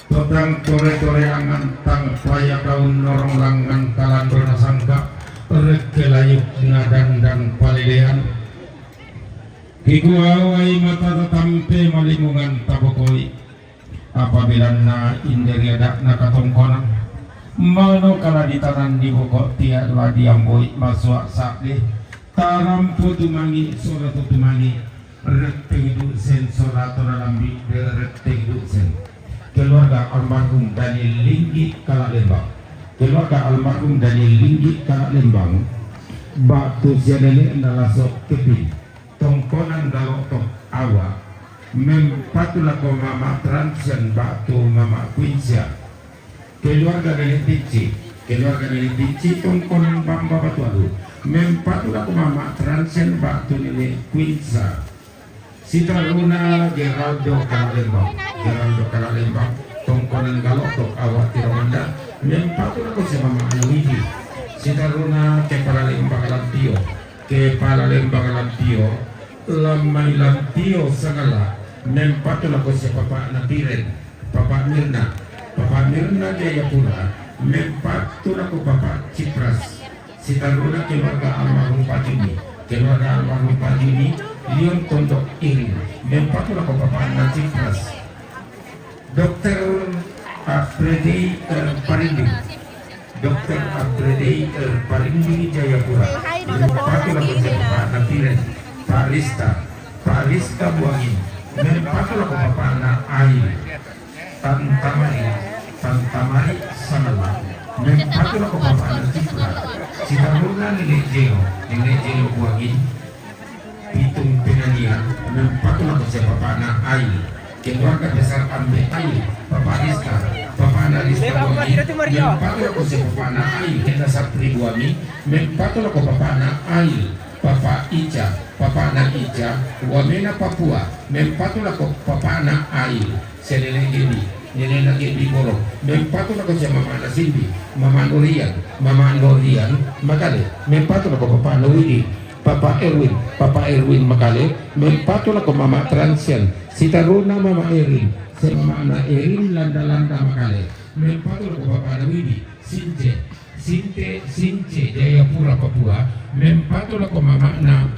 Totang tore-tore angan tang paya daun norong langan kalandona sangka, rekke layuk nadandang palilean. Kikuawai mata tatampe malimungan tabokoi. Apabilanna inde ri ada'na katongkonan, mano kala ditananni boko tia la diamboi masua sa'de, tarampo tumangi sola tutumangi, retteng du'sen sola tona lambi de retteng du'sen. Keluarga almarhum Daniel Linggi kala Lembang. Keluarga almarhum Daniel Linggi kala Lembang. Ba'tu sia nene'na la Sokkepin. Tongkonan Galo'to awa, mempatu lako Mama Transian ba'tu Mama Quinsia. Keluarga Nenek Pinci, keluarga Nenek Pinci tongkonan Bamba Batualu, mempatu lako Mama Transian ba'tu Nenek Quinsa. Sitaruna Geraldo Kalalembang, Geraldo Kalalembang tongkonan Galo'to awa Tiromanda, mempatu lako sia Mama Widi. Sitaruna Kepala Lembang Lampio, Kepala Lembang Lampio, Lamai Lampio Sangala, mempatu lako sia Papa Napiren, Papa Mirna, Papa Mirna Jayapura, mempatu lako Papa Cipras. Sitaruna keluarga almarhum Pak Juni, keluarga almarhum Pak Juni, Lion Tondok Iring, mempatu lako Papa Cipras. Dokter Apredei, eh, Parinding. Dokter Apredei, eh, Parinding Jayapura. Mempatu lako sia Papa Napiren, Pak Rista, Pak Rista Buangin. Mempatu lako Papa Ai. Tantamari, Tantamari Sanala. Mempatu lako Papa Cipras. Sitaruna Nenek Jero, Nenek Jero Buangin. Pitung Penanian, mempatu lako sia Papana Ai. Keluarga besar Ambe Ai, Papa Rista, Papana Rista Buangin, mempatu lako sia Papana Ai. Kena Sapri Buangin, mempatu lako Papana Ai. Papa Ica, Papana Ica, Wamena Papua, mempatu lako Papana Ai. Sia Nenek Gebi, Nenekna Gebi Boro, mempatu lako sia Mamana Simbi, Mama Norian, Mama Norian Makale, mempatu lako Papana Widi. Papa Erwin, Papa Erwin Makale, mempatu lako Mama Transian. Sitaruna Mama Erin, sia Mamana Erin Landa-Landa Makale, mempatu lako Papana Widi. Since, Sinte, Since Jayapura Papua, mempatu lako Mamana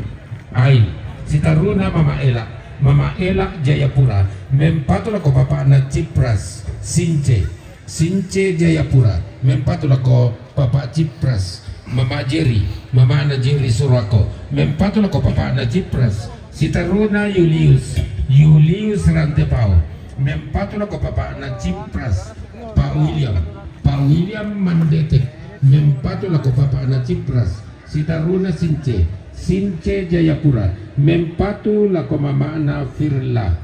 Ai. Sitaruna Mama Ela, Mama Ela Jayapura, mempatu lako Papana Cipras. Since, Since Jayapura, mempatu lako Papa Cipras. Mama Jeri, Mamana Jeri Surako, mempatu lako Papana Cipras. Sitaruna Yulius, Yulius Rantepao, mempatu lako bapakna Cimpras, Pak William, Pak William Mandetek, mempatu lako bapakna Cimpras. Sitaruna Since, Since Jayapura, mempatu lako mamakna Firla.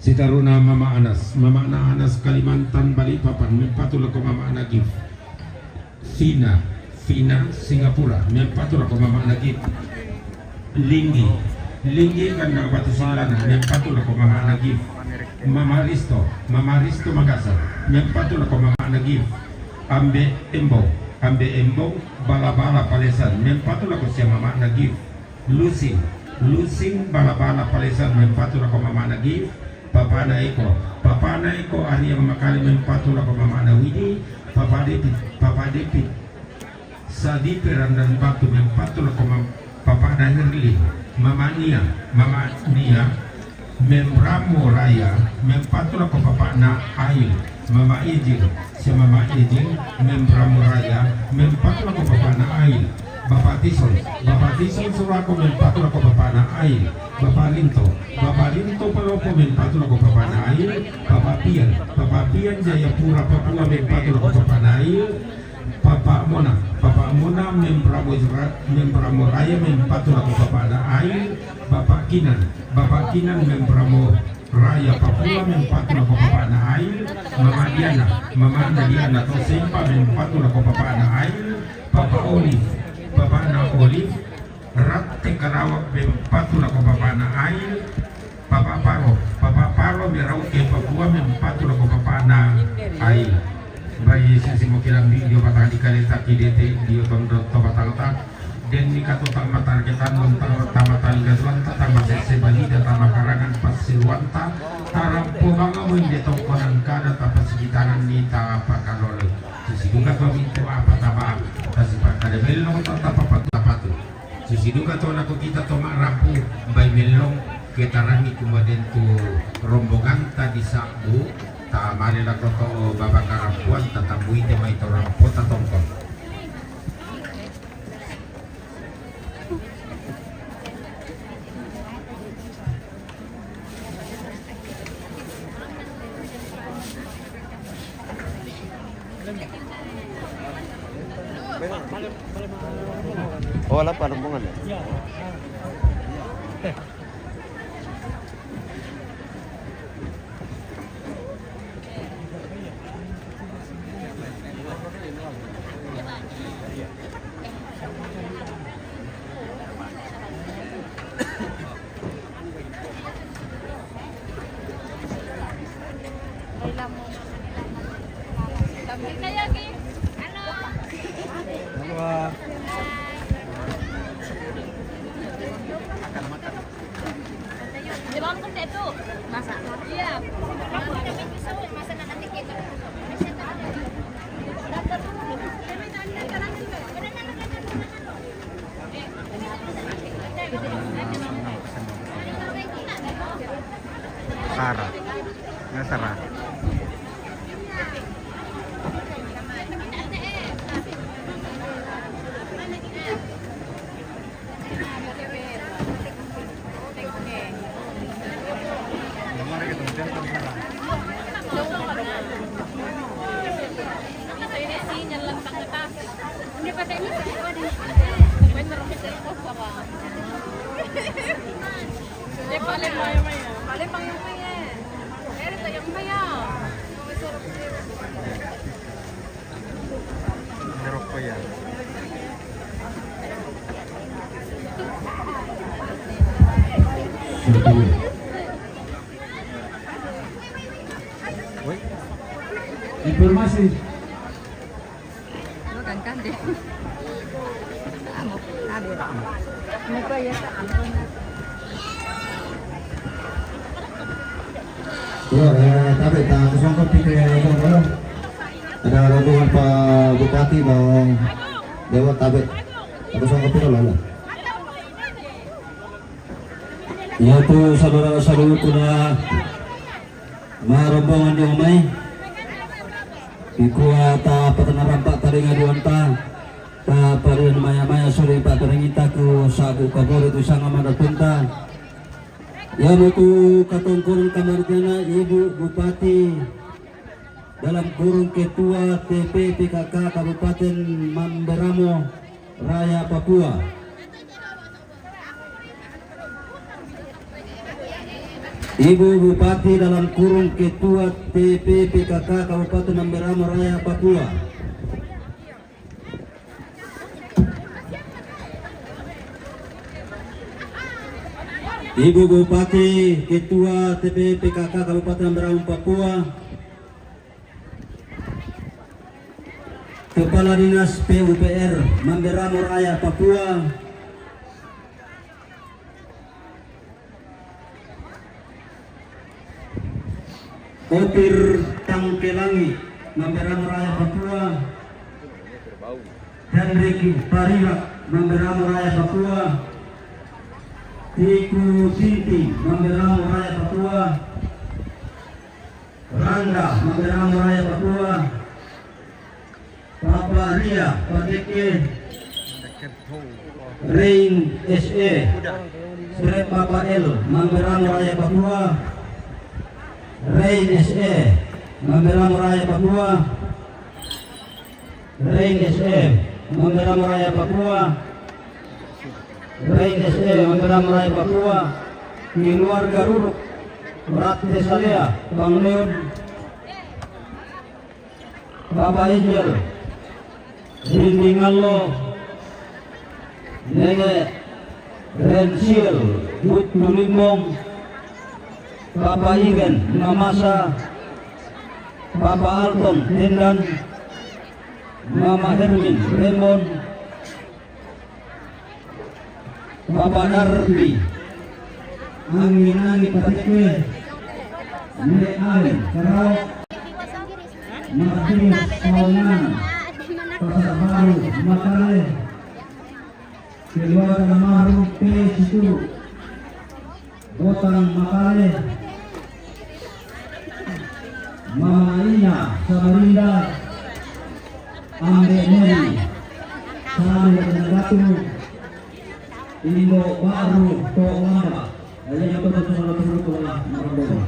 Sitaruna Mama Anas, mamakna Anas Kalimantan Balikpapan, mempatu lako mamakna Gif. Fina, Fina Singapura, mempatu lako mamakna Gif. Linggi, Linggi Kandang Batu Silana, mempatu lako mamakna Gif. Mama Risto, Mama Risto Makassar, mempatu lako mamakna Gif. Ambe Embong, Ambe Embong Bala-bala Palesan, mempatu lako sia mamakna Gif. Lusing, Lusing Bala-bala Palesan, mempatu lako mamakna Gif. Papana Eko, Papana Eko Arya Makale, mempatu lako mamakna Widi. Papa Depit, Papa Depit Sadipe Randan Batu, mempatu lako mam-, Papana Herli. Mama Nia, Mama Nia Membramo Raya, mempatu lako bapakna Ail. Mama Ijing, sia Mama Ijing Membramo Raya, mempatu lako bapakna Ail. Bapak Tison, Bapak Tison Surako, mempatu lako bapakna Ail. Bapak Rinto, Bapak Rinto Palopo, mempatu lako bapakna Ail. Bapak Pian, Bapak Pian Jayapura Papua, mempatu lako bapakna Ail. Bapak Mona, Bapak Mona Membramo Ra-, Membramo Raya, mempatu lako bapakna Ail. Bapak Kinan, Bapak Kinan Membramo Raya Papua, mempatu lako bapakna Ail. Mama Diana, Mama Diana Tosempa, mempatu lako bapakna Ail. Papa Olive, Bapakna Olive Ratte Karawak, mempatu lako bapakna Ail. Papa Paro, Papa Paro Merauke Papua, mempatu lako bapakna Ail. Bahi sisi mokilang di dio batang di kaleta kidete dio tondo to batang ta. Den ni kato tang matar ketan non tang tama tali gaduan ta tama sese bali da tama karangan pas siluanta. Tarampo banga mo inde tongkonan kada tapa sigitanan ni tapa kalolo. Sisi duka to mintu apa tama tasi pakada bello ta tapa patu tapatu. Sisi duka to nako kita to ma'rapu, mbai mellong ketarangi kumaden tu rombonganta di sabbu, ta male lako to babaka rampuan, ta tambuite mai to rampo ta tongkol. Oh, wala pa rombongan ya? Sarah. Nggak Sarah. Merokok ya. Informasi. Lo kan kan deh. Amo, amo. Amo pa ya ta amo. Yo, eh, tabe ta kusongkop kita ya, Bang. Ada rombongan Pak Bupati, Bang Dewa, tabe. Ta kusongkop kita, Bang. Yaitu saudara saudara kuna marombongan di omai. Ikua ta patana rampa taringa duanta. Kaparian maya-maya suri paturengita ku sabu kabore tu sanga manatunta. Yamutu katongkoron kamarjana Ibu Bupati dalam kurung Ketua T P P K K Kabupaten Mamberamo Raya Papua. Ibu Bupati dalam kurung Ketua T P P K K Kabupaten Mamberamo Raya Papua. Ibu Bupati, Ketua T P P K K Kabupaten Mamberamo Papua, Kepala Dinas P U P R Mamberamo Raya Papua, Opir Tangkelangi Mamberamo Raya Papua, Henrik Parirak Mamberamo Raya Papua, Tiku Tinti Mamberamo Raya Papua, Randa Mamberamo Raya Papua, Papa Ria Pateke, Rein S E, Sre Papa L Mamberamo Raya Papua, Rein S E Mamberamo Raya Papua, Rein S E Mamberamo Raya Papua, Rein S E Mamberamo Raya Papua, keluarga Ruruk, Rat Tesalea, Bang Leon, Papa Angel, Rindingallo, Nene Rensiel, Butulimbong, Papa Iren Mamasa, Papa Alton Tendan, Mama Hermin Remon, Papa Darbi, Angin-Angin Pateke, Nek Alin Karaok, Martinus Kawangan, Pasar Baru Makale, keluarga Maru P Situ, Botang Makale, Mama Ina Samarinda, Ambe Neni, Salu Datu, Indo Baru Tok Lamba. Ayo, betul, betul, betul, betul, betul.